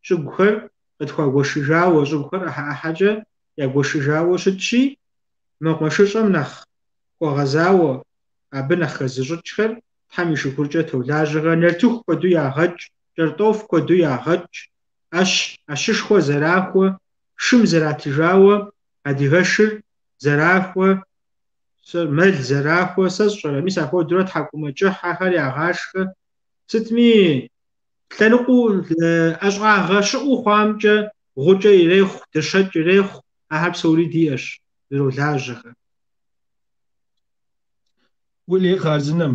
щӏыгухэр къытхуагуэшыжауэ, щӏыгухэр ӏыхьэ-ӏыхьэкӏэ ягуэшыжауэ щытщи, мэкъумэшыщӏэм нэхъ хуэгъэзауэ, абы нэхъ хэзыщӏыкӏхэр Тхьэм и шыкуркӏэ толажьэхэр, нартыху куэду ягъэкӏ, кӏэртӏоф куэду ягъэкӏ, ӏэщ, ӏэщышхуэ зэрахуэ, шым зратыжауэ, адыгэшыр зэрахуэ, мэл зэрахуэ, сэ сщӏэрэ, мис ахуэдурэ тхьэкӏумэкӏыхь ахэр ягъашхэ. Сытми, лъэныкъуэу ӏэщӏагъэ щыӏэу хъуамкӏэ гъукӏэ ирехъу, дыщэкӏ ирехъу, ахэр псори диӏэщ, дролажьэхэр. Уэлей хъарзынэм,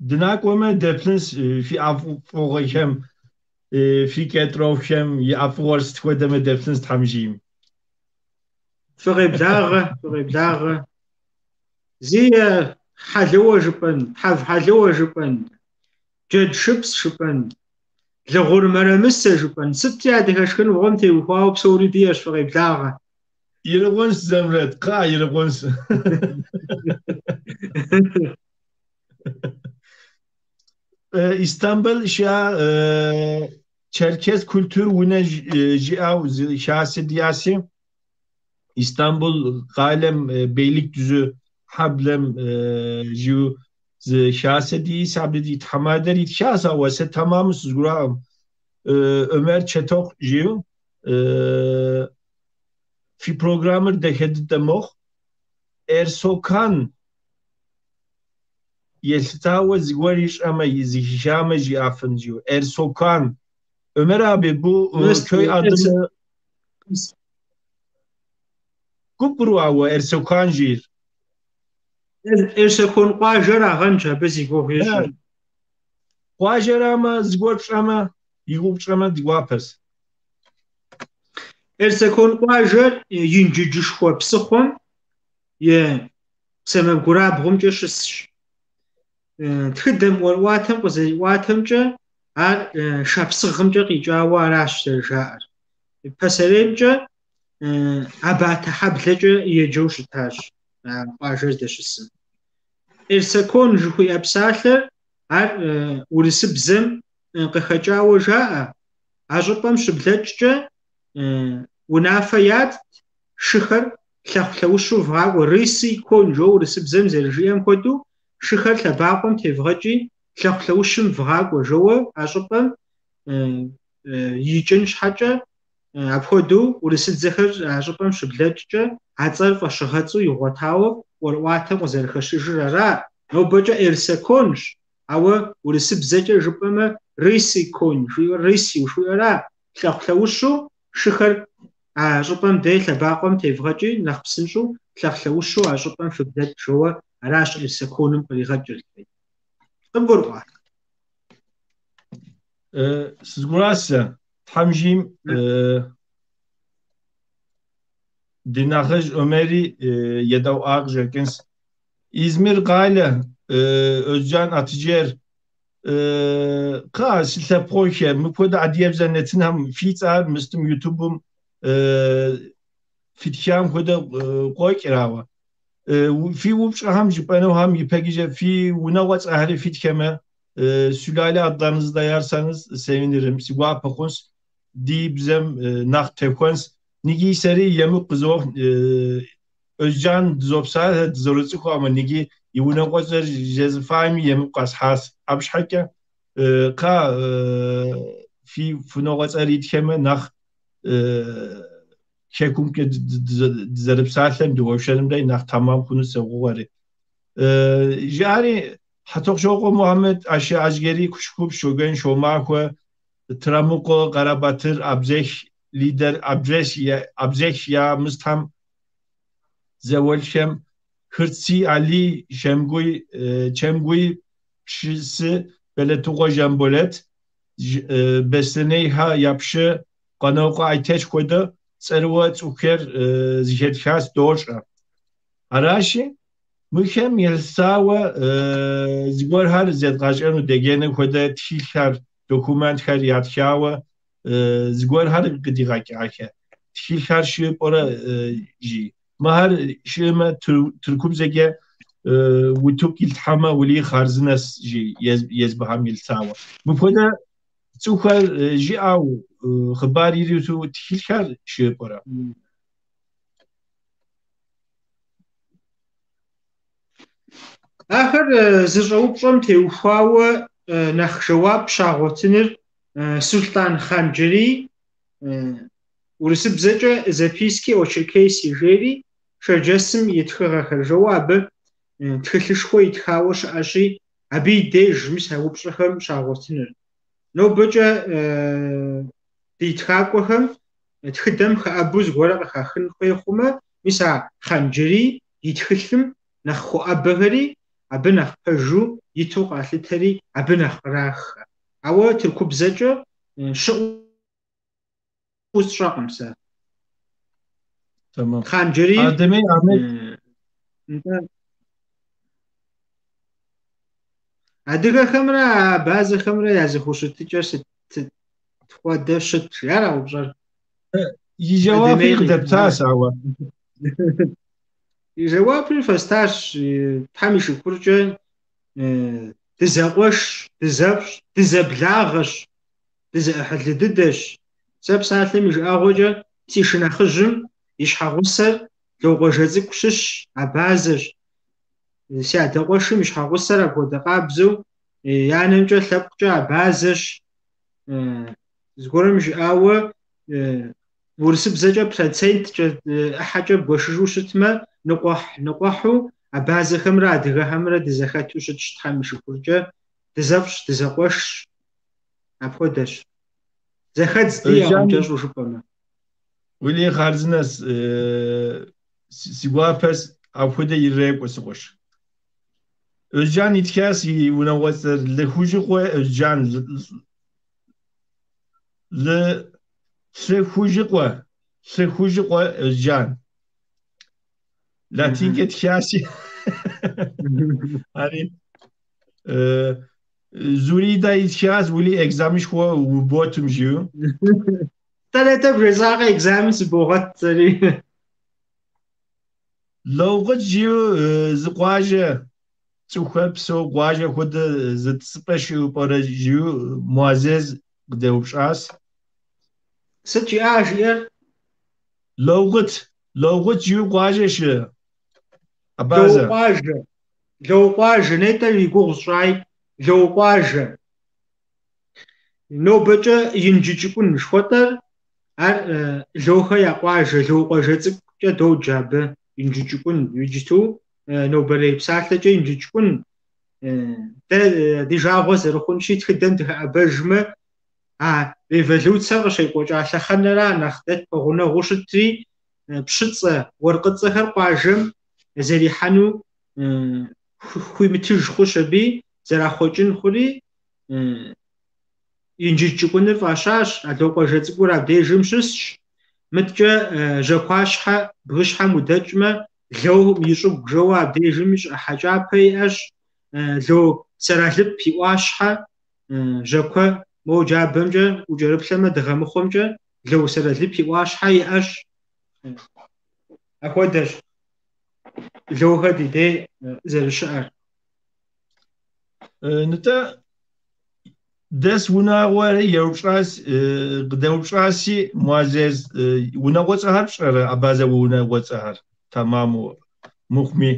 дынакӏуэмэ деплъынщ фи ӏэфӏыгъуэхэм, фи кӏэртӏофхэм и ӏэфӏыгъуэр сыт хуэдэмэ деплъынщ Тхьэм жиӏэм. Фыкъеблагъэ, фыкъеблагъэ. Зи хьэлыуэ жыпӏэн, тхьэв хьэлыуэ жыпӏэн, джэд шыпс жыпӏэн, лыгъур мэрэмысэ жыпӏэн, сытри адыгэ шхыныгъуэм теухуауэ псори диӏэщ, фыкъеблагъэ. Ирикъунщ, Зэмрэт, кхъыӏэ, ирикъунщ. Истамбыл щыӏэ Черкес культур унэ жиӏэу зы хасэ диӏэси, Истамбул къалэм Бейликдюзü хьэблэм жиӏэу зы хасэ диӏэс, абы ди тхьэмадэр итхащ, ауэ сэ тэмэму сызгурыӏуакъым. Өмэр Чэтохъу жиӏэу фи программэр дахэ дыдэ мэхъу. Эрсокан елъытауэ зыгуэр ищӏэмэ, зыхихамэ жиӏэфын жиӏэу. Эрсокан. Ömer abi bu köy adını Гупру Эрсокан жиӏэр. Эрсокон къуажэрагъэнщ абы зи гугъу ищӏыр. Къуажэрамэ, зыгуэр пщӏэмэ, и гугъу пщӏэмэ, ди гуапэщ. Эрсокон къуажэр Инджыджышхуэ псыхъуэм и сэмэгурабгъумкӏэ щысщ. Тхыдэм, ӏуэрыӏуатэм къызэриӏуатэмкӏэ, ар Шапсыгъымкӏэ къикӏауэ аращ зэрыжаӏэр. Пасэреймкӏэ Абатэ хьэблэкӏэ еджэу щытащ а къуажэр здэщысым. Эрсакон жыхуиӏэ псалъэр ар урысыбзэм къыхэкӏауэ жаӏэ. А щӏыпӏэм щыблэкӏкӏэ унафэ ятт, шыхэр лъэхъу-лъэущу вгъакӏуэ, рысый конь жоуэ урысыбзэм зэрыжиӏэм хуэдэу, шыхэр лъэбакъуэм тевгъэкӏи, лъэхъу-лъэущым вгъакӏуэ жоуэ а щӏыпӏэм икӏын щхьэкӏэ, апхуэдэу урысыдзэхэр а щӏыпӏэм щыблэкӏкӏэ а цӏэр фӏэщыгъэцӏэу игъуэтауэ ӏуэрыӏуатэм къызэрыхэщыжыр ара. Нобэкӏэ Эрсаконщ, ауэ урысыбзэкӏэ жыпӏэмэ рысый конь жиӏэр рысью жиӏэра, лъэхъу-лъэущу шыхэр а щӏыпӏэм дей лъэбакъуэм тевгъэкӏи, нэхъ псынщӏэу лъэхъу-лъэущу а щӏыпӏэм фыблэкӏ жоуэ аращ Эрсаконым къригъэкӏыр. Къыбгурыӏуа? Сызгуращ сэ. Тхьэм жиӏэм ди нэхъыжь Омери едэӏуа къыщӏэкӏынщ. Измир къалэ, Özcan Atıcer, кхъа, си лъэпкъыхэ, мыпхуэдэ адыгэбзэ нэтынхэм фи цӏэр мыстым Ютубым фитхам хуэдэ къокӏыр ауэ. Фи упщӏэхэм жыпӏэнухэм ипэкӏэ фи унагъуэцӏэхэри фитхэмэ, sülale adlarınızı da yazarsanız sevinirim. Си гуапэ хъунщ, ди бзэм нэхъ техуэнщ. Ниги сэри емыкӏу къызох, Özcan дызопсалъэ, дызэрыцӏыху, амэ ниги и унагъуэцӏэр жезыфами емыкӏу къэсхьащ. Абы щхьэкӏэ кхъа фи унагъуэцӏэр итхэмэ нэхъ хэкумкӏэ дызэрыпсалъэм дыуэршэрым дэ нэхъ тэмэм хъуну согугъэри. Жаӏэри Хьэтӏохъущокъуэ Мухьэмэд, Ащэ Ажьгэрий, Кушыкупщ, Щоджэн Щомахуэ, Трамыкъуэ, Къарабатыр, Абзех лидер, Абзех я мыстхьэм зауэлӏхэм, Хырци Алий, Шэмгуй, Чэмгуй пщысы, Бэлэтыгъуэ Жамболэт, Беслъэнейхэ я пщы Къанокъуэ Айтэч хуэдэ цӏэрыуэ цӏыхухэр зыхэтхащ дощӏэ. Аращи, мыхэм елъытауэ зыгуэрхэр зэдгъэщӏэну деджэным хуэдэ тхылъхэр, документхэр ятхауэ зыгуэрхэр къыдигъэкӏахэ. Тхылъхэр щыӏэ пӏэрэ жи. Мыхэр щыӏэмэ тыркубзэкӏэ утыку илъхьэмэ уэли хъарзынэс жи езбыхэм елъытауэ. Мыпхуэдэ цӏыхухэр жиӏэу хъыбар ириту тхылъхэр щыӏэ пӏэрэ? Ахэр зыщӏэупщӏэм теухуауэ нэхъ жэуап щагъуэтыныр Сулътӏан Хъанджэрий урысыбзэкӏэ Записки о Черкесии жери Шэрджэсым и тхыгъэхэр жоуэ абы тхылъышхуэ итхауэ щыӏэщи, абы и деж мис а упщӏэхэм щагъуэтыныр. Нобэкӏэ ди тхакӏуэхэм тхыдэм хэӏэбу зыгуэрэ къыхахын хуей хъумэ, мис а Хъанджэрий и тхылъым нэхъ хуэӏэбэхэри, абы нэхъ пэжу иту къалъытэри, абы нэхъ къраххэ. Ауэ тыркубзэкӏэ щыӏэу сщӏэкъым сэ. Тэмэм. Хъанджэрий Адэмей Ахмед. Нтӏэ. Адыгэхэмрэ абазэхэмрэ я зэхущытыкӏэр сыт хуэдэ щыт, жиӏар а упщӏэр? И жэуапри Адэмей къыдэптащ, ауэ. И жэуапри фэстащ, Тхьэм и шыкуркӏэ, дызэкъуэшщ, дызэфӏщ, дызэблагъэщ, дызэӏыхьлы дыдэщ. Сэ псалъэм и жыӏэгъуэкӏэ си шынэхъыжьым и щхьэгъусэр Локъуажэ цӏыкӏу щыщщ, абазэщ. Си адэ къуэшым и щхьэгъусэр апхуэдэ къабзэу и анэмкӏэ лъэпкъкӏэ абазэщ. Зыгуэрым жиӏауэ, урысыбзэкӏэ проценткӏэ ӏыхьэкӏэ бгуэшыжу щытмэ, ныкъуэхь-ныкъуэхьу абазэхэмрэ адыгэхэмрэ дызэхэту щытщ Тхьэм и шыкуркӏэ. Дызэфӏщ, дызэкъуэшщ. Апхуэдэщ. Зэхэдз диӏэкъым кӏэщӏу жыпӏэмэ. Уэли хъарзынэс, си гуапэс, апхуэдэ ирекӏуэ, си къуэш. Özcan итхащ и унагъуэцӏэр Лыхужыкъуэ Özcan. Лыхужыкъуэ, Лыхужыкъуэ Özcan. Латинкӏэ тхащи. Ари Зурида итхащ, уэли экзаменшхуэ уботым жиӏэу. Тӏэрэ бжесӏакъэ экзамен сыбогъэт сэри. Лэукъыт жиӏэу зы къуажэ цӏыхухэр псэу къуажэ хуэдэ зы тӏысыпӏэ щыӏэу пӏэрэ жиӏэу Муазез къыдэупщӏащ. Сыт жиӏа жиӏэр? Лоугъыт, Лоугъыт жиӏэу къуажэ щыӏэ. Абазэ. Лоукъуажэ. Лоукъуажэ, нетӏэ и гугъу сщӏай. Лоукъуажэ. Нобэкӏэ Инджыджыкӏун жыхуэтӏэр, ар Лохэ я къуажэ, Лоукъуажэ цӏыкӏукӏэ доджэ абы Инджыджыкӏун. Иджыту нобэрей псалъэкӏэ Инджыджыкӏун. Дэ ди жагъуэ зэрыхъунщи, тхыдэм дыхэӏэбэжмэ, а революцэр къыщекӏуэкӏа лъэхъэнэра нэхъ дэ тпэгъунэгъуу щытри, пщыцӏэ, уэркъыцӏэхэр къуажэм зэрихьэну хуимытыж хъущ аби, зэрахъуэкӏын хъури, Инджыджыкӏуныр фӏащащ, а Лоукъуажэ цӏыкӏур абдежым щысщ. Мыткӏэ Жьакуащхьэ бгыщхьэм удэкӏмэ, Лоум и щӏыгу жэуэ абдежми щӏы ӏыхьэ кӏапэ иӏэщ. Ло Сэралып и ӏуащхьэ, Жьакуэ мо джабэмкӏэ укӏэрыплъэмэ, дыгъэмыхъуэмкӏэ Ло Сэралып и ӏуащхьэ иӏэщ. Апхуэдэщ Лохэ ди дей зэрыщыӏэр. Нтӏэ, дэс унагъуэр еупщӏащ, къыдэупщӏащи, Муазез, унагъуэцӏэхэр пщӏэрэ, абазэ унагъуэцӏэхэр тэмаму мыхъуми?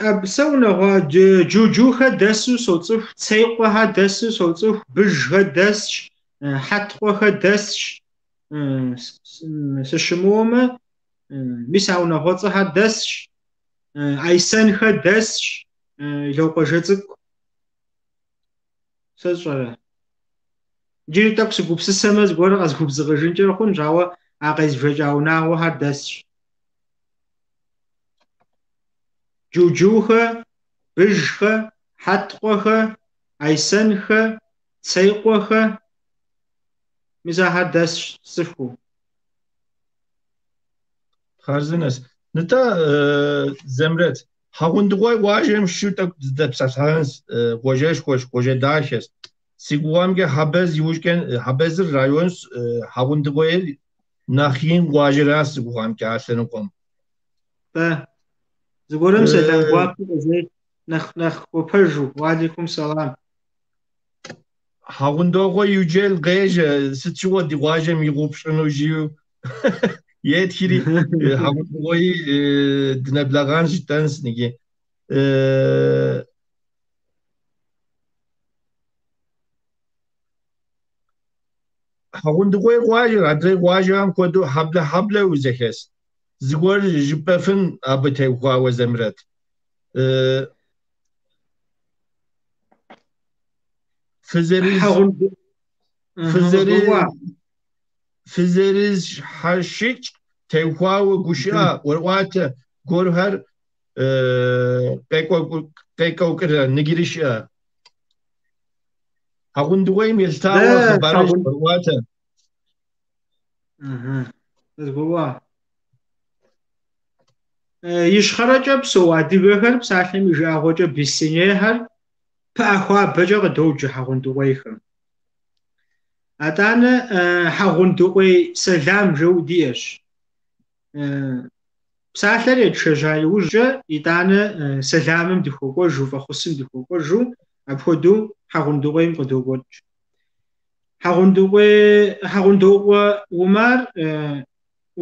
Абы сэ унагъуэ Джуджухэ дэсу соцӏыху, Цейкъуэхэ дэсу соцӏыху, Быжхэ дэсщ, Хьэткъуэхэ дэсщ, сыщымыуэмэ, мис а унагъуэцӏэхэр дэсщ, Айсэнхэ дэсщ, Лоукъуажэ цӏыкӏу. Сэ сщӏэрэ? Иджыри тӏэкӏу сыгупсысэмэ, зыгуэр къэзгубзыгъыжынкӏэ хъунщ, ауэ а къезбжэкӏа унагъуэхэр дэсщ. Джуджухэ, Быжхэ, Хьэткъуэхэ, Айсэнхэ, Цейкъуэхэ, мис ахэр дэсщ сцӏыхуу. Хъарзынэщ. Нтӏэ, Зэмрэт, Хьэгъундыкъуей къуажэм щыщу тӏэкӏу дыздэпсэлъэнщ, къуажэшхуэщ, къуажэ дахэщ. Си гугъэмкӏэ Хьэбэз иужькӏэ, Хьэбэзыр районщ, Хьэгъундыкъуейр нэхъ ин къуажэращ си гугъэмкӏэ а лъэныкъуэм. Тӏэ, зыгуэрым сэлам гуапэ къызех, нэхъ нэхъ гуапэжу, уалейкум сэлам. Хьэгъундокъуэ Юджел къежэ, сыт щыгъуэ ди къуажэм и гугъу пщӏыну жиӏэу етхри, Хьэгъундыкъуеи дынэблэгъэнщ жытӏэнщ ныги. Хьэгъундыкъуей къуажэр адрей къуажэхэм хуэдэу хьэблэ-хьэблэу зэхэс. Зыгуэр жыпӏэфын абы теухуауэ, Зэмрэт? Фызэрызщхьэщыкӏ теухуауэ гушыӏэ, ӏуэрыӏуатэ гуэрхэр къекӏуэкӏрэ ныджыри щыӏэ. Хьэгъундыкъуейм елъытауэ хъыбарыжь ӏуэрыӏуатэ. Къызгурыӏуа. Ищхъэрэкӏэ псэу адыгэхэр, псалъэм и жыӏэгъуэкӏэ беслъэнейхэр, пыӏэ хуабэкӏэ къыдоджэ хьэгъундыкъуейхэм. Атӏанэ Хьэгъундыкъуей сэлам жэу диӏэщ. Псалъэр етшэжьа иужькӏэ, итӏанэ сэламым дыхуэкӏуэжу, фӏэхъусым дыхуэкӏуэжу, апхуэдэу Хьэгъундыкъуейм къыдокӏуэкӏ. Хьэгъундокъуэ Умар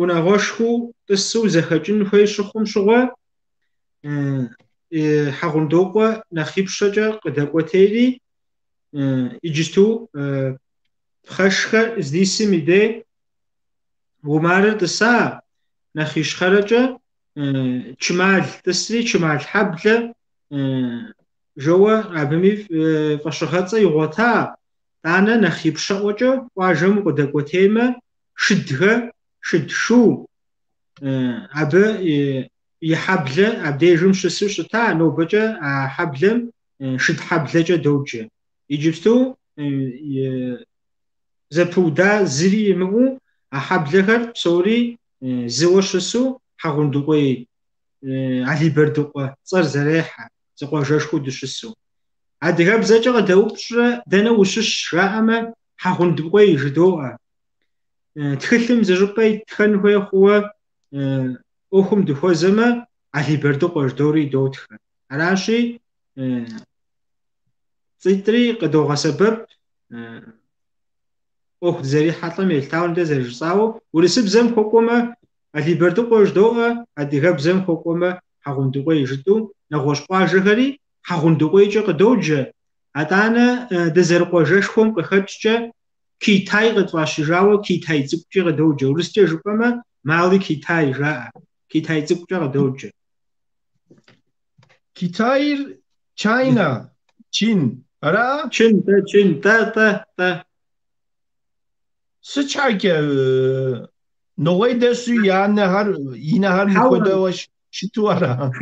унагъуэшхуэу тӏысу зэхэкӏын хуей щыхъум щыгъуэ, Хьэгъундокъуэ нэхъ ипщэкӏэ къыдэкӏуэтейри, иджысту Пхъэшхэр здисым и дей Умарыр тӏыса, нэхъ ищхъэрэкӏэ Чымал тӏысри, Чымал хьэблэ жэуэ абыми фӏэщыгъэцӏэ игъуэта, тӏанэ нэхъ ипщэӏуэкӏэ къуажэм укъыдэкӏуэтеймэ, Шыдхэ, Шыд Шу, абы и хьэблэ абдежым щысу щыта, нобэкӏэ а хьэблэм Шыд хьэблэкӏэ доджэ. Иджыпсту зэпыуда зыри имыӏэу а хьэблэхэр псори зыуэ щысу Хьэгъундыкъуей Али-Бэрдыкъуэ цӏэр зэрехьэ, зы къуажэшхуэу дыщысу. Адыгэбзэкӏэ къыдэупщӏрэ дэнэ ущыщ жаӏэмэ, Хьэгъундыкъуей жыдоӏэ. Тхылъым зы щӏыпӏэ иттхэн хуей хъууэ ӏуэхум дыхуэзэмэ, Али-Бэрдыкъуэ жыдори идотхэ. Аращи, Цӏитӏри къыдогъэсэбэп, ӏуэху дызэрихьэлӏэм елъытауэ нтӏэ зэрыжысӏауэ, урысыбзэм хуэкӏуэмэ, Али-Бэрдыкъуэ жыдоӏэ, адыгэбзэм хуэкӏуэмэ, Хьэгъундыкъуей жытӏэу, нэгъуэщӏ къуажэхэри Хьэгъундыкъуейкӏэ къыдоджэ. Атӏанэ дызэрыкъуажэшхуэм къыхэкӏкӏэ Китай къытфӏащыжауэ Китай цӏыкӏукӏи къыдоджэ. Урыскӏэ жыпӏэмэ, Малый Китай жаӏэ. Китай цӏыкӏукӏэ къыдоджэ. Китайр China, Чин, ара? Чын, тӏэ, чын, тӏэ, тӏэ, тӏэ. Сыт щхьэкӏэ нэгъуей дэсу я нэхэр, и нэхэр мыпхуэдэуэ щыту ара?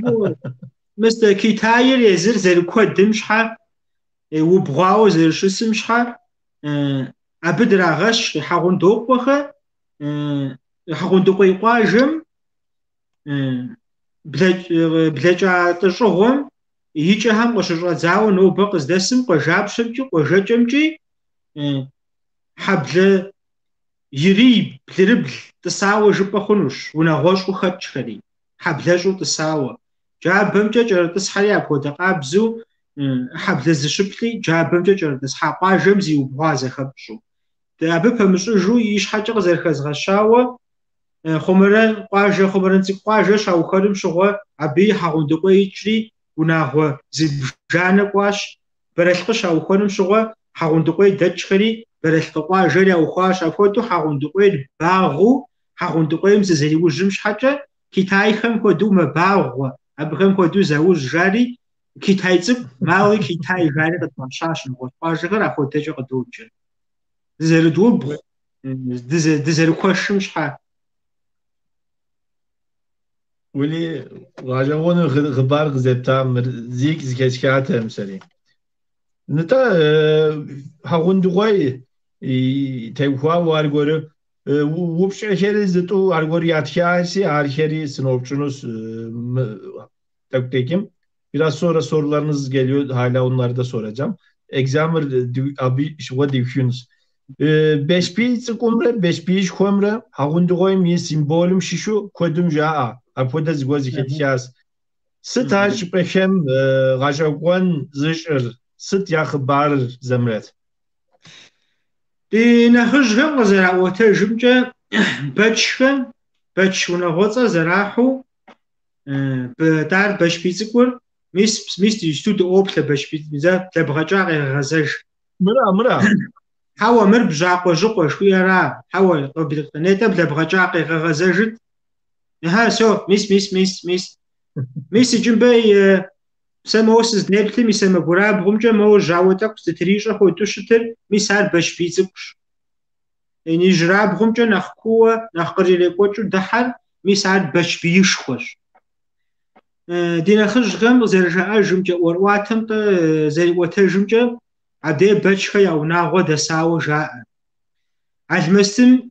Мис Китайр езыр зэрыкуэдым щхьэ, убгъуауэ зэрыщысым щхьэ, абы драгъэщхь Хьэгъундокъуэхэ, Хьэгъундыкъуей къуажэм блэкӏа лӏыщӏыгъуэм и кӏэхэм къыщыщӏэдзауэ нобэ къыздэсым къуажапщэмкӏи къуажэкӏэмкӏи хьэблэ ирий блырыбл тӏысауэ жыпӏэ хъунущ, унагъуэщӏу хэкӏхэри, хьэблэщӏу тӏысауэ. Джабэмкӏэ кӏэрытӏысхьэри апхуэдэ къабзэу хьэблэ зыщыплӏи джабэмкӏэ кӏэрытӏысхьа къуажэм зиубгъуа зэхэпщӏу. Абы пэмыщӏыжу и щхьэкӏэ къызэрыхэзгъэщауэ, Хъумэрэ къуажэ, Хъумэрэн цӏыкӏу къуажэ щаухуэным щыгъуэ абыи Хьэгъундыкъуей икӏри унагъуэ зыбжанэ кӏуащ. Бэрэлъкъы щаухуэным щыгъуэ Хьэгъундыкъуей дэкӏхэри Бэрэлъкъы къуажэр яухуащ. Апхуэдэу Хьэгъундыкъуейр багъыу Хьэгъундыкъуейм зызэриужьым щхьэкӏэ китайхэм хуэдэу мэбагъуэ, абыхэм хуэдэу заужь жари, Китай цӏыкӏу, Малый Китай жари къытфӏащащ нэгъуэщӏ къуажэхэр апхуэдэкӏэ къыдоджэ. Дызэрыдубгъу, дызэрыкуэшым щхьэ. Уэли, гъэщӏэгъуэну хъыбар къызэптам, мыр зикӏ зэхэсхатэкъым сэри. Нтӏэ, Хьэгъундыкъуей теухуауэ аргуэру упщӏэхэри зытӏу аргуэру ятхаси, архэри сыноупщӏынущ тӏэкӏу дэкӏым. Biraz sonra sorularınız geliyor, hala onları da soracağım. Examır абы щыгъуэ диухынущ. Бэшбий цӏыкӏумрэ Бэшбиишхуэмрэ Хьэгъундыкъуейм и символым щыщу куэдым жаӏэ, апхуэдэ зыгуэр зэхэтхащ. Сыт ар щӏыпӏэхэм гъэщӏэгъуэн зыщӏыр, сыт я хъыбарыр, Зэмрэт? Ди нэхъыжьхэм къызэраӏуэтэжымкӏэ, Бэчхэ, Бэч унагъуэцӏэр зэрахьэу, ар Бэшбий цӏыкӏур, мис, мис иджыпсту дыӏуоплъэ Бэшбий, зэ блэбгъэкӏа къегъэгъэзэж. Мыра, мыра? Хьэуэ, мыр Бжьакъуэжьыкъуэ жыхуиӏэра? Хьэуэ, нетӏэ блэбгъэкӏа къегъэгъэзэжыт. Ыхьэ, всё, мис, мис, мис, мис. Мис иджы мыбы сэ моуэ сыздеплъым и сэмэгурабгъумкӏэ моуэ жьауэ тӏэкӏу зытрищӏэ хуэдэу щытыр, мис ар Бэшбий цӏыкӏущ. Ижьырабгъумкӏэ нэхъ кууэ, нэхъ къырирекӏуэкӏыу дыхьэр, мис ар Бэшбиишхуэщ. Ди нэхъыжьхэм къызэрыжаӏэжымкӏэ, ӏуэрыӏуатэм зэриӏуэтэжымкӏэ, абдей Бэчхэ я унагъуэ дэсауэ жаӏэ. Алмэстым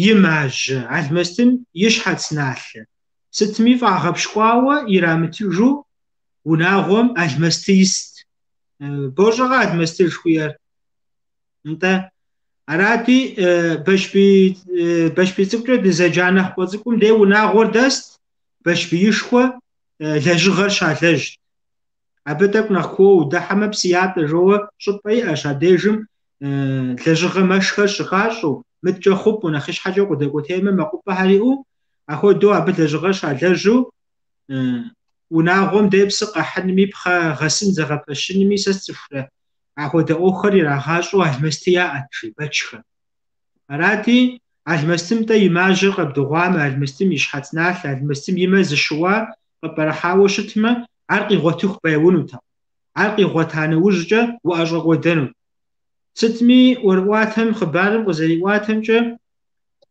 и мажьэ, алмэстым и щхьэц налъэ. Сытми фӏагъэпщкӏуауэ ирамытыжу унагъуэм алмэсты ист. Бощӏэкъэ алмэсты жыхуиӏэр? Нтӏэ. Арати, Бэшбий, Бэшбий цӏыкӏукӏэ дызэджа нэхъ къуэ цӏыкӏум дей унагъуэр дэст, Бэшбиишхуэ лэжьыгъэр щалэжьт. Абы тӏэкӏу нэхъ кууэ удыхьэмэ, псы ятӏэ жоуэ щӏыпӏэ иӏэщ, абдежым лэжьыгъэ мэшхэр щыхащӏэу, мыткӏэ хъупӏэу, нэхъ ищхьэкӏэ укъыдэкӏуэтеймэ, мэкъупӏэхэр иӏэу, ахуэдэу абы лэжьыгъэр щалэжьу, унагъуэм дей псы къэхьынми, пхъэ гъэсын зэгъэпэщынми сэ сцӏыхурэ, ахуэдэ ӏуэхухэр ирагъащӏэу алмэсты яӏэт, жи Бэчхэ. Арати, алмэстым-тӏэ и мажьэр къэбдыгъуамэ, алмэстым и щхьэц налъэ, алмэстым и мэ зыщыуа къыпӏэрыхьауэ щытмэ, ар къигъуэтыху бэяунутэкъым. Ар къигъуэта нэужькӏэ уӏэщӏэкӏуэдэнут. Сытми, ӏуэрыӏуатэм хъыбарым къызэриӏуатэмкӏэ,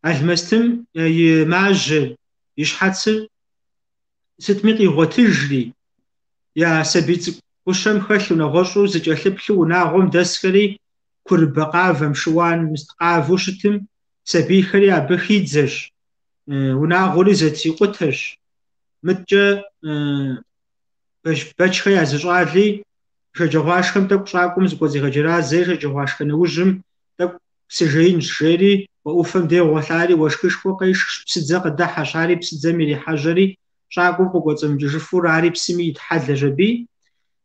алмэстым и мажьэр, и щхьэцыр сытми къигъуэтыжри, я сабий цӏыкӏу гущэм хэлъу, нэгъуэщӏу зыкӏэлъыплъу унагъуэм дэсхэри курыбэ къавэм, шыуан мыст къавэу щытым, сабийхэри абы хидзэщ, унагъуэри зэтрикъутэщ. Мыткӏэ Бэчхэ я зы щӏали шэджагъуашхэм тӏэкӏу щӏакӏуэм зыкӏуэцӏигъэджэразэри шэджагъуашхэ нэужьым тӏэкӏу сыжеинщ, жери, къуэ ӏуфэм дей гъуэлъари уэшхышхуэ къешхщ, псыдзэ къыдыхьэщ, ари псыдзэм ирихьэжьэри, щӏакӏуэм къыкӏуэцӏымыкӏыжыфурэ ари псыми итхьэлэщ аби.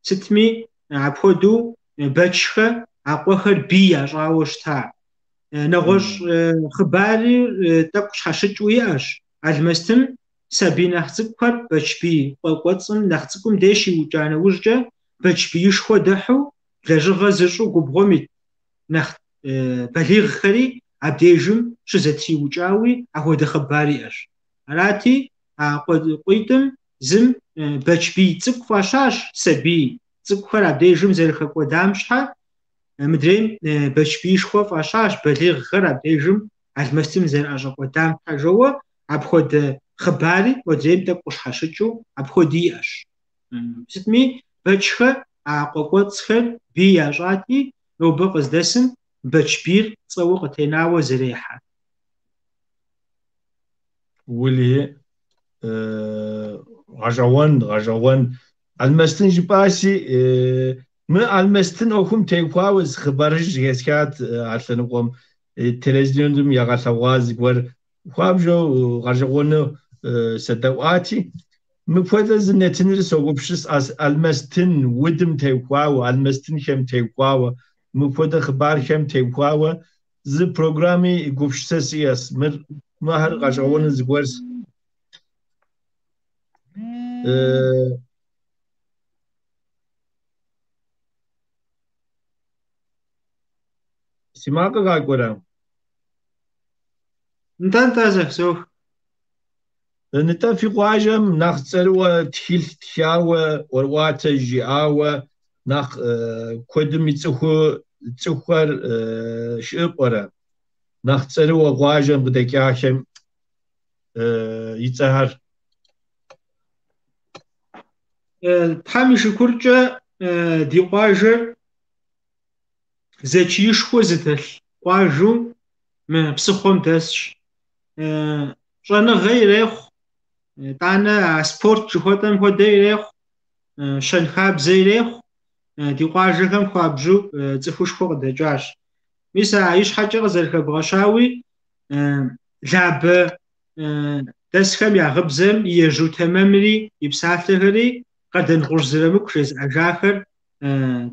Сытми, апхуэдэу Бэчхэ а къуэхэр бий ящӏауэ щыта. Нэгъуэщӏ хъыбари тӏэкӏу щхьэщыкӏыу иӏэщ. Алмэстым сабий нэхъ цӏыкӏухэр Бэчбий къуэ кӏуэцӏым нэхъ цӏыкӏум деж щиукӏа нэужькӏэ Бэчбиишхуэ дыхьу лэжьыгъэ зыщӏу губгъуэм ит нэхъ балигъхэри абдежым щызэтриукӏауи апхуэдэ хъыбар иӏэщ. Арати, а къуитӏым зым Бэчбий цӏыкӏу фӏащащ, сабий цӏыкӏухэр абдежым зэрыхэкӏуэдам щхьэ, мыдрейм Бэчбиишхуэ фӏащащ, балигъхэр абдежым Алмэстым зэрыӏэщӏэкӏуэдам щхьэ жоуэ, апхуэдэ хъыбари модрейм тӏэкӏу къыщхьэщыкӏыу апхуэди иӏэщ. Сытми, Бэчхэ а къуэ кӏуэцӏхэр бий ящӏати, нобэ къыздэсым Бэчбийр цӏэуэ къытенауэ зэрехьэ. Уэлэхьи, гъэщӏэгъуэн, гъэщӏэгъуэн. Алмэстын жыпӏаси, мы Алмэстын ӏуэхум теухуауэ зы хъыбарыжь зэхэсхат а лъэныкъуэм. Телевизионым ягъэлъэгъуа зыгуэр хуабжьу гъэщӏэгъуэну сэдэӏуати, мыпхуэдэ зы нэтыныр согупсыс Алмэстын удым теухуауэ, Алмэстынхэм теухуауэ, мыпхуэдэ хъыбархэм теухуауэ зы программи гупсысэ сиӏэс. Мыр мыхэр гъэщӏэгъуэну зыгуэрс. Си макъыр къакӏуэрэ? Нтӏэ, нтӏэ, зэхызох. Нтӏэ, фи къуажэм нэхъ цӏэрыӏуэ тхылъ тхауэ, ӏуэрыӏуатэ жиӏауэ, нэхъ куэдым ицӏыху цӏыхухэр щыӏэ пӏэрэ? Нэхъ цӏэрыӏуэ къуажэм къыдэкӏахэм и цӏэхэр. Тхьэм и шыкуркӏэ ди къуажэр зэчиишхуэ зыдэлъ къуажэу мы псыхъуэм дэсщ. Щӏэныгъэ ирехъу, тӏанэ а спорт жыхуэтӏэм хуэдэ ирехъу, щэнхабзэ ирехъу, ди къуажэхэм хуабжьу цӏыхушхуэ къыдэкӏащ. Мис а ищхьэкӏэ къызэрыхэбгъэщауи, Лабэ дэсхэм я гъыбзэм и ежьу тэмэмри и псалъэхэри Къардэнгъущӏ Зырамыку жезыӏэжахэр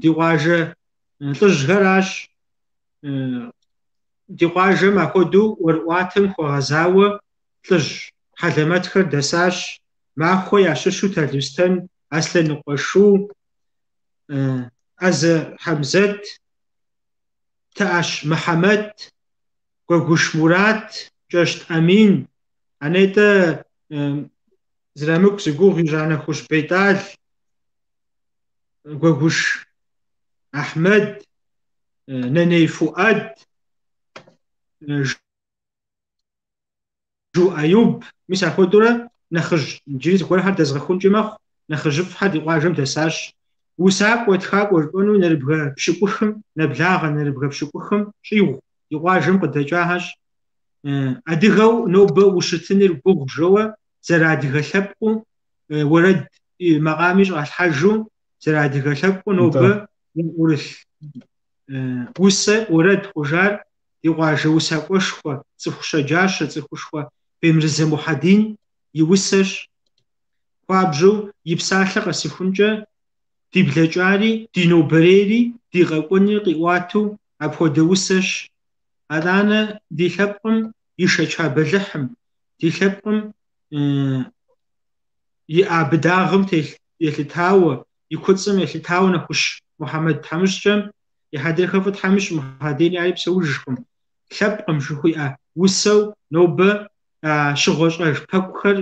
ди къуажэ лӏыжьхэращ. Ди къуажэм апхуэдэу ӏуэрыӏуатэм хуэгъэзауэ лӏыжь хьэлэмэтхэр дэсащ. Махуэ ящыщу Талустэн, Аслъэныкъуэ Шу, ӏэзэ Хьэмзэт, Тыӏэщ Мыхьэмэт, Гуэгуш Мурат, Кӏэщт Амин, анетӏэ Зырамыку зи гугъу ищӏа Нэхущ Бетӏал, Гуэгуш Ахьмэд, Нэней Фуӏэд, Жу Аюб, мис апхуэдэурэ нэхъыжь, иджыри зыгуэрхэр дэзгъэхункӏи мэхъу, нэхъыжьыфӏхэр ди къуажэм дэсащ. Усакӏуэ, тхакӏуэ жыпӏэну нэрыбгэ пщыкӏухым, нэблагъэ нэрыбгэ пщыкӏухым щӏигъу ди къуажэм къыдэкӏахэщ. Адыгэу нобэ ущытыныр гугъу жоуэ зэрыадыгэ лъэпкъыу уэрэд макъами щӏалъхьэжу зэрыадыгэ лъэпкъыу нобэ яӏурылъ усэ уэрэд хъужар ди къуажэ усакӏуэшхуэ, цӏыху щэджащэ, цӏыхушхуэ Бемырзэ Мухьэдин и усэщ. Хуабжьу и псалъэ къэсыхункӏэ ди блэкӏари, ди нобэрейри, ди къэкӏуэнри къиӏуатэу апхуэдэ усэщ. Атӏанэ ди лъэпкъым ишэча бэлыхьым, ди лъэпкъым иӏа быдагъым елъытауэ, и куцӏым елъытауэ Нэхущ Мухьэмэд тхьэмыщкӏэм и хьэдрыхэ фӏы Тхьэм ищӏ, Мухьэдини ари псэужкъым. Лъэпкъым жыхуиӏэ усэу нобэ а щыгъуэ-щӏэж пэкӏухэр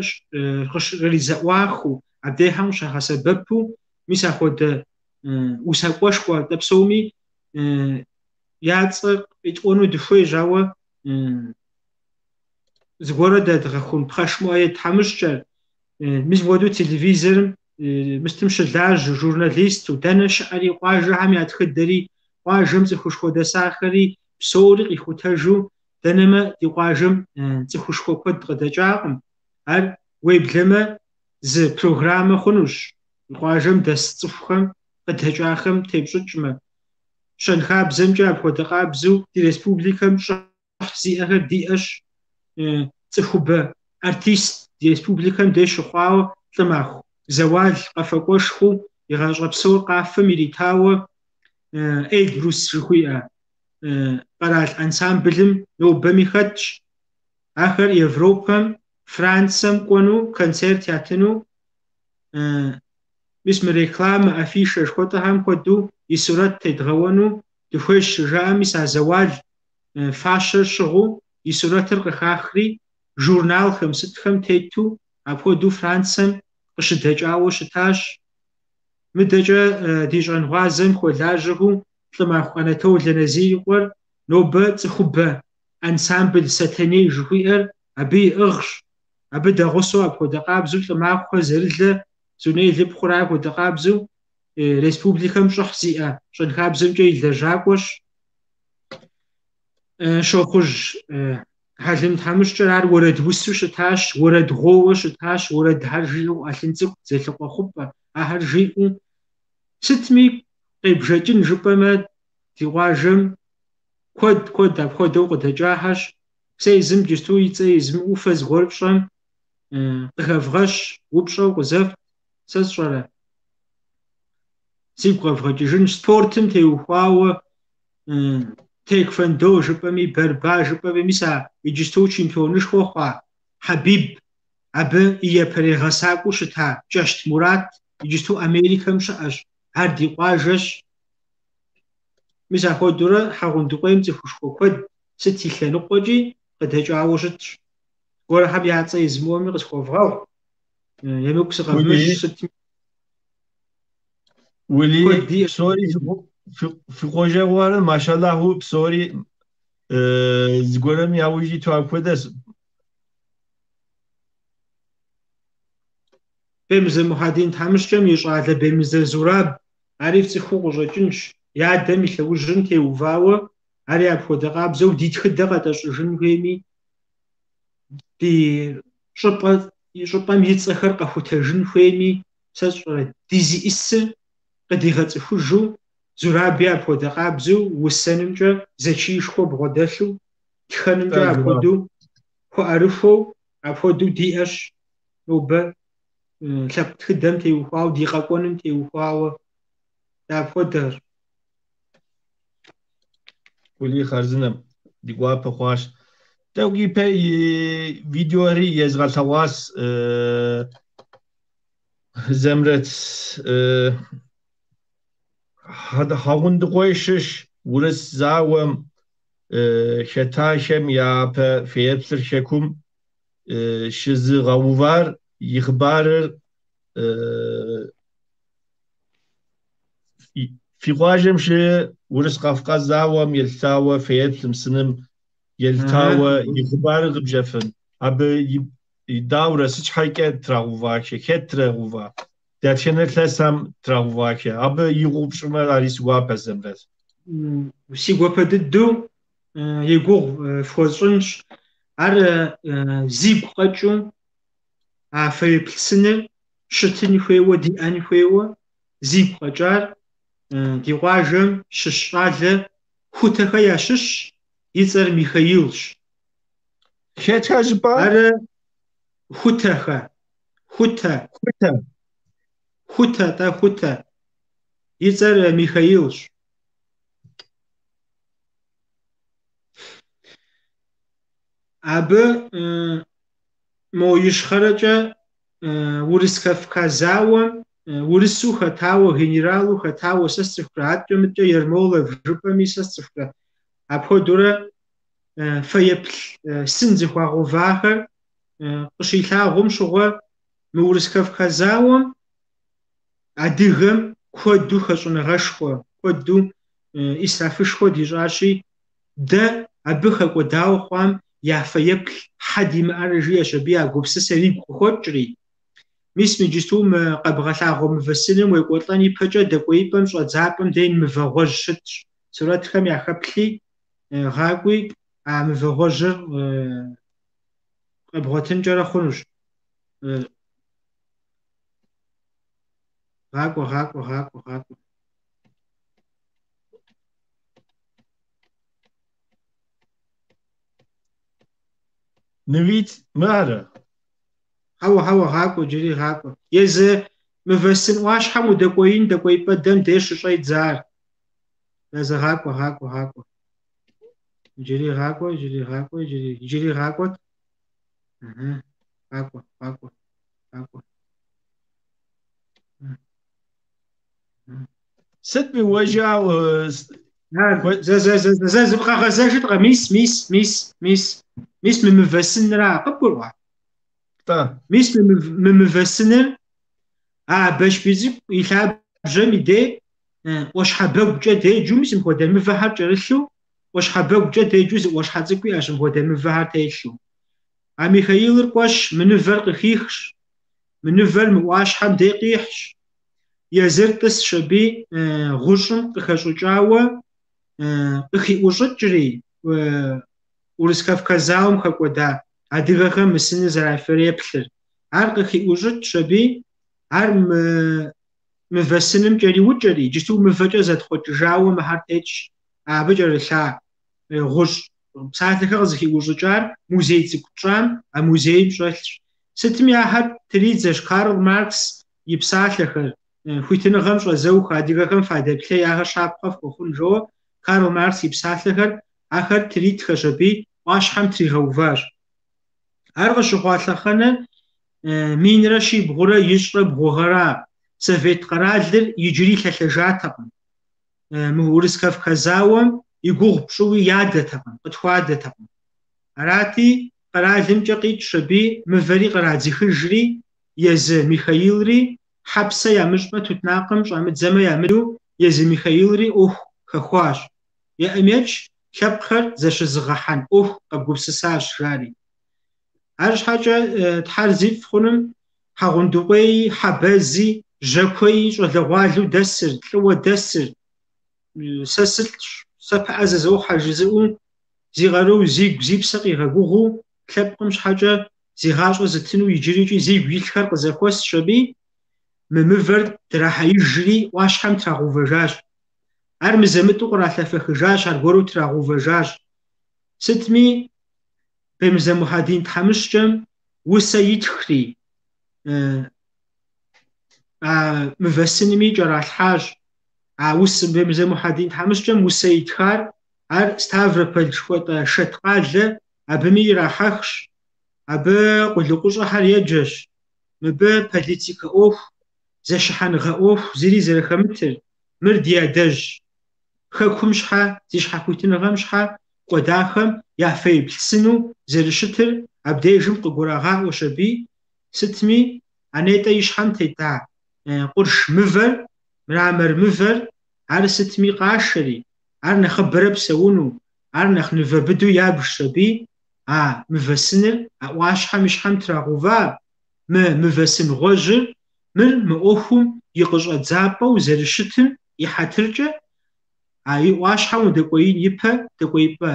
къризэӏуахыу, абдейхэм къыщагъэсэбэпу, мис апхуэдэ усакӏуэшхуэ атӏэ псоми я цӏэр къитӏуэну дыхуейщ, ауэ зыгуэрэ дэдгъэхун Пхъэш Муӏэед тхьэмыщкӏэр, мис мыпхуэдэу телевизорым мыстым щылажьэу, журналисту, дэнэ щыӏэри, къуажэхэм я тхыдэри, къуажэм цӏыхушхуэ дэсахэри, псори къихутэжу, дэнэмэ ди къуажэм цӏыхушхуэ куэд къыдэкӏакъым. Ар уеблэмэ зы программэ хъунущ къуажэм дэс цӏыхухэм къыдэкӏахэм тепщӏыкӏмэ. Щэнхабзэмкӏэ апхуэдэ къабзэу ди республикэм щӏыхь зиӏэхэр диӏэщ, цӏыхубэ артист ди республикэм деж щыхъуауэ Лӏымаху Зэуал къэфакӏуэшхуэу и гъащӏэ псор къафэм иритауэ Эльбрус жыхуиӏэ къэрал ансамблым нобэми хэтщ. Ахэр Европэм, Францэм кӏуэну, концерт ятыну, мис мы рекламэ, афишэ жыхуэтӏэхэм хуэдэу и сурэт тедгъэуэну дыхуейщ щыжаӏэм, мис а Зэуал фащэр щыгъыу и сурэтыр къыхахри, журналхэм сытхэм тету апхуэдэу Францэм къыщыдэкӏауэ щытащ. Мыдэкӏэ ди щӏэнгъуазэм хуэлажьэхэу Лӏымаху Анатолэ Назир и къуэр нобэ цӏыхубэ ансамбль Сэтэней жыхуиӏэр абы иӏыгъщ. Абы дэгъусэу апхуэдэ къабзэу Лӏымахухэ Зэрылэ Зунел и пхъур апхуэдэ къабзэу республикэм щӏыхь зиӏэ щӏэнхабзэмкӏэ и лэжьакӏуэщ. Щохъужь Хьэлым тхьэмыщкӏэр ар уэрэд усу щытащ, уэрэд гъуоуэ щытащ, уэрэдхэр жиӏэу, ӏэлъын цӏыкӏу, Дзэлыкъуэ хъупӏэ, ахэр жиӏэу. Сытми къебжэкӏын жыпӏэмэ, ди къуажэм куэд, куэд апхуэдэу къыдэкӏахэщ. Сэ езым иджысту и цӏэ измыӏэу фэ зыгуэр фщӏэм къыхэвгъэщ, упщӏэу къызэфт, сэ сщӏэрэ? Сигу къэвгъэкӏыжынщ спортым теухуауэ тхэквондо жыпӏэми, борьба жыпӏэми, мис а иджысту чемпионышхуэ хъуа Хьэбиб, абы и япэрей гъэсакӏуэу щыта Кӏэщт Мурат иджысту Америкэм щыӏэщ, ар ди къуажэщ. Мис апхуэдэурэ Хьэгъундыкъуейм цӏыхушхуэ куэд сыт и лъэныкъуэкӏи къыдэкӏауэ щытщ. Зыгуэрхэм я цӏэ измыӏуэми къысхуэвгъэгъу, емыкӏу сыкъэвмыщӏ сытми. Ули, псори фи къуажэгъухэр, машаллаху, псори зыгуэрым яужь иту апхуэдэщ. Бемырзэ Мухьэдин тхьэмыщкӏэм и щӏалэ Бемырзэ Зураб, ари фцӏыхуу къыщӏэкӏынщ, и адэм и лъэужьым теувауэ, ари апхуэдэ къабзэу ди тхыдэ къэтӏэщӏыжын хуейми, ди щӏыпӏэ, щӏыпӏэм и цӏэхэр къэхутэжын хуейми, сэ сщӏэрэ, ди зиӏысыр къыдигъэцӏыхужу, Зураби апхуэдэ къабзэу усэнымкӏэ зэчиишхуэ бгъуэдэлъу, тхэнымкӏэ апхуэдэу хуэӏэрыхуэу, апхуэдэу диӏэщ нобэ лъэпкъ тхыдэм теухуауэ, ди къэкӏуэным теухуауэ. Апхуэдэщ. Ули хъарзынэм, ди гуапэ хъуащ. Тӏэкӏу ипэ и видеори езгъэлъэгъуащ Зэмрэт Хьэгъундыкъуей щыщ урыс зауэм хэтахэм япэ фэеплъыр хэкум щызыгъэувар и хъыбарыр фи къуажэм щы Урыс-Кавказ зауэм елъытауэ фэеплъым сыным елъытауэ и хъыбарыр къыбжефын. Абы и даурэ сыт щхьэкӏэ трагъэувахэ, хэт трагъэува, дэтхэнэ илъэсхэм трагъэувахэ. Абы и гугъу пщӏымэ, ари си гуапэ, Зэмрэт. Си гуапэ дыдэу и гугъу фхуэсщӏынщ. Ар зигу къэкӏыу а фэеплъ сыныр щытын хуейуэ, диӏэн хуейуэ зигу къэкӏар ди къуажэм щыщ щӏалэ Хутэхэ ящыщщ, и цӏэр Михаилщ. Хэтхэ жыпӏа? Ар Хутэхэ. Хутэ. Хутэ. Хутэ, тӏэ, Хутэ. И цӏэр Михаилщ. Абы мо ищхъэрэкӏэ Урыс-Кавказ зауэм урысу хэтауэ, генералу хэтауэ сэ сцӏыхурэ, аткӏэ-мыткӏэ Ермолов жыпӏэми сэ сцӏыхурэ. Апхуэдэурэ фэеплъ сын зыхуагъэувахэр къыщилъагъум щыгъуэ мы Урыс-Кавказ зауэм адыгэм куэду хэщӏыныгъэшхуэ, куэду исрафышхуэ дищӏащи, дэ абы хэкӏуэдауэ хъуам я фэеплъ хьэ димыӏэрэ жиӏэщ абы я гупсысэр игу къыхуэкӏри. Мис иджысту мы къэбгъэлъагъуэ мывэ сыным уекӏуэлӏэн ипэкӏэ дэкӏуеипӏэм щӏэдзапӏэм дей мывэ гъуэжь щытщ. Сурэтхэм яхэплъи, гъакӏуи а мывэ гъуэжьыр къэбгъуэтынкӏэрэ хъунущ. Гъакӏуэ, гъакӏуэ, гъакӏуэ, гъакӏуэ. Нывит мыарэ? Хьэуэ, хьэуэ, гъакӏуэ, джыри гъакӏуэ. Езы Мывэ сын ӏуащхьэм удэкӏуеин дэкӏуеипӏэ дэм деж щыщӏедзэ ар. Зэ гъакӏуэ, гъакӏуэ, гъакӏуэ. Иджыри гъакӏуэ, иджыри гъакӏуэ, иджыри, иджыри гъакӏуэт. Ыхьы, гъакӏуэ, гъакӏуэ, гъакӏуэ. Сытми уэжау Зэ, зэ, зэ, зэ, зэ, къэгъэзэжыт, мис, мис, мис, мис, мис мы мывэ сынра, къыбгурыӏуа? Тӏэ. Мис мы мывэ сыныр а Бэшбий цӏыкӏу и лъабжьэм и дей ӏуащхьэбэгукӏэ деджу, мис мыпхуэдэ мывэхэр кӏэрылъу, ӏуащхьэбэгукӏэ деджу зы ӏуащхьэ цӏыкӏу иӏэщ мыпхуэдэ мывэхэр телъу. А Михаилыр кӏуэщ, мы нывэр къыхихщ, мы нывэр мы ӏуащхьэм дей къихьщ, езыр тӏысщ аби гъущӏым къыхэщӏыкӏауэ къыхиӏущӏыкӏри, Урыс-Кавказ зауэм хэкӏуэда адыгэхэм мы сыныр зэрафэеплъыр. Ар къыхиӏущӏыкӏщ аби, ар мы мывэ сыным кӏэриукӏэри, иджысту мывэкӏэ зэтхъуэкӏыжауэ мыхьэр тетщ, абы кӏэрылъа гъущӏ псалъэхэр къызыхиӏущӏыкӏар музей цӏыкӏу тщӏам, а музейм щӏэлъщ. Сытми ахэр тридзэщ Карл Маркс и псалъэхэр, хуитыныгъэм щӏэзэухэ адыгэхэм фадэплъей, ахэр щапхъэ фхуэхъун жоуэ, Карл Маркс и псалъэхэр ахэр тритхэщ аби, ӏуащхьэм тригъэуващ. Ар къыщыхъуа лъэхъэнэр минрэ щибгъурэ ищӏрэ бгъу гъэра, Совет къэралыр иджыри лъэлъэжатэкъым. Мы Урыс-Кавказ зауэм и гугъу пщӏыуи ядэтэкъым, къытхуадэтэкъым. Арати, къэралымкӏэ къикӏщ аби, мывэри кърадзыхыжри, езы Михаилри хьэпсэ ямыщӏмэ тутнакъым щӏамыдзэмэ ямыдэу, езы Михаилри ӏуэху хэхуащ. Еӏымеч лъэпкъхэр зэщызыгъэхьэн ӏуэху къэбгупсысащ, жари. Арщхьэкӏэ Тхьэр зифӏ хъуным Хьэгъундыкъуеи, Хьэбэзи, Жьакуеи щӏалэгъуалэу дэсыр, лӏыуэ дэсыр, сэ сылӏщ, сэ пыӏэ зызохьэ жызыӏэу, зи къару, зигу, зи псэ къигъэгугъэу, лъэпкъым щхьэкӏэ зи гъащӏэ зытыну иджырикӏи зигу илъхэр къызэхуэсщ аби, мы мывэр драхьеижри ӏуащхьэм трагъэувэжащ. Ар мызэ-мытӏэу къралъэфэхыжащ, аргуэру трагъэувэжащ. Сытми, Бемырзэ Мухьэдин тхьэмыщкӏэм усэ итхри, а мывэ сынми кӏэралъхьащ. А усэ Бемырзэ Мухьэдин тхьэмыщкӏэм усэ итхар, ар Ставрополь жыхуэтӏэ Шэт къалэ абыми ирахьэхщ. Абы къулыкъущӏэхэр еджэщ. Мыбы политикэ ӏуэху, зэщыхьэныгъэ ӏуэху зыри зэрыхэмытыр, мыр ди адэжь хэкум щхьэ, зи щхьэхуитыныгъэм щхьэ кӏуэдахэм я фэеплъ сыну зэрыщытыр абдежым къыгурагъаӏуэщ аби, сытми, а нетӏэ и щхьэм тета къурш мывэр, мрамор мывэр, ар сытми къашэри, ар нэхъыбэрэ псэуну, ар нэхъ нывэ быдэу ябжщ аби, а мывэ сыныр а ӏуащхьэм и щхьэм трагъэува, мы мывэ сын гъуэжьыр мыр мы ӏуэхум и къыщӏэдзапӏэу зэрыщытым и хьэтыркӏэ, а и ӏуащхьэм удэкӏуеин ипэ дэкӏуеипӏэ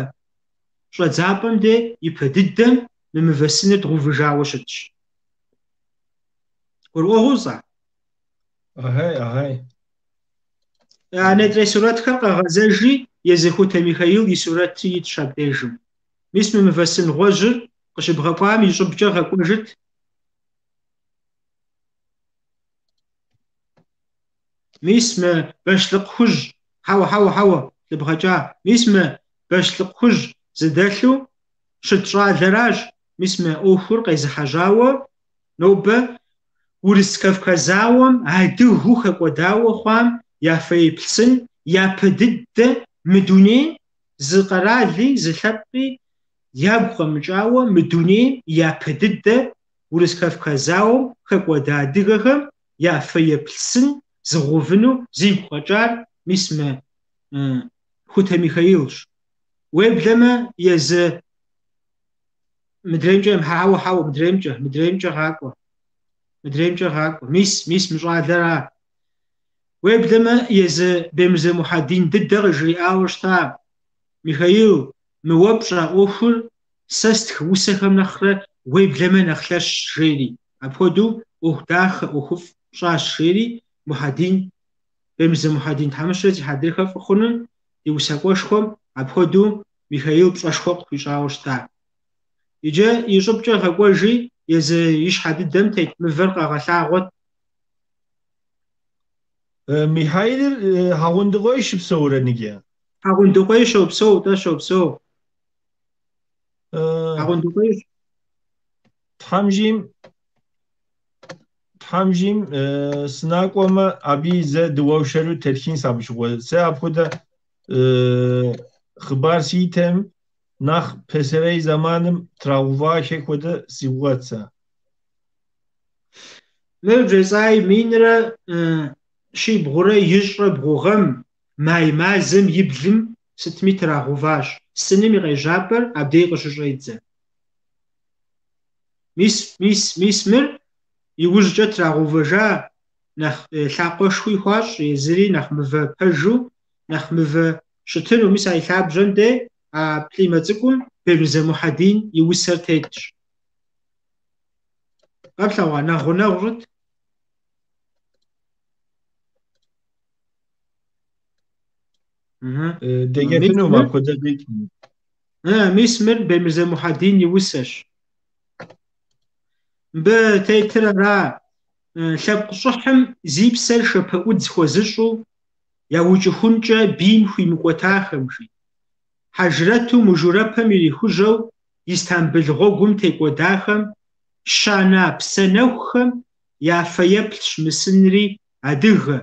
щӏэдзапӏэм де ипэ дыдэм мы мывэ сыныр дгъэувыжауэ щытщ. Гурыӏуэгъуэу жысӏа? Ахай, ахай. А нетрей сурэтхэр къэгъэзэжи, езы Хутэ Михаил и сурэтри итщ абдежым. Мис мы мывэ сын гъуэжьыр къыщыбгъэкӏуам и щӏыбкӏэ гъэкӏуэжыт. Мис мы бащлъыкъ хужь, хьэуэ, хьэуэ, хьэуэ, блэбгъэкӏа. Мис мы бащлъыкъ хужь зыдэлъу щыт щӏалэращ, мис мы ӏуэхур къезыхьэжьауэ нобэ Урыс-Кавказ зауэм адыгэу хэкӏуэдауэ хъуам я фэеплъ сын япэ дыдэ мы дунейм зы къэрали, зы лъэпкъи ягу къэмыкӏауэ мы дунейм япэ дыдэ Урыс-Кавказ зауэм хэкӏуэда адыгэхэм я фэеплъ сын зыгъэувыну зигу къэкӏар мис мы Хутэ Михаилщ. Уеблэмэ езы мыдреймкӏэ, хьэуэ, хьэуэ, мыдреймкӏэ, мыдреймкӏэ гъакӏуэ. Мыдреймкӏэ гъакӏуэ. Мис, мис мы щӏалэра. Уеблэмэ езы Бемырзэ Мухьэдин дыдэ къыжриӏауэ щыта, Михаил, мы уэ пщӏа ӏуэхур сэ стхы усэхэм нэхърэ уеблэмэ нэхъ лъэщщ, жери. Апхуэдэу ӏуэху дахэ, ӏуэхуфӏ пщӏащ, жери Мухьэдин, Бемырзэ Мухьэдин тхьэмыщкӏэ зи хьэдрыхэ фӏы хъуным, ди усакӏуэшхуэм апхуэдэу Михаил пщӏэшхуэ къыхуищӏауэ щыта. Иджы и щӏыбкӏэ гъэкӏуэжи, езы и щхьэ дыдэм тет мывэр къэгъэлъагъуэт. Михаилыр Хьэгъундыкъуей щыпсэурэ ныджы? Хьэгъундыкъуей щопсэу, тӏэ щопсэу. Хьэгъундыкъуей. Тхьэм жиӏэм, Тхьэм жиӏэм, сынакӏуэмэ, абы зэ дыуэршэру тетхынщ абы щыгъуэ. Сэ апхуэдэ хъыбар сиӏэтэм, нэхъ пасэрей зэманым трагъэувахэ хуэдэ си гугъэт сэ. Мыр бжесӏаи 1723 гъэм май мазэм и блым сытми трагъэуващ. Сыным и къежьапӏэр абдей къыщыщӏедзэ. Мис, мис, мис мыр иужькӏэ трагъэувэжа, нэхъ лъакъуэшхуи хуащӏ, езыри нэхъ мывэ пэжу, нэхъ мывэ щытыну. Мис а и лъабжьэм де а плӏимэ цӏыкӏум Бемырзэ Мухьэдин и усэр тетщ. Къэплъэгъуа, нэхъ гъунэгъу щӏыт? Деджэфынум апхуэдэ къикӏым. Мис мыр Бемырзэ Мухьэдин и усэщ. Мыбы тетыр ара, лъэпкъ щӏыхьым зи псэр шэпэӏудз хуэзыщӏу яукӏыхункӏэ бийм хуимыкӏуэтахэм, жи. Хьэжрэту мыжурэпэм ирихужьэу Истамбыл гъуэгум текӏуэдахэм щана псэ нэхухэм я фэеплъщ мы сынри, адыгэ,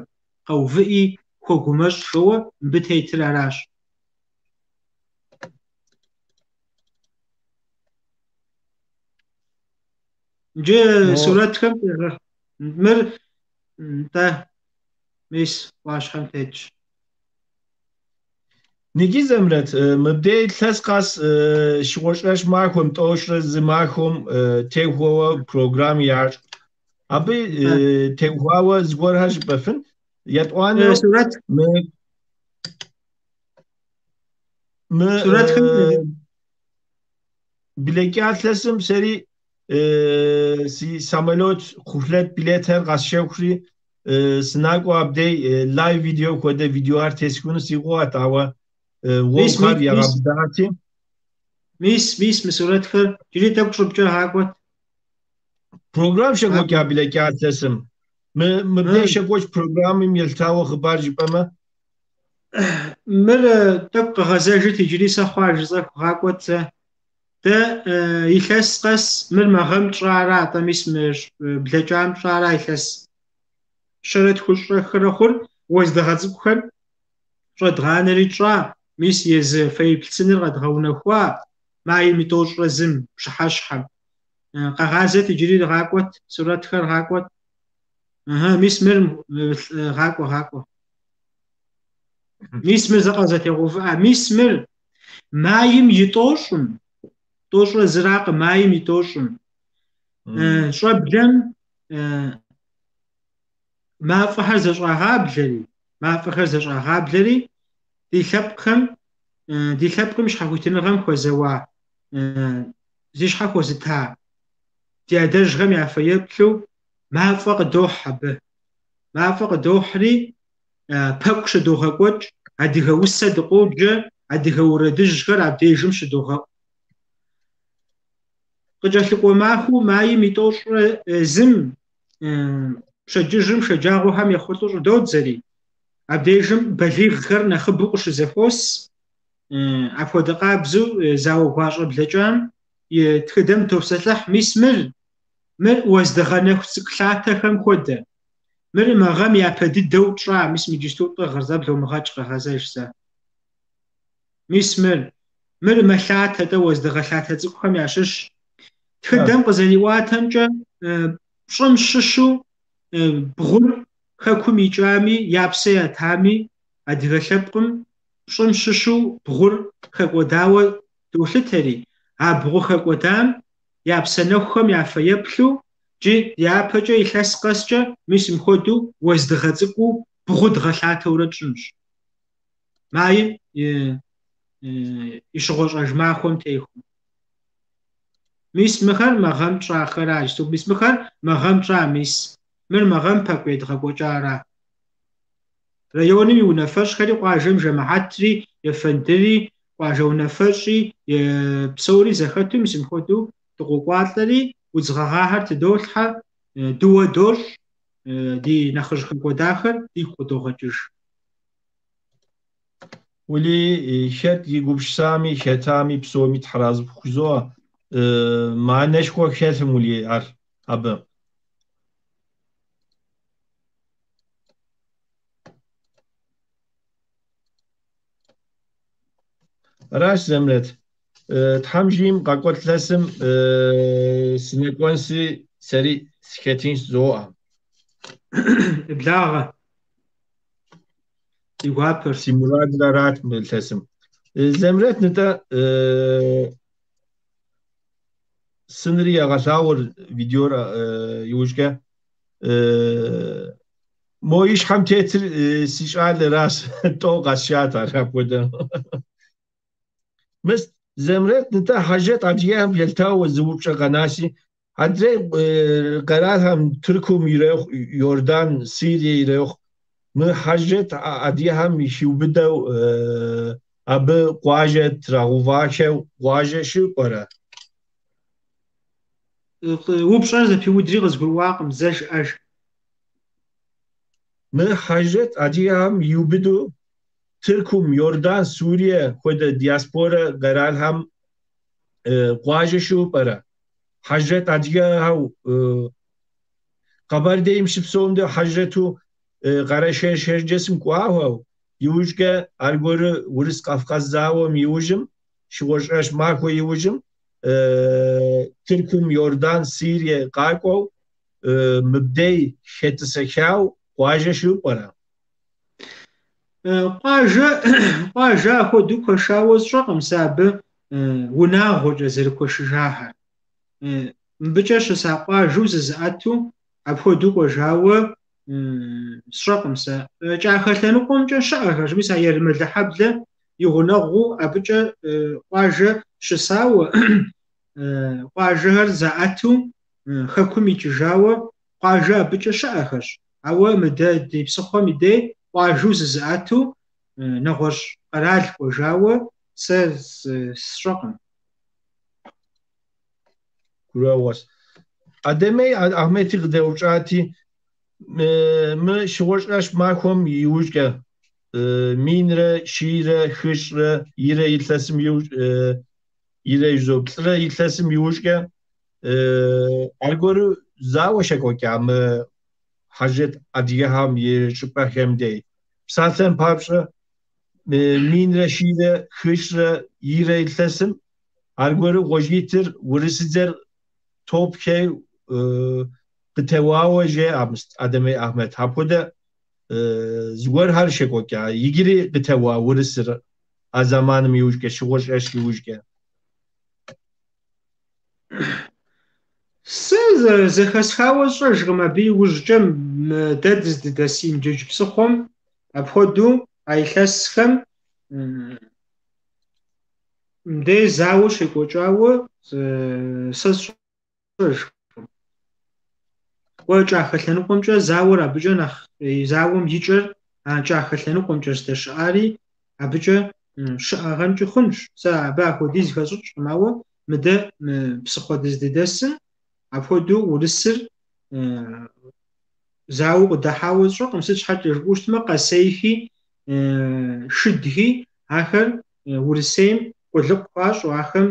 къэувыӏи, хуэгумэщӏ жоуэ мыбы тетыр аращ. Иджы сурэтхэм мыр, нтӏэ, мис ӏуащхьэм тетщ. Ныджы, Зэмрэт, мыбдей илъэс къэс щыгъуэщӏэж махуэм, 91 махуэм техуэуэ программ ящӏ. Абы теухуауэ зыгуэрхэр жыпӏэфын? Етӏуанэу Сурэт мы мы сурэтхэм блэкӏа илъэсым сэри си самолет кхъухьлъэт билетхэр къэсщэхури сынакӏуэ абдей лайв видео хуэдэ видеохэр тесхыну си гугъэт, ауэ Мис, гъуэгухэр мис, мис. ягъэбыдати. Мис, мис мы сурэтхэр иджыри тӏэкӏу щӏыбкӏэ гъакӏуэт. Программ щекӏуэкӏа блэкӏа илъэсым. Мы мыбдей щекӏуэкӏ программым елъытауэ хъыбар жыпӏэмэ? Мыр тӏэкӏу къыгъэзэжырт иджыри сэ хъуа жысӏэху гъакӏуэт зэ. Дэ илъэс къэс мыр мы гъэм тщӏара, атӏэ мис мы блэкӏам тщӏара илъэс щэрэ тхущӏрэ хырэ хъур уэздыгъэ цӏыкӏухэр щӏэдгъанэри тщӏа, мис езы фэеплъ сыныр къэдгъэунэхуа майм и 91-м пщыхьэщхьэм. Къэгъазэт иджыри гъакӏуэт, сурэтхэр гъакӏуэт. Ыхьы, мис мыр гъакӏуэ, гъакӏуэ. Мис мыр зэ къызэтегъэувыӏэ. Мис мыр майм и тӏощӏым, тӏощӏрэ зыракъым, майм и тӏощӏым. Щӏэблэм мафӏэхэр зэщӏагъаблэри, мафӏэхэр зэщӏагъаблэри ди лъэпкъхэм, ди лъэпкъым и щхьэхуитыныгъэм хуэзэуа, зи щхьэ хуэзыта ди адэжьхэм я фэеплъу мафӏэ къыдохь абы. Мафӏэ къыдохьри, пэкӏу щыдогъэкӏуэкӏ, адыгэ усэ дыкъоджэ, адыгэ уэрэдыжьхэр абдежым щыдогъэӏу. Къыкӏэлъыкӏуэ махуэу майм и 91-м пщэдджыжьым шэджагъуэхэм ехъулӏэу щӏыдодзэри, абдежым балигъхэр нэхъыбэу къыщызэхуос, апхуэдэ къабзэу зауэ гуащӏэ блэкӏам и тхыдэм топсэлъыхь. Мис мыр, мыр уэздыгъэ нэху цӏыкӏу лъатэхэм хуэдэ. Мыр мы гъэм япэ дыдэу тщӏа, мис мы иджысту тӏыгъыр, зэ бломыгъэкӏ, къэгъэзэж зэ. Мис мыр, мыр мэлъатэ-тӏэ уэздыгъэ лъатэ цӏыкӏухэм ящыщ. Тхыдэм къызэриӏуатэмкӏэ, пщӏым щыщу бгъур хэкум икӏами, я псэ ятами, адыгэ лъэпкъым пщӏым щыщу бгъур хэкӏуэдауэ долъытэри, а бгъу хэкӏуэдам я псэ нэхухэм я фэеплъу, иджы дяпэкӏэ илъэс къэскӏэ мис мыпхуэдэу уэздыгъэ цӏыкӏуу бгъу дгъэлъатэурэ тщӏынщ. Майм и щыгъуэщӏэж махуэм техуэу. Мис мыхэр мы гъэм тщӏахэра, иджысту мис мыхэр мы гъэм тщӏа, мис мыр мы гъэм пэкӏу едгъэкӏуэкӏара. Районым и унафэщӏхэри, къуажэм жэмыхьэтри, ефэндыри, къуажэ унафэщӏи, псори зэхэту мис мыпхуэдэу дыкъокӏуалӏэри, удз гъэгъахэр тыдолъхьэ, дыуэ дощӏ. Ди нэхъыжь хэкӏуэдахэр дигу къыдогъэкӏыж. Ули, хэт и гупсысами, хэтами, псоми тхьэразы пхузоӏэ. Мыхьэнэшхуэ хэлъым, ули, ар абы. Аращ, Зэмрэт. Тхьэм жиӏэм къэкӏуэт илъэсым сынэкӏуэнси, сэри сыхэтынщ жызоӏэ. Еблагъэ. Ди гуапэр. Си мурадыр арат мы илъэсым. Зэмрэт, нтӏэ, сынри егъэлъагъур видеор иужькӏэ. Мо и щхьэм тетыр си щӏалэращ, тӏэу къэсшат ар апхуэдэ. Мыс, Зэмрэт, нтӏэ, хьэжрэт адыгэхэм елъытауэ зы упщӏэ къэнаси, адрей къэралхэм Тыркум ирехъу, Иордан, Сирие ирехъу, мы хьэжрэт адыгэхэм хиубыдэу абы къуажэ трагъэувахэу къуажэ щыӏэу пӏэрэ? Упщӏэр зэпиудри къызгурыӏуакъым, зэ жыӏэж. Мы хьэжрэт адыгэхэм иубыду Тыркум, Иордан, Сурие хуэдэ диаспорэ къэралхэм къуажэ щыӏэу пӏэрэ? Хьэжрэт адыгэхэу Къэбэрдейм щыпсэум де хьэжрэту Къэрэшей-Шэрджэсым кӏуахэу, иужькӏэ аргуэру Урыс-Кавказ зауэм иужьым, Щыгъуэщӏэщ махуэ иужьым Тыркум, Иордан, Сирие къакӏуэу мыбдей хэтӏысэхау къуажэ щыӏэу пӏэрэ? Къуажэ, къуажэ апхуэдэу куэшауэ сщӏэкъым сэ абы унагъуэкӏэ зэрыкуэшыжахэр. Мыбыкӏэ щыса къуажэу зызыӏэту апхуэдэу кӏуэжауэ сщӏэкъым сэ. Кӏахэ лъэныкъуэмкӏэ щыӏэхэщ, мис а Ермэлыхьэблэ и гъунэгъуу абыкӏэ къуажэ щысауэ, къуажэхэр заӏэту хэкум икӏыжауэ къуажэ абыкӏэ щыӏэхэщ. Ауэ мыдэ ди псыхъуэм и дей къуажэу зызыӏэту нэгъуэщӏ къэрал кӏуэжауэ сэ сщӏэкъым. Гурыӏуэгъуэщ. Адэмей Ахьмэти къыдэупщӏати, мы щыгъуэщӏэщ махуэм иужькӏэ 1102 илъэсым ирэ жызоӏэ, плӏырэ илъэсым иужькӏэ аргуэру зауэ щекӏуэкӏа мы хьэжрэт адыгэхэм и щӏыпӏэхэм дей. Псалъэм папщӏэ, 1102 илъэсым аргуэру гъуэжьитыр урысыдзэр топхей къытеуауэ жеӏэ Адэмей Ахьмэт. Апхуэдэ зыгуэрхэр щекӏуэкӏа, иджыри къытеуа урысыр а зэманым иужькӏэ, щыгъуэщӏэщ иужькӏэ. Сэ зэхэсхауэ сщӏэжкъым абы иужькӏэ мы дэ дыздыдэс Инджыдж псыхъуэм апхуэдэу а илъэсхэм мыбдей зауэ щекӏуэкӏауэ сэ сщӏэжкъым. Кӏуэ кӏахэ лъэныкъуэмкӏэ зауэр абыкӏэ нэхъ зауэм и кӏэр а кӏахэ лъэныкъуэмкӏэ здэщыӏари абыкӏэ щыӏэгъэнкӏи хъунщ. Сэ абы апхуэдиз хэщӏыкӏкъым, ауэ мыдэ мы псыхъуэ дыздыдэсым апхуэдэу урысыр зауэу къыдыхьауэ сщӏэкъым. Сыт щхьэкӏэ жыпӏэу щытмэ, Къэсейхи, Шыдхи ахэр Урысейм къулыкъу хуащӏу, ахэм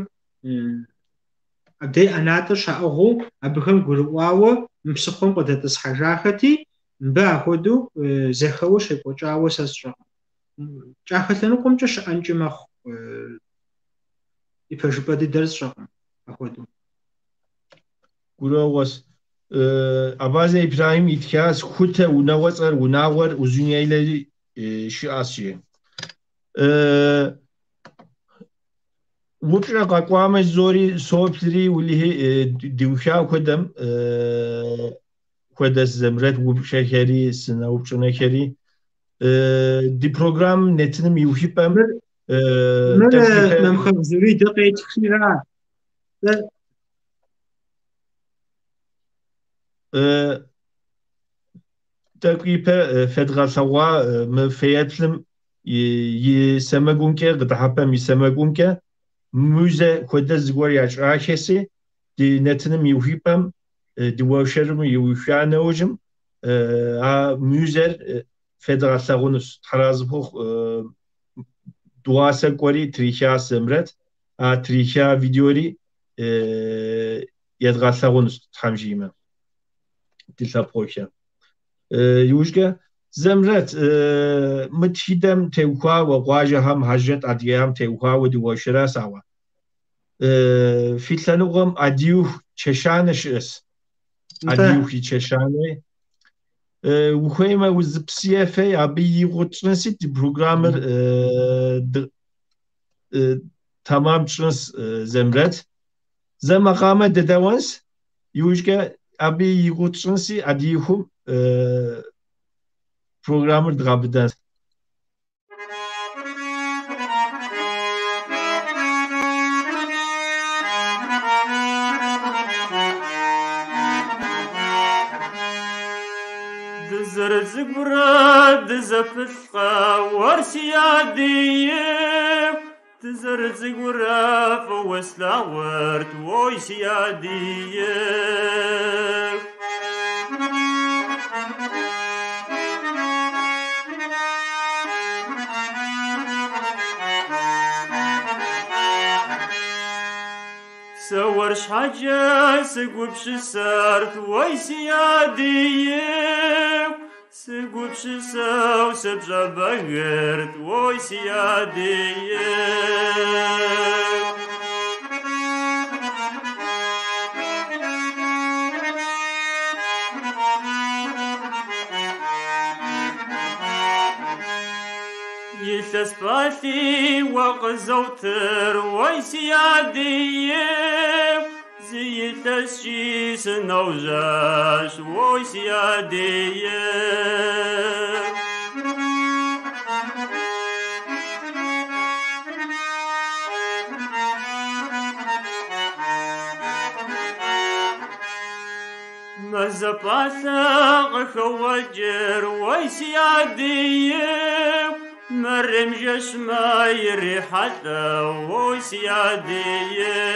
абдей ӏэнатӏэр щаӏыгъыу абыхэм гурыӏуауэ мы псыхъуэм къыдэтӏысхьэжахэти, мыбы апхуэдэу зэхэуэ щекӏуэкӏауэ сэ сщӏэкъым. Кӏахэ лъэныкъуэмкӏэ щыӏэнкӏи мэхъу, и пэжыпӏэ дыдэр сщӏэкъым апхуэдэу. Гурыӏуэгъуэщ. Абазэ Ибрахьим итхащ Хутэ унагъуэцӏэр унагъуэр Узуняйлэри щыӏэщ, жи. Упщӏэ къэкӏуамэ жызори соплъри, уэлэхьи, диуха хуэдэм хуэдэ Зэмрэт упщӏэхэри, сыноупщӏынухэри. Ди программ нэтыным и ухыпӏэм Мыр Мамхэгъ Зуридэ къетхрира. Тӏэкӏу ипэ федгъэлъэгъуа мы фэеплъым и сэмэгумкӏэ, къыдыхьэпӏэм и сэмэгумкӏэ музей хуэдэ зыгуэр ящӏахэси, ди нэтыным и ухыпӏэм, ди уэршэрым иуха нэужьым А музейр федгъэлъагъунущ. Тхьэразы хухъу дыгъуасэ кӏуэри трихащ Зэмрэт. А триха видеори едгъэлъагъунущ, Тхьэм жиӏэмэ, ди лъэпкъыхэ. Иужькӏэ, Зэмрэт, мы тхыдэм теухуауэ, къуажэхэм, хьэжрэт адыгэхэм теухуауэ дыуэршэращ, ауэ фи лъэныкъуэм Адииху чэщанэ щыӏэщ. Адииху и чэщанэ. Ухуеймэ, зы псы ефэ, абы и гугъу тщӏынси, ди программэр тэмам тщӏынщ, Зэмрэт. Зэ макъамэ дедэӏуэнщ, иужькӏэ абы и гугъу тщӏынси, Адиихум программэр дгъэбыдэнщ. Дызэрыцӏыкӏурэ дызэпылъкъэ, уэр си Адииху. Дызэрыцӏыкӏурэ фӏыуэ слъагъурт, уой си Адииху. Сэ уэр щхьэкӏэ сыгупсысэрт, уой си Адииху. Сыгупсысэу сыпщӏэбэгырт, уой си Адииху. Илъэс пӏалъи уэ къызотыр, уой си Адииху. Зы илъэскӏи сыножьащ, уой си Адииху. Мазэ пӏалъэ къыхоуэкӏыр, уой си Адииху. Мэрем жэщмэ ирихьэлӏэу, уой си Адииху.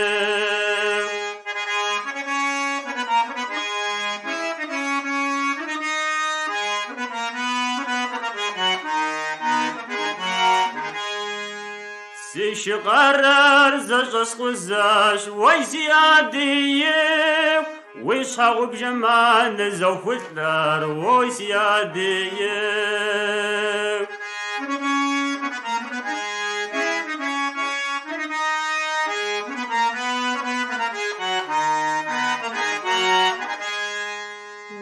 Си шы къарэр зэщӏэскъузащ, уой си Адииху. Уи щхьэгъубжэм ар нызохулӏэр, уой си Адииху.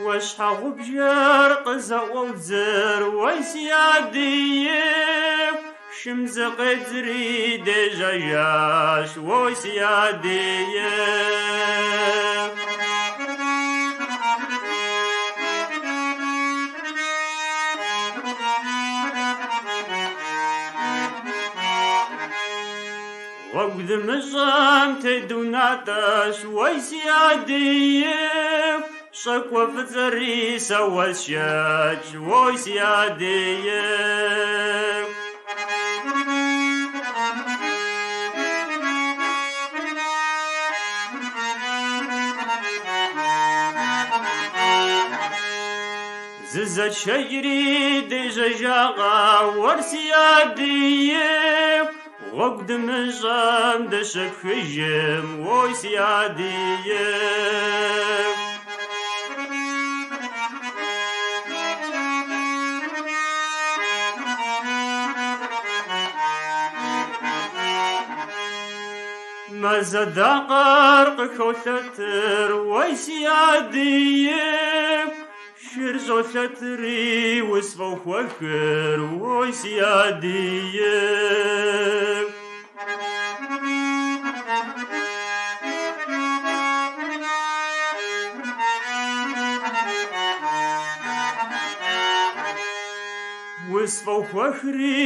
Уэ щхьэгъубжэр къызэӏуодзыр, уой си Адииху. Шым зыкъедзри дежьэжащ, уой си Адииху. Гъуэгу дымыщӏэм тедунатӏэщ, уой си Адииху. Щӏакӏуэ фӏыцӏэри сэ уэсшэкӏ, уой си Адииху. Зызэтшэкӏри дежьэжакъэ, уэр си Адииху. Гъуэгу дымыщӏэм дыщыпхыжым, уой си Адииху. Мазэ дакъэр къыхолъэтыр, уой си Адииху. Шыр щӏолъэтри усфӏохуэхыр, уой си Адииху. Усфӏохуэхри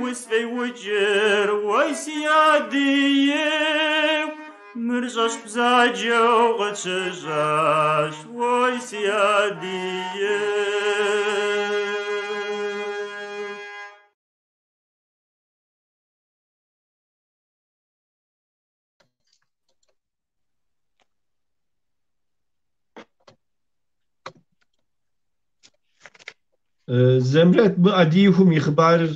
усфӏеукӏыр, уой си Адииху. Мыр щӏэщхъу бзаджэу къытщыщӏащ, уой си Адииху. Зэмрэт, мы Адиихум и хъыбарыр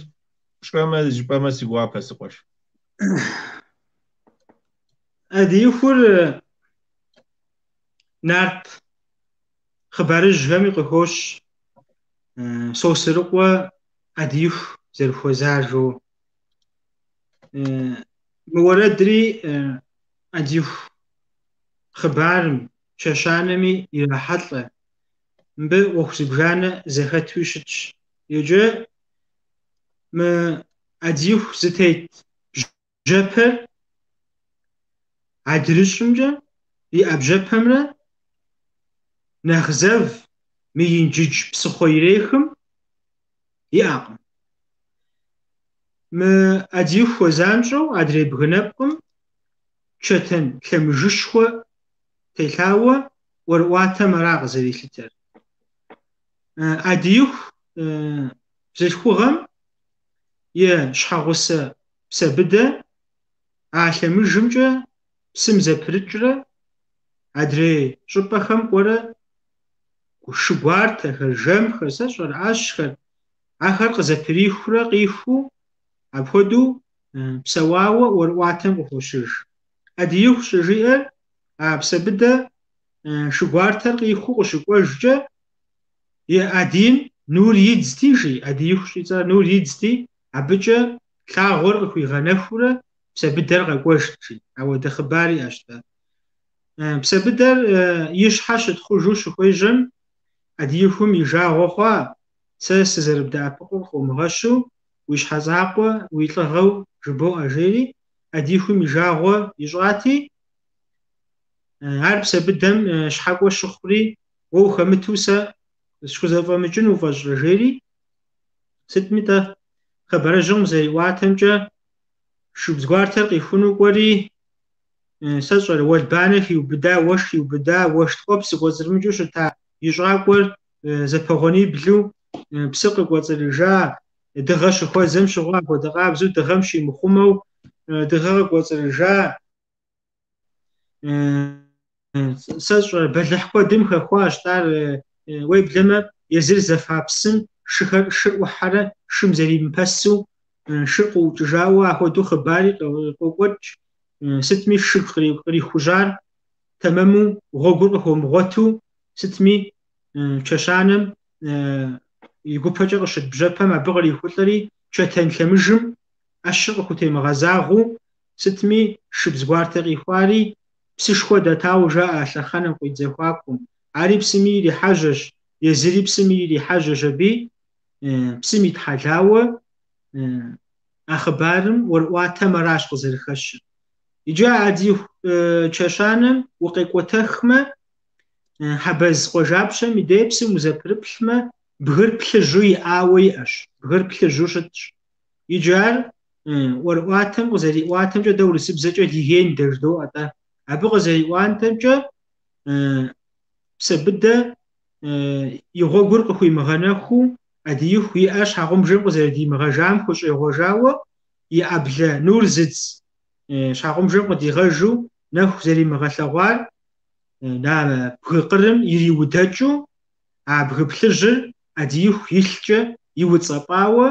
пщӏэмэ, жыпӏэмэ си гуапэ, си къуэш. Адиихур нарт хъыбарыжьхэми къыхощ. Сосрыкъуэ Адииху зэрыхуэзар жоуэ. Мы уэрэдри Адииху хъыбарым, чэщанэми ирахьэлӏэ. Мыбы ӏуэху зыбжанэ зэхэтуи щытщ. Иджы мы Адииху зытет бжьэпэр адрыщӏымкӏэ иӏэ бжьэпэмрэ нэхъ зэв мы Инджыдж псыхъуэ ирехым иӏэкъым. Мы Адииху хуэзанщӏэу адрей бгы нэпкъым чэтэн лъэмыжышхуэ телъауэ ӏуэрыӏуатэм ара къызэрилъытэр. Адииху бзылъхугъэм и щхьэгъусэ Псэбыдэ а лъэмыжымкӏэ псым зэпрыкӏрэ адрей щӏыпӏэхэм кӏуэрэ шы гуартэхэр, жэмхэр, сэ сщӏэрэ ӏэщхэр, ахэр къызэприхурэ къихуу апхуэдэу псэуауэ ӏуэрыӏуатэм къыхощыж. Адииху щӏыжиӏэр а Псэбыдэ шы гуартэр къихуу къыщыкӏуэжкӏэ и ӏэдийм нур идзти, жи, Адииху щӏицӏэр нур идзти, абыкӏэ лъагъуэр къыхуигъэнэхуурэ Псэбыдэр къэкӏуэжт, жи. Ауэдэ хъыбар иӏэщ-тӏэ. Псэбыдэр и щхьэ щытхъужу щыхуежьэм, Адиихум и жагъуэ хъуа, сэ сызэрыбдэӏэпыкъур къыумыгъэщу, уи щхьэ закъуэ, уи лӏыгъэу жыбоӏэ, жери, Адиихум и жагъуэ ищӏати, ар Псэбыдэм щхьэкӏуэ щыхъури, уэ ухэмыту сэ схузэфӏэмыкӏын уфӏэщӏрэ, жери, сытми-тӏэ, хъыбарыжьым къызэриӏуатэмкӏэ, шыбз гуартэр къихуну кӏуэри, сэ сщӏэрэ, уэлбанэ хиубыда, уэшх хиубыда, уэшх ткӏуэпс зыкӏуэцӏрымыкӏыу щыта и щӏакӏуэр зэпэгъуэниблу псы къыкӏуэцӏрыжа, дыгъэ щыхуэзэм щыгъуэ апхуэдэ къабзэу дыгъэм щимыхъумэу дыгъэ къыкӏуэцӏрыжа, сэ сщӏэрэ, бэлыхь куэдым хэхуащ ар, уеблэмэ езыр зэфа псым шыхэр шыр ӏухьэрэ шым зэримыпэсу шыр къыӏукӏыжауэ апхуэдэу хъыбари къокӏуэкӏ, сытми шы кърихужьар тэмэму гъуэгур къыхуэмыгъуэту, сытми чэщанэм и гупэкӏэ къыщыт бжьэпэм абы кърихулӏэри чэтэн лъэмыжым ӏэщыр къыхутемыгъэзагъэу, сытми шыбз гуартэ къихуари псышхуэ дэтауэ жаӏэ а лъэхъэнэм къуий зэхуакум. Ари псыми ирихьэжьэщ, езыри псыми ирихьэжьэщ аби, псым итхьэлауэ а хъыбарым ӏуэрыӏуатэм аращ къызэрыхэщыр. Иджы Адииху чэщанэм укъекӏуэтэхмэ, Хьэбэз къуажапщэм и дей псым узэпрыплъмэ, бгыр плъыжьу иӏауэ иӏэщ, бгыр плъыжьу щытщ. Иджы ар ӏуэрыӏуатэм къызэриӏуатэмкӏэ дэ урысыбзэкӏэ легендэ жыдоӏэ-тӏэ. Абы къызэриӏуатэмкӏэ Псэбыдэ и гъуэгур къыхуимыгъэнэхуу Адииху и ӏэр щхьэгъубжэм къызэрыдимыгъэжам хущӏегъуэжауэ и ӏэблэ нур зыдз щхьэгъубжэм къыдигъэжу нэху зэримыгъэлъэгъуар бгы къырым ириудэкӏыу а бгы плъыжьыр Адииху илъкӏэ иуцӏэпӏауэ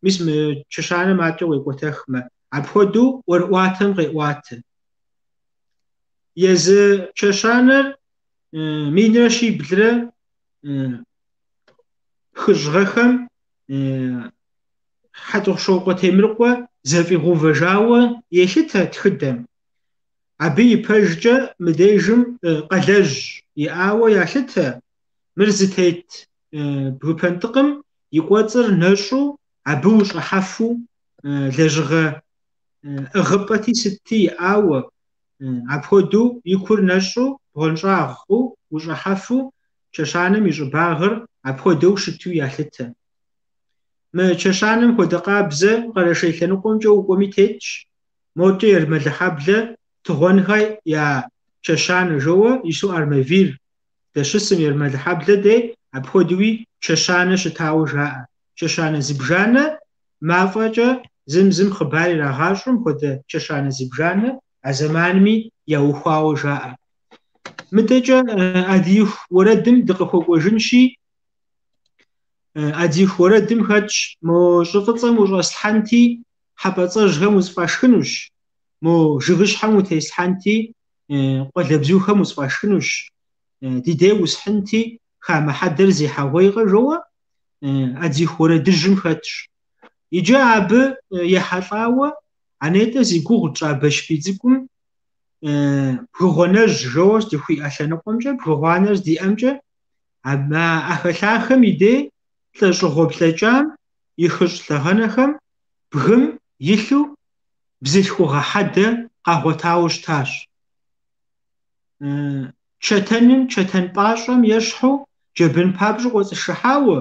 мис мы чэщанэм адэкӏэ уекӏуэтэхмэ, апхуэдэу ӏуэрыӏуатэм къеӏуатэ. Езы чэщанэр минрэ щиблрэ хыщӏ гъэхэм Хьэтӏохъущокъуэ Темрыкъуэ зэфӏигъэувэжауэ елъытэ тхыдэм. Абы и пэжкӏэ мыдежым къалэжь иӏауэ ялъытэ, мыр зытет бгы пэнтӏыкъым и кӏуэцӏыр нэщӏу абы ущӏыхьэфу лэжьыгъэ ӏыгъыпӏэти сытти иӏауэ, апхуэдэу и кур нэщӏу бгъуэнщӏагъыу ущӏыхьэфу чэщанэм и щӏыбагъыр апхуэдэу щыту ялъытэ. Мы чэщанэм хуэдэ къабзэ Къэрэшей лъэныкъуэмкӏэ укӏуэми тетщ, модэкӏэ Ермэлыхьэблэ Тыгъуэнхэ я чэщанэ жоуэ ису Армавир здэщысым Ермэлыхьэблэ дей апхуэдэуи чэщанэ щытауэ жаӏэ. Чэщанэ зыбжанэ мафӏэкӏэ зым зым хъыбар ирагъащӏэу мыпхуэдэ чэщанэ зыбжанэ а зэманми яухуауэ жаӏэ. Мыдэкӏэ Адииху уэрэдым дыкъыхуэкӏуэжынщи, Адзиху уэрэдым хэтщ, мо щӏы фӏыцӏэм ущӏэслъхьэнти, хьэпӏацӏэжьхэм усфӏашхынущ, мо жыгыщхьэм утеслъхьэнти, къуалэбзухэм усфӏашхынущ, ди дей усхьынти, хамэ хьэдэр зехьэгъуейкъэ жоуэ Адзиху уэрэдыжьым хэтщ. Иджы абы ехьэлӏауэ а нетӏэ зи гугъу тщӏа Бэшбий цӏыкӏум Бгыгъуанэжь жоуэ здыхуиӏэ лъэныкъуэмкӏэ, Бгыгъуанэр здиӏэмкӏэ, а ӏэхэлъахэм и дей лӏэщӏыгъуэ блэкӏам и хыщӏ лъэхъэнэхэм бгым илъу бзылъхугъэ хьэдэ къагъуэтауэ щытащ. Чэтэным, чэтэн пӏащӏэм ещхьу джэбын папщӏэу кӏуэцӏышыхьауэ,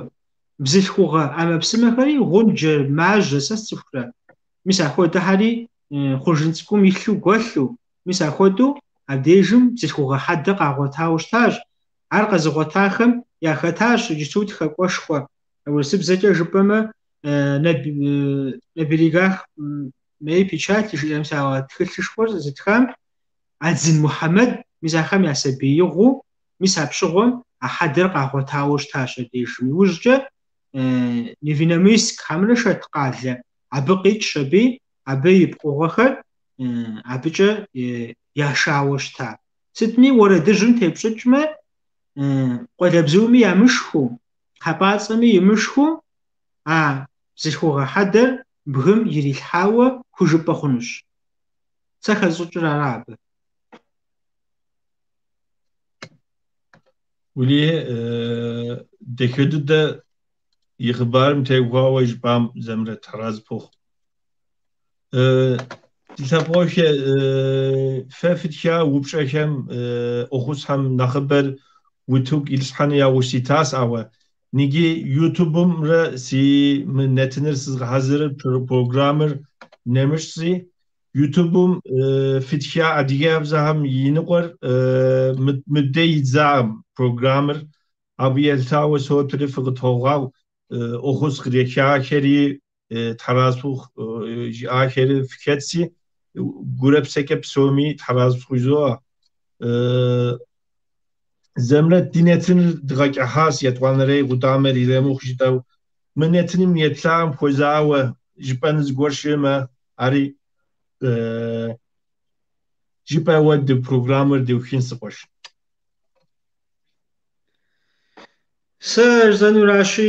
бзылъхугъэ ӏэмэпсымэхэри гъунджэ, мажьэ, сэ сцӏыхурэ. Мис ахуэдэхэри хъуржын цӏыкӏум илъу гуэлъу, мис ахуэдэу абдежым бзылъхугъэ хьэдэ къагъуэтауэ щытащ. Ар къэзыгъуэтахэм яхэтащ иджысту тхакӏуэшхуэ, урысыбзэкӏэ жыпӏэмэ, На берегах моей печали жиӏэ мис а тхылъышхуэр зытхам Адзын Мухьэмэд, мис ахэм я сабиигъуэу, мис апщыгъуэм а хьэдэр къагъуэтауэ щытащ абдежым. Иужькӏэ Невинномысск хьэмэрэ Шэт къалэ, абы къикӏщ аби, абы и пкъыгъуэхэр абыкӏэ яшауэ щыта. Сытми уэрэдыжьым тепщӏыкӏмэ, къуалэбзуми ямышхыу, хьэпӏацӏэми имышхыу а бзылъхугъэ хьэдэр бгым ирилъхьауэ хужыпӏэ хъунущ. Сэ хэсщӏыкӏыр ара абы. Уэлэхьи, дахэ дыдэ и хъыбарым теухуауэ жыпӏам Зэмрэт Тхьэразы пхухъу. Ди лъэпкъэгъухэ, фэ фытха упщӏэхэм ӏуэхусхэм нэхъыбэр утыку илъхьэну яужь ситащ, ауэ ниги Ютубымрэ си мы нэтыныр сызгъэхьэзырыр программэр нэмыщӏси, Ютубым фытха адыгэбзэхэм и ныкъуэр мыбдей идзакъым программэр. Абы елъытауэ соплъри фыкъытогъау ӏуэхус кърихахэри, Тхьэразы фхухъу жиӏахэри фхэтси, гурэ псэкӏэ псоми Тхьэразы фхухъу жызоӏэ. Зэмрэт ди нэтыныр дгъэкӏыхьащ, етӏуанэрей къудамэр иремыхъу жытӏэу. Мы нэтыным еплъам хуэзауэ жыпӏэну зыгуэр щыӏэмэ, ари жыпӏэуэ ди программэр дыухын си къуэш. Сэ жысӏэнуращи,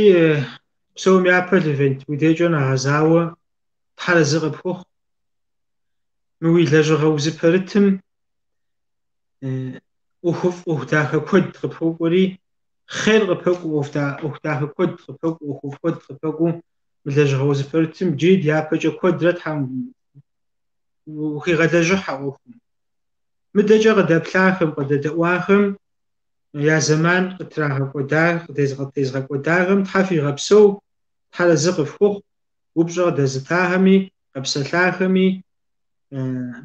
псом япэ, Левент, уи дежкӏэ нэгъэзауэ тхьэразы къыпхухъу. Мы уи лэжьыгъэ узыпэрытым ӏуэхуфӏ, ӏуэху дахэ куэд къыпокӏуэри, хъер къыпэкӏуэу, ӏуэху дахэ куэд къыпэкӏуэу, ӏуэхуфӏ куэд къыпэкӏуэу мы лэжьыгъэ узыпэрытым иджыри дяпэкӏэ куэдрэ Тхьэм ухигъэлэжьыхь а ӏуэхум. Мыдэкӏэ къыдэплъахэм, къыдэдэӏуахэм я зэман къытрагъэкӏуэда, къытезгъэкӏуэдахэм Тхьэ фигъэпсэу, Тхьэразы къыфхухъу, упщӏэ къыдэзытахэми, къэпсэлъахэми,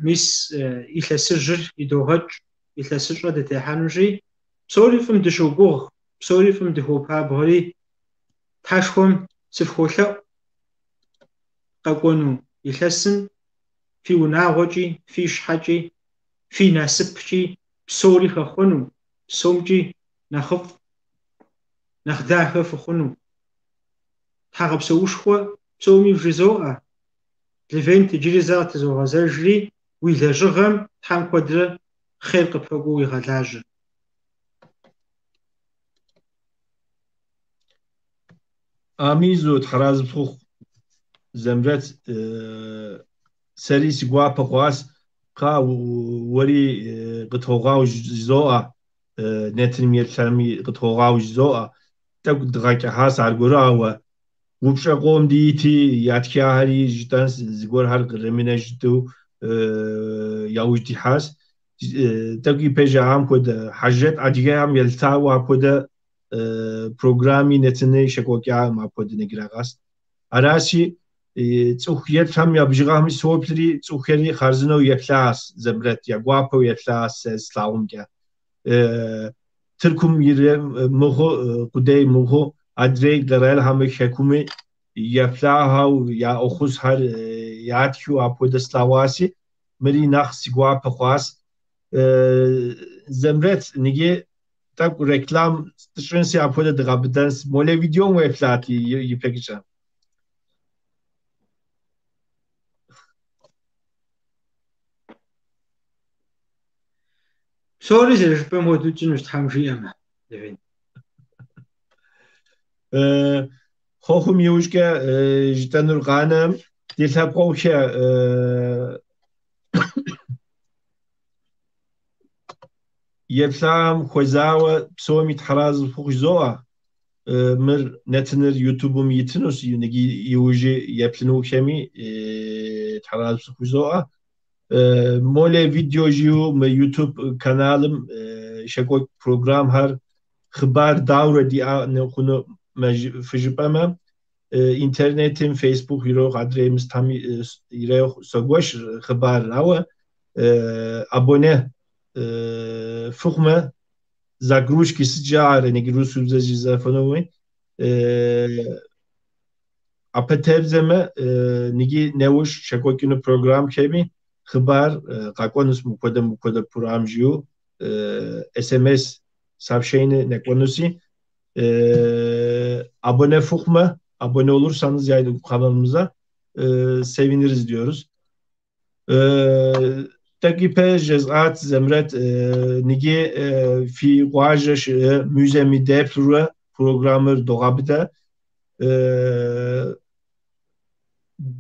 мис илъэсыжьыр идогъэкӏ, илъэсыщӏэ дытехьэнущи, псори фӏым дыщогугъ, псори фӏым дыхуопабгъэри, Тхьэшхуэм сыфхуолъэӏу къэкӏуэну илъэсым фи унагъуэкӏи, фи щхьэкӏи, фи насыпкӏи псори хэхъуэну, псомкӏи нэхъыфӏ, нэхъ дахэ фыхъуну. Тхьэгъэпсэушхуэ псоми вжызоӏэ. Левент иджыри зэ къытызогъэзэжри, уи лэжьыгъэм Тхьэм куэдрэ хъер къыпэкӏуэу уигъэлажьэ. Амин зо, Тхьэразы пхухъу, Зэмрэт, сэри си гуапэ хъуащ, кхъа уэри къытогъау жызоӏэ, нэтыным еплъами къытогъау жызоӏэ. Тӏэкӏу дгъэкӏыхьащ аргуэру, ауэ упщӏэ къом дити, ятхахэри жытӏэн зыгуэрхэр къремынэ жытӏэу яужь дихьащ. Тӏэкӏу ипэ жаӏам хуэдэ, Хьэжрэт адыгэхэм елъытауэ апхуэдэ программи нэтыни щекӏуэкӏакъым апхуэдэ нэгирагъэс. Аращи, цӏыху еплъхэм я бжыгъэхэми соплъри, цӏыхухэри хъарзынэу еплъащ Зэмрэт, я гуапэу еплъащ сэ слъагъумкӏэ. Тыркум мыхъу, къудей мыхъу, адрей къэралхэми хэкуми еплъахэу, я ӏуэхусхэр ятхыу апхуэдэ слъэгъуащи, мыри нэхъ си гуапэ хъуащ. Зэмрэт, ныги Тӏэкӏу реклам тщӏынси, апхуэдэ дыгъэбыдэнс. Молей видеом уеплъат ипэкӏэ. Псори зэрыжыпӏэм хуэдэу тщӏынущ, Тхьэм жиӏэмэ, Левент. Хъуэхъум иужькӏэ жытӏэнур къанэм, ди лъэпкъэгъухэ еплъам хуэзауэ псоми тхьэразэ фыхъу жызоӏэ. Мыр нэтыныр Ютубым итынущ, иужьи еплъынухэми тхьэразэ фыхъу жызоӏэ. Молей видео жиӏэу мы Ютуб каналым щекӏуэкӏ программхэр хъыбар даурэ диӏэ хъуну фыжыпӏэмэ, интернетым, Фейсбук ирохъу, адрей мыстхэм ирехъу согуэш хъыбар, ауэ абоне фыхъумэ, загрузки сыт жаӏэр, ниги русубзэ жызэфынуми, апэ тебдзэмэ, ниги неущ щекӏуэкӏыну программхэми хъыбар къэкӏуэнущ мыпхуэдэ мыпхуэдэ программ жиӏэу СМС сообщение нэкӏуэнуси, abone фыхъумэ, abone olursanız yani kanalımıza seviniriz diyoruz. Тӏэкӏу ипэ жезӏат Зэмрэт ниги фи къуажэ щыӏэ музейми деплъурэ программэр догъэбыдэ.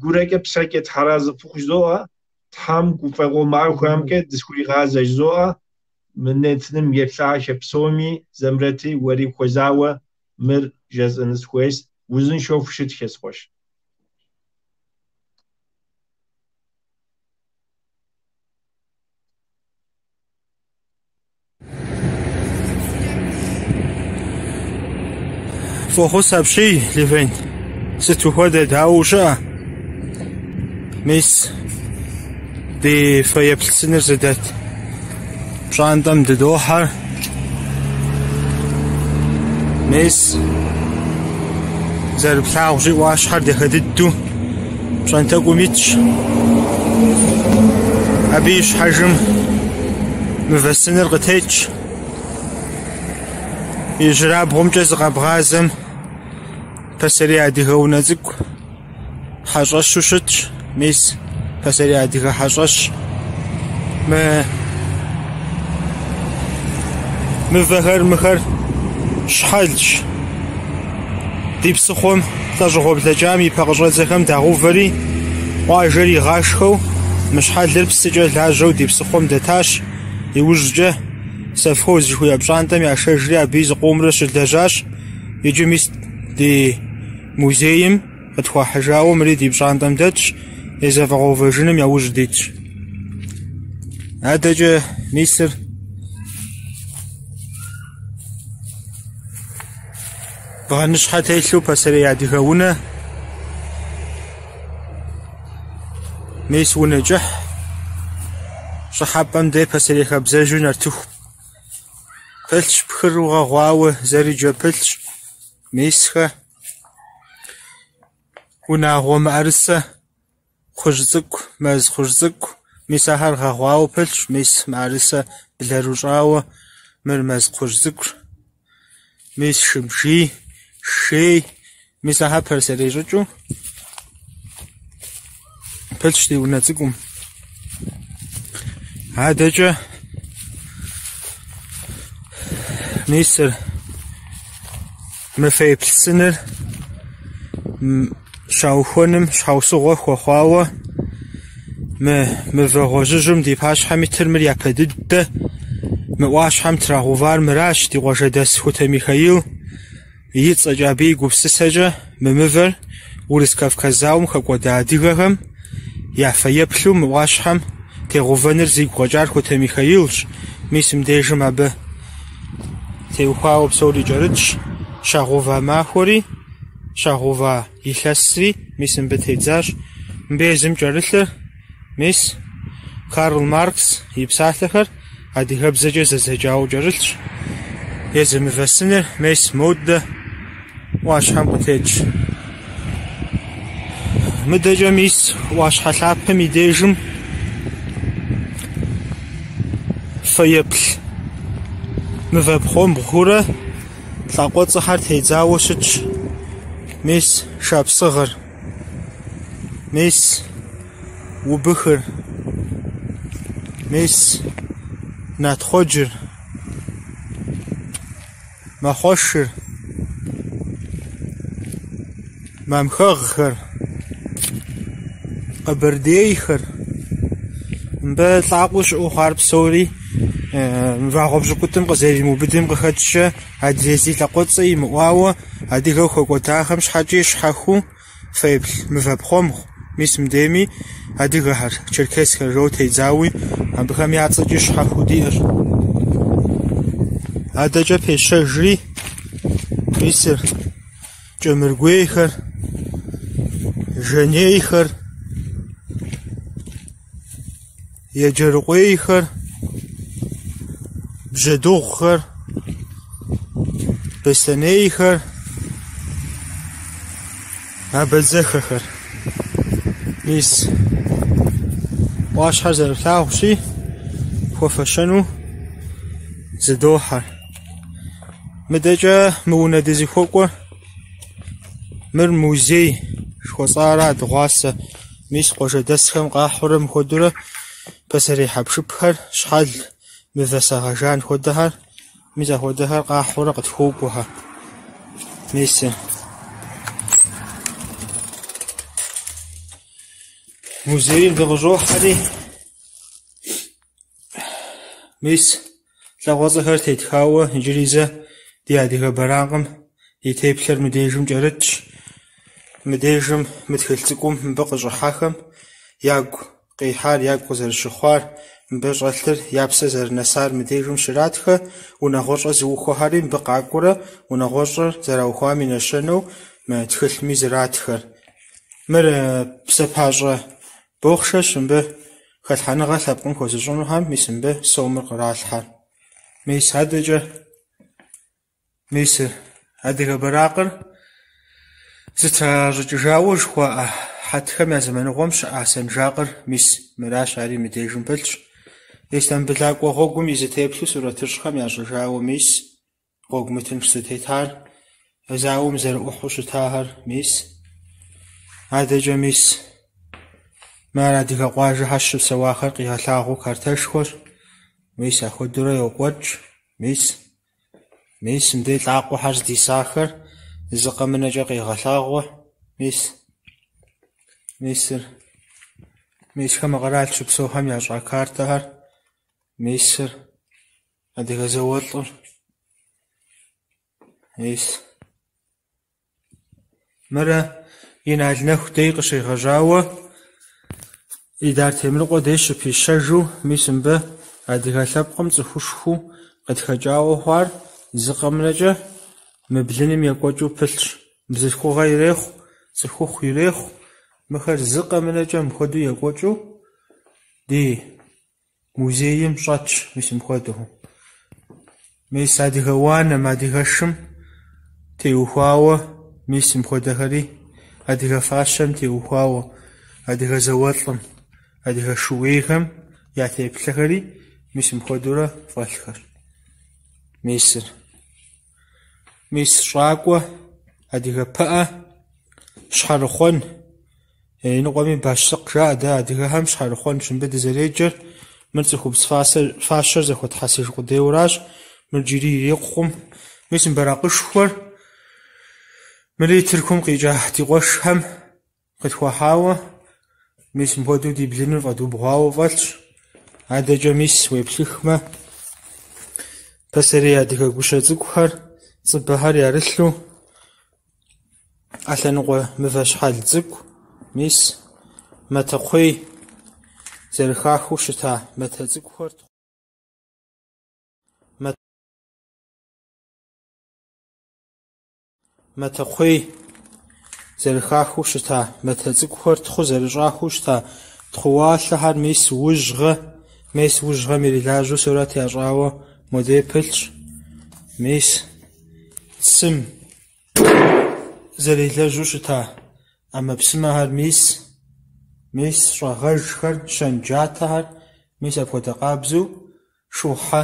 Гурэкӏэ псэкӏэ тхьэразэ фыхъу жызоӏэ. Тхьэм гуфӏэгъуэ махуэмкӏэ дысхуригъазэ жызоӏэ. Мы нэтыным еплъахэ псоми, Зэмрэти уэри хуэзауэ мыр жезӏэну сыхуейщ. Узыншэу фыщытхэ, си къуэш. Фӏохъус апщий, Левент. Сыт ухуэдэ, дауэ ущыӏэ? Мис ди фэеплъ сыныр зыдэт пщӏантӏэм дыдохьэр. Мис зэрыплъагъущи, ӏуащхьэр дахэ дыдэу пщӏантӏэкум итщ. Абы и щхьэжым мывэ сыныр къытетщ. Ижьырабгъумкӏэ зыкъэбгъазэм пасэрей адыгэ унэ цӏыкӏу хьэщӏэщу щытщ. Мис пасэрей адыгэ хьэщӏэщ. Мы мывэхэр мыхэр щхьэлщ. Ди псыхъуэм лӏэщӏыгъуэ блэкӏам и пэ къыщӏэдзэхэм дагъэувэри, къуажэр игъашхэу мы щхьэлыр псыкӏэ лажьэу ди псыхъуэм дэтащ. Иужькӏэ совхоз жыхуиӏэ пщӏантӏэм яшэжри абыи зыкъомрэ щылэжьащ. Иджы мис ди музейм къытхуахьыжауэ мыри ди пщӏантӏэм дэтщ, зэфӏэгъэувэжыным яужь дитщ. Адэкӏэ мисыр бгъэныщхьэ телъу пасэрей адыгэ унэ. Мис унэ кӏыхь. Щӏыхьэпӏэм дей пасэрей хабзэжьу нартыху пылъщ, пхыру гъэгъуауэ зэрыджэ пылъщ. Мисхэ унагъуэ мыӏэрысэ, кхъужь цӏыкӏу, мэз кхъужь цӏыкӏу. Мис ахэр гъэгъуауэ пылъщ, мис мыӏэрысэ блэру щӏауэ, мыр мэз кхъужь цӏыкӏущ. Мис шыбжий, шей, мис ахэр пасэрей щӏыкӏэу пылъщ ди унэ цӏыкӏум. Адэкӏэ мисыр мы фэеплъ сыныр щаухуэным щхьэусыгъуэ хуэхъуауэ мы мывэ гъуэжьыжьым ди пащхьэм итыр мыр япэ дыдэ мы ӏуащхьэм трагъэувар мыращ ди къуажэдэс Хутэ Михаил и цӏэкӏэ, абы и гупсысэкӏэ мы мывэр Урыс-Кавказ зауэм хэкӏуэда адыгэхэм я фэеплъу мы ӏуащхьэм тегъэувэныр зигу къэкӏар Хутэ Михаилщ. Мис мыбдежым абы теухуауэ псори кӏэрытщ, щагъэува махуэри, щагъэува илъэсри мис мыбы тедзащ. Мыбы езым кӏэрылъыр мис Карл Маркс и псалъэхэр адыгэбзэкӏэ зэдзэкӏауэ кӏэрылъщ. Езы мывэ сыныр мес модэ ӏуащхьэм къытетщ. Мыдэкӏэ мис ӏуащхьэ лъапэм и дежым фэеплъ. Мывэ пхъуэмбгъуурэ лӏакъуэцӏэхэр тедзауэ щытщ. Мис шапсыгъыр, мис убыхыр, мис натхъуэджыр, мэхъуэшыр, мамхэгъхэр, къэбэрдейхэр. Мыбы лӏакъуэу щыӏэу хъуар псори вагъуэ пщыкӏутӏым къызэримыубыдым къыхэкӏкӏэ адрей зи лӏакъуэцӏэ имыӏуауэ адыгэу хэкӏуэдахэм щхьэкӏи щхьэхуэу фэеплъ мывэ пхъуэмбгъу, мис мыдейми адыгэхэр, черкесхэр жоуэ тедзауи абыхэм я цӏэкӏи щхьэхуэу диӏэщ. Адэкӏэ пещэжри, мисыр кӏэмыргуейхэр, жанейхэр, еджэрыкъуейхэр, бжьэдыгъухэр, беслъэнейхэр, абэдзэхэхэр. Мис ӏуащхьэр зэрыфлъагъущи, хуэфэщэну зыдохьэр. Мыдэкӏэ мы унэ дызыхуэкӏуэр мыр музей жыхуэсӏара дыгъуасэ. Мис къуажэдэсхэм къахьурэ мыхуэдурэ пасэрей хьэпшыпхэр, щхьэл, мывэ сагъэжан хуэдэхэр, мис апхуэдэхэр къахьурэ къытхуокӏуэхэр. Мис музейм дыкъыщӏохьэри, мис лӏакъуэцӏэхэр тетхауэ иджыри зэ ди адыгэ бэракъым и теплъэр мыдежым кӏэрытщ. Мыдежым мы тхылъ цӏыкӏум мыбы къыщӏыхьахэм ягу къихьар, ягу къызэрыщыхъуар, мыбы щӏэлъыр, я псэ зэрынэсар мыдежым щратхэ. Унагъуэщӏэ зыухуэхэри мыбы къакӏуэрэ унагъуэщӏэр зэраухуам и нэщэнэу мы тхылъми зратхэр. Мыр псапащӏэ бохъшэщ, мыбы хэлъхьэныгъэ лъэпкъым хуэзыщӏынухэм мис мыбы сомыр къралъхьэр. Мис адэкӏэ мис адыгэ бэракъыр зытращӏыкӏыжауэ жыхуаӏэ хьэтхэм я зэманыгъуэм щыӏа сэнжакъыр мис мыращ, ари мыдежым пылъщ. Истамбылакӏуэ гъуэгум и зы теплъэу сурэтыщӏхэм ящӏыжауэ мис гъуэгу мытынш зытетар, зауэм зэрыӏухьу щытахэр мис. Адэкӏэ мис мыр адыгэ къуажэхэр щыпсэуахэр къигъэлъагъуэу картэшхуэщ. Мис апхуэдэурэ йокӏуэкӏ, мис. Мис мыдей лӏакъуэхэр здисахэр зы къэмынэкӏэ къегъэлъагъуэ, мис. Мисыр. Мис хамэ къэрал щыпсэухэм ящӏа картэхэр, мисыр, адыгэ зауэлӏыр, мис. Мырэ Инал Нэху дей къыщегъэжьауэ Идар Темрыкъуэ дей щыпищэжу, мис мыбы адыгэ лъэпкъым цӏыхушхуэу къытхэкӏауэ хъуар зы къэмынэкӏэ мы блыным екӏуэкӏыу пылъщ. Бзылъхугъэ ирехъу, цӏыхухъу ирехъу, мыхэр зы къэмынэкӏэ мыпхуэдэу екӏуэкӏыу ди музейм щӏэтщ, мис мыпхуэдэу. Мис адыгэ уанэм, адыгэшым теухуауэ, мис мыпхуэдэхэри, адыгэ фащэм теухуауэ, адыгэ зауэлӏым, адыгэ шууейхэм я теплъэхэри мис мыпхуэдэурэ фӏэлъхэр. Мисыр. Мис щӏакӏуэ, адыгэ пыӏэ, щхьэрыхъуэн, иныкъуэми бащлъыкъ жаӏэ дэ адыгэхэм щхьэрыхъуэнщ мыбы дызэреджэр. Мыр цӏыхубз фащэр зэхуэтхьэсыж къудейуэращ, мыр иджыри ирикъукъым. Мис мы бэракъышхуэр, мыри Тыркум къикӏа ди къуэшхэм къытхуахьауэ, мис мыпхуэдэу ди блыныр фӏэдубгъуауэ фӏэлъщ. Адэкӏэ мис уеплъыхмэ, пасэрей адыгэ гущэ цӏыкӏухэр, цӏыбэхэр ярылъу, ӏэлъэныкъуэ мывэ щхьэл цӏыкӏу, мис матэкхъуей зэрыхахыу щыта матэ цӏыкӏухэр. Матэкхъуей зэрыхахыу щыта матэ цӏыкӏухэр, тхъу зэрыщӏахыу щыта тхъууалъэхэр, мис ужьгъэ, мис ужьгъэм ирилажьэу сурэт ящӏауэ модей пылъщ. Мис цым зэрелэжьу щыта ӏэмэпсымэхэр, мис, мис щӏэгъэжхэр, щэнджатэхэр, мис апхуэдэ къабзэу шухьэ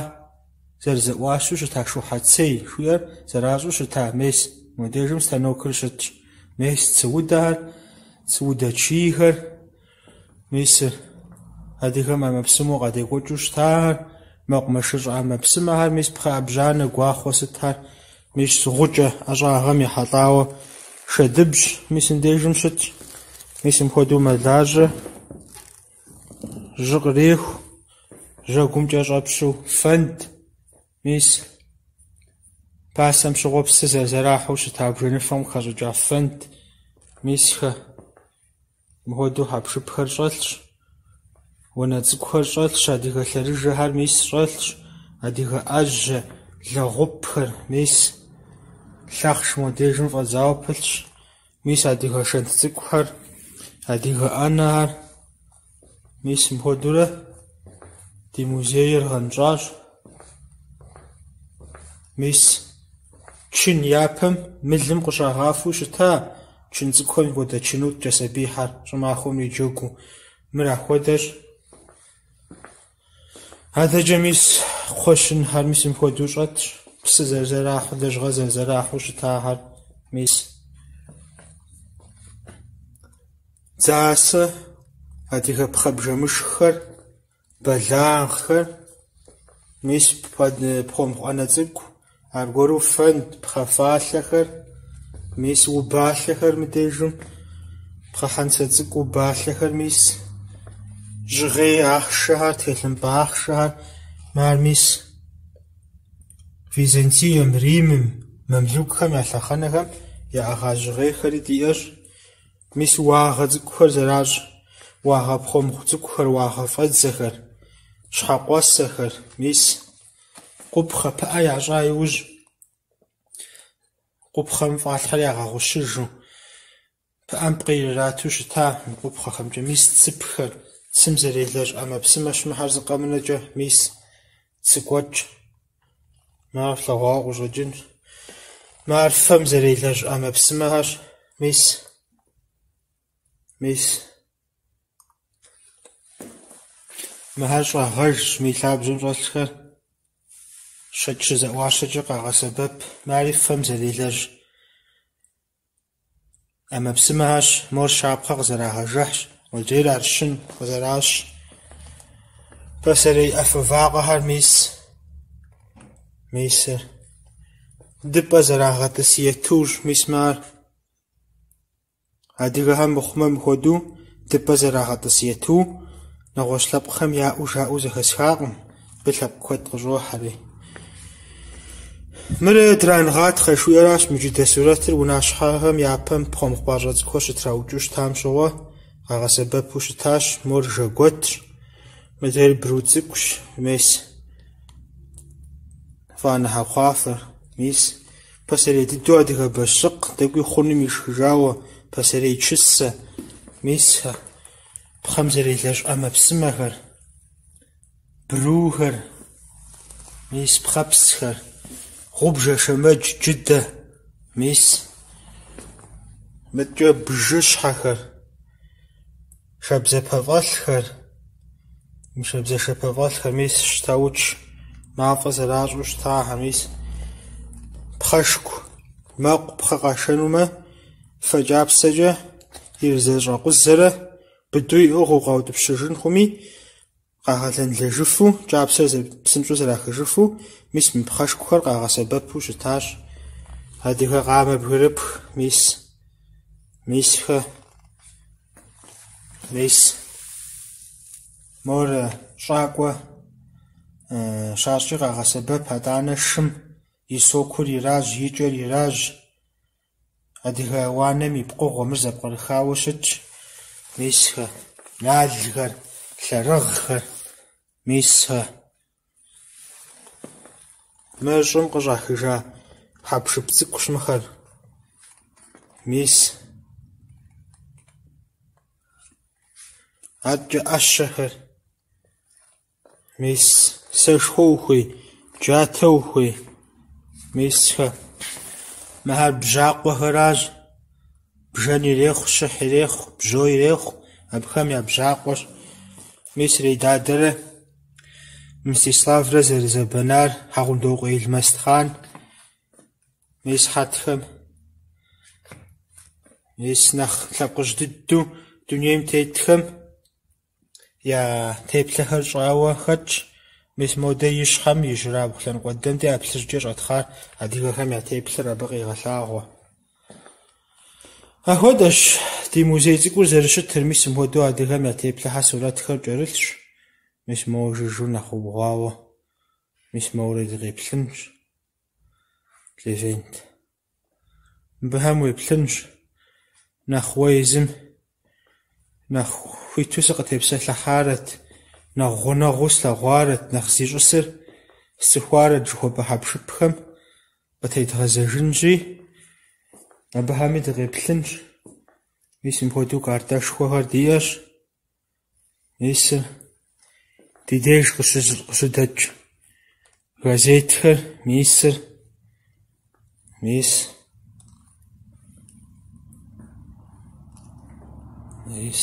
зэрызэӏуащэу щыта шухьэцей жыхуиӏэр зэращӏу щыта, мес, модежым станокыр щытщ. Мес цыудэхэр, цыудэ чийхэр, мисыр адыгэм ӏэмэпсымэу къадекӏуэкӏыу щытахэр, мэкъумэшыщӏэ ӏэмэпсымэхэр, мис пхъэ ӏэбжьанэ, гуахъуэ сытхэр, мис гъукӏэ ӏэщӏагъэм ехьэлӏауэ шэдыбжь, мис мыбдежым щытщ, мис мыпхуэдэу мэлажьэ, жьы къреху, жьэгумкӏэ щӏэпщу фэнд, мис пасэм щыгъуэ псы зэрызэрахьэу щыта бжэныфэм къыхэщӏыкӏа фэнд, мисхэ, мыпхуэдэу хьэпшыпхэр щӏэлъщ, уанэ цӏыкӏухэр щӏэлъщ, адыгэ лъэрыжэхэр мис щӏэлъщ, адыгэ ӏэжьэ, лэгъупхэр, мис лъэхъш модежым фӏэдзауэ пылъщ, мис адыгэ шэнт цӏыкӏухэр, адыгэ ӏэнэхэр, мис мыпхуэдэурэ ди музейр гъэнщӏащ. Мис чын япэм мылым къыщагъафэу щыта чын цӏыкӏухэм хуэдэ чынутӏкӏэ сабийхэр щӏымахуэм иджэгуу. Мыр ахуэдэщ. Адэкӏэ мис кхъуэщынхэр мис мыпхуэдэу щӏэтщ, псы зэрызэрахьу, лэжьыгъэ зэрызэрахьу щытахэр, мис. Дзасэ, адыгэ пхъэ бжэмышххэр, бэлагъхэр, мис пхъуэмбгъу ӏэнэ цӏыкӏу, аргуэру фэнд, пхъэ фалъэхэр, мис убалъэхэр мыдежым, пхъэ хьэнцэ цӏыкӏу убалъэхэр, мис жьыгъей ахъшэхэр, тхылъымпӏэ ахъшэхэр, мар мис Византием, Римым, мамлюкхэм я лъэхъэнэхэм яӏыгъа жьыгъейхэри диӏэщ. Мис уагъэ цӏыкӏухэр зэращӏ, уагъэ пхъуэмбгъу цӏыкӏухэр, уагъэ фӏэдзэхэр, щхьэкъуэсэхэр, мис къупхъэ пыӏэ ящӏа иужь, къупхъэм фӏалъхьэр ягъэгъущыжу, пыӏэм пкъы ирату щыта мы къупхъэхэмкӏэ, мис цыпхэр, цым зэрелэжь ӏэмэпсымэщ мыхэр зыкъэмынэкӏэ, мис цыкӏуэкӏ. Мар флъэгъуауэ къыщӏэкӏынщ. Мар фэм зэрелэжь ӏэмэпсымэхэрщ, мис, мис. Мыхэр щӏэгъэжщ, мы и лъабжьэм щӏэлъхэр щэкӏ щызэӏуащэкӏэ къагъэсэбэп. Мари фэм зэрелэжь ӏэмэпсымэхэрщ, мор щапхъэ къызэрагъэжыхьщ, модрейр арщын къызэращӏ. Пасэрей афэ вакъэхэр мис, мисыр. Дыпӏэ зэрагъэтӏыс етущ, мис мар. Адыгэхэм мыхъумэ мыхуэдэу дыпӏэ зэрагъэтӏыс ету нэгъуэщӏ лъэпкъхэм яӏэу жаӏэу зэхэсхакъым, абы лъэпкъ куэд къыщӏохьэри. Мыр дрангъатхъэ жыхуиӏэращ мы джыдэ сурэтыр унащхьэхэм япэм пхъуэмбгъу пӏащӏэ цӏыкӏухэр щытраукӏэу щытам щыгъуэ къагъэсэбэпу щытащ. Мор жэгуэтщ, мыдрейр бру цӏыкӏущ, мес фӏанэ хьэкхъуафэр, мис. Пасэрей дыдэу адыгэ бащлъыкъ, тӏэкӏуи хъуным ишхыжауэ, пасэрей чысэ, мис пхъэм зэрелэжь ӏэмэпсымэхэр, брухэр, мис пхъэпсхэр, гъубжэ, шэмэдж, джыдэ, мис мыткӏэ бжыщхьэхэр, шабзэпэфӏэлъхэр, шабзэшэпэфӏэлъхэр, мис щтауч, мафӏэ зэращӏу щытахэр, мис пхъэшку, мэкъу пхъэ къашэнумэ, фэ кӏапсэкӏэ ирызэщӏакъузэрэ быдэу иӏыгъыу къаутӏыпщыжын хъуми, къагъэлэнлэжыфу, кӏапсэр псынщӏэу зэрахыжыфу, мис мы пхъэшкухэр къагъэсэбэпу щытащ. Адыгэ къамэ бгырыпх, мис, мисхэ, мис. Мор щӏакӏуэ щащӏкӏи къагъэсэбэп, атӏанэ шым и сокур иражь, и кӏэр иражь. Адыгэ уанэм и пкъыгъуэ мыр зэпкърыхауэ щытщ. Мисхэ, налхэр, лъэрыгъхэр, мисхэ. Мыр щӏым къыщӏахыжа хьэпшып цӏыкӏущ мыхэр. Мис. Аткӏэ ӏэщэхэр. Мис, сэшхуэ ухуей, джатэ ухуей, мисхэ. Мыхэр бжьакъуэхэращ. Бжэн ирехъу, щыхь ирехъу, бжьо ирехъу, абыхэм я бжьакъуэщ. Мис Рейдадэрэ. Мстиславрэ зэрызэбэнар, Хьэгъундокъуэ Елмэсхъан, мес хьэтхэм, мес нэхъ лъэпкъыжь дыдэу дунейм тетхэм я теплъэхэр щӏауэ хэтщ. Мес модэ и щхьэм ижьырабгъу лъэныкъуэ дыдэм де а плъыжьчӏэ щӏэтхъар адыгэхэм я теплъэр абы къегъэлъагъуэ. Ахуэдэщ ди музей цӏыкӏур зэрыщытыр, мис мыпхуэдэу адыгэм я теплъэхьэр, сурэтхэр чӏэрылъщ. Мис моуэ жыжьэу нэхъ убгъуауэ, мис моуэрэ дыкъеплъынщ, Левент. Мыбыхэм уеплъынщ, нэхъ уэ езым нэхъ хуиту сыкъытепсэлъыхьарэт, нэхъ гъунэгъуу слъэгъуарэт, нэхъ зищӏысыр сцӏыхуарэт жыхуэпӏэ хьэпшыпхэм къытедгъэзэжынщи, абыхэми дыкъеплъынщ. Мис мыпхуэдэу картэшхуэхэр диӏэщ. Мисыр ди деж къыщыдэкӏ газетхэр, мисыр, мис. Мис.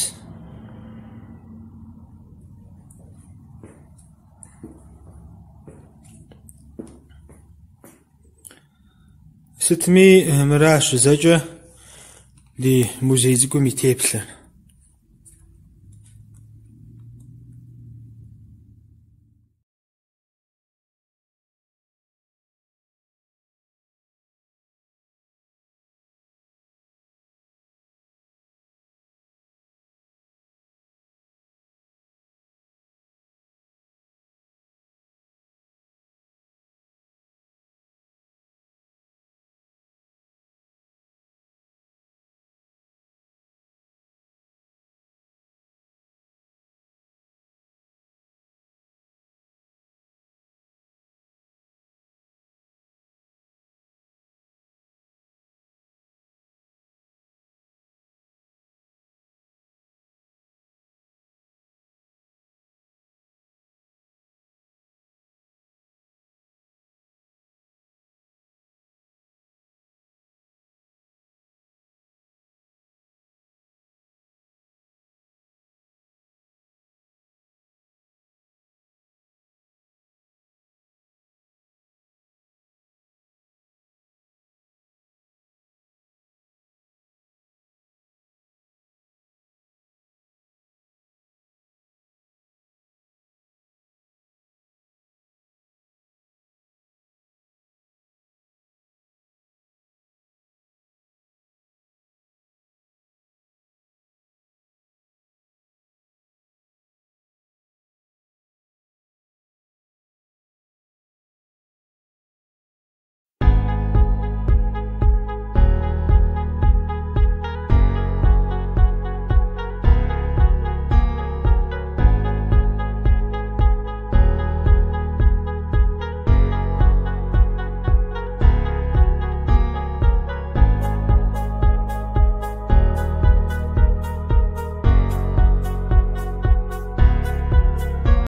Сытми, мыращ зэкӏэ ди музей цӏыкӏум и теплъэр.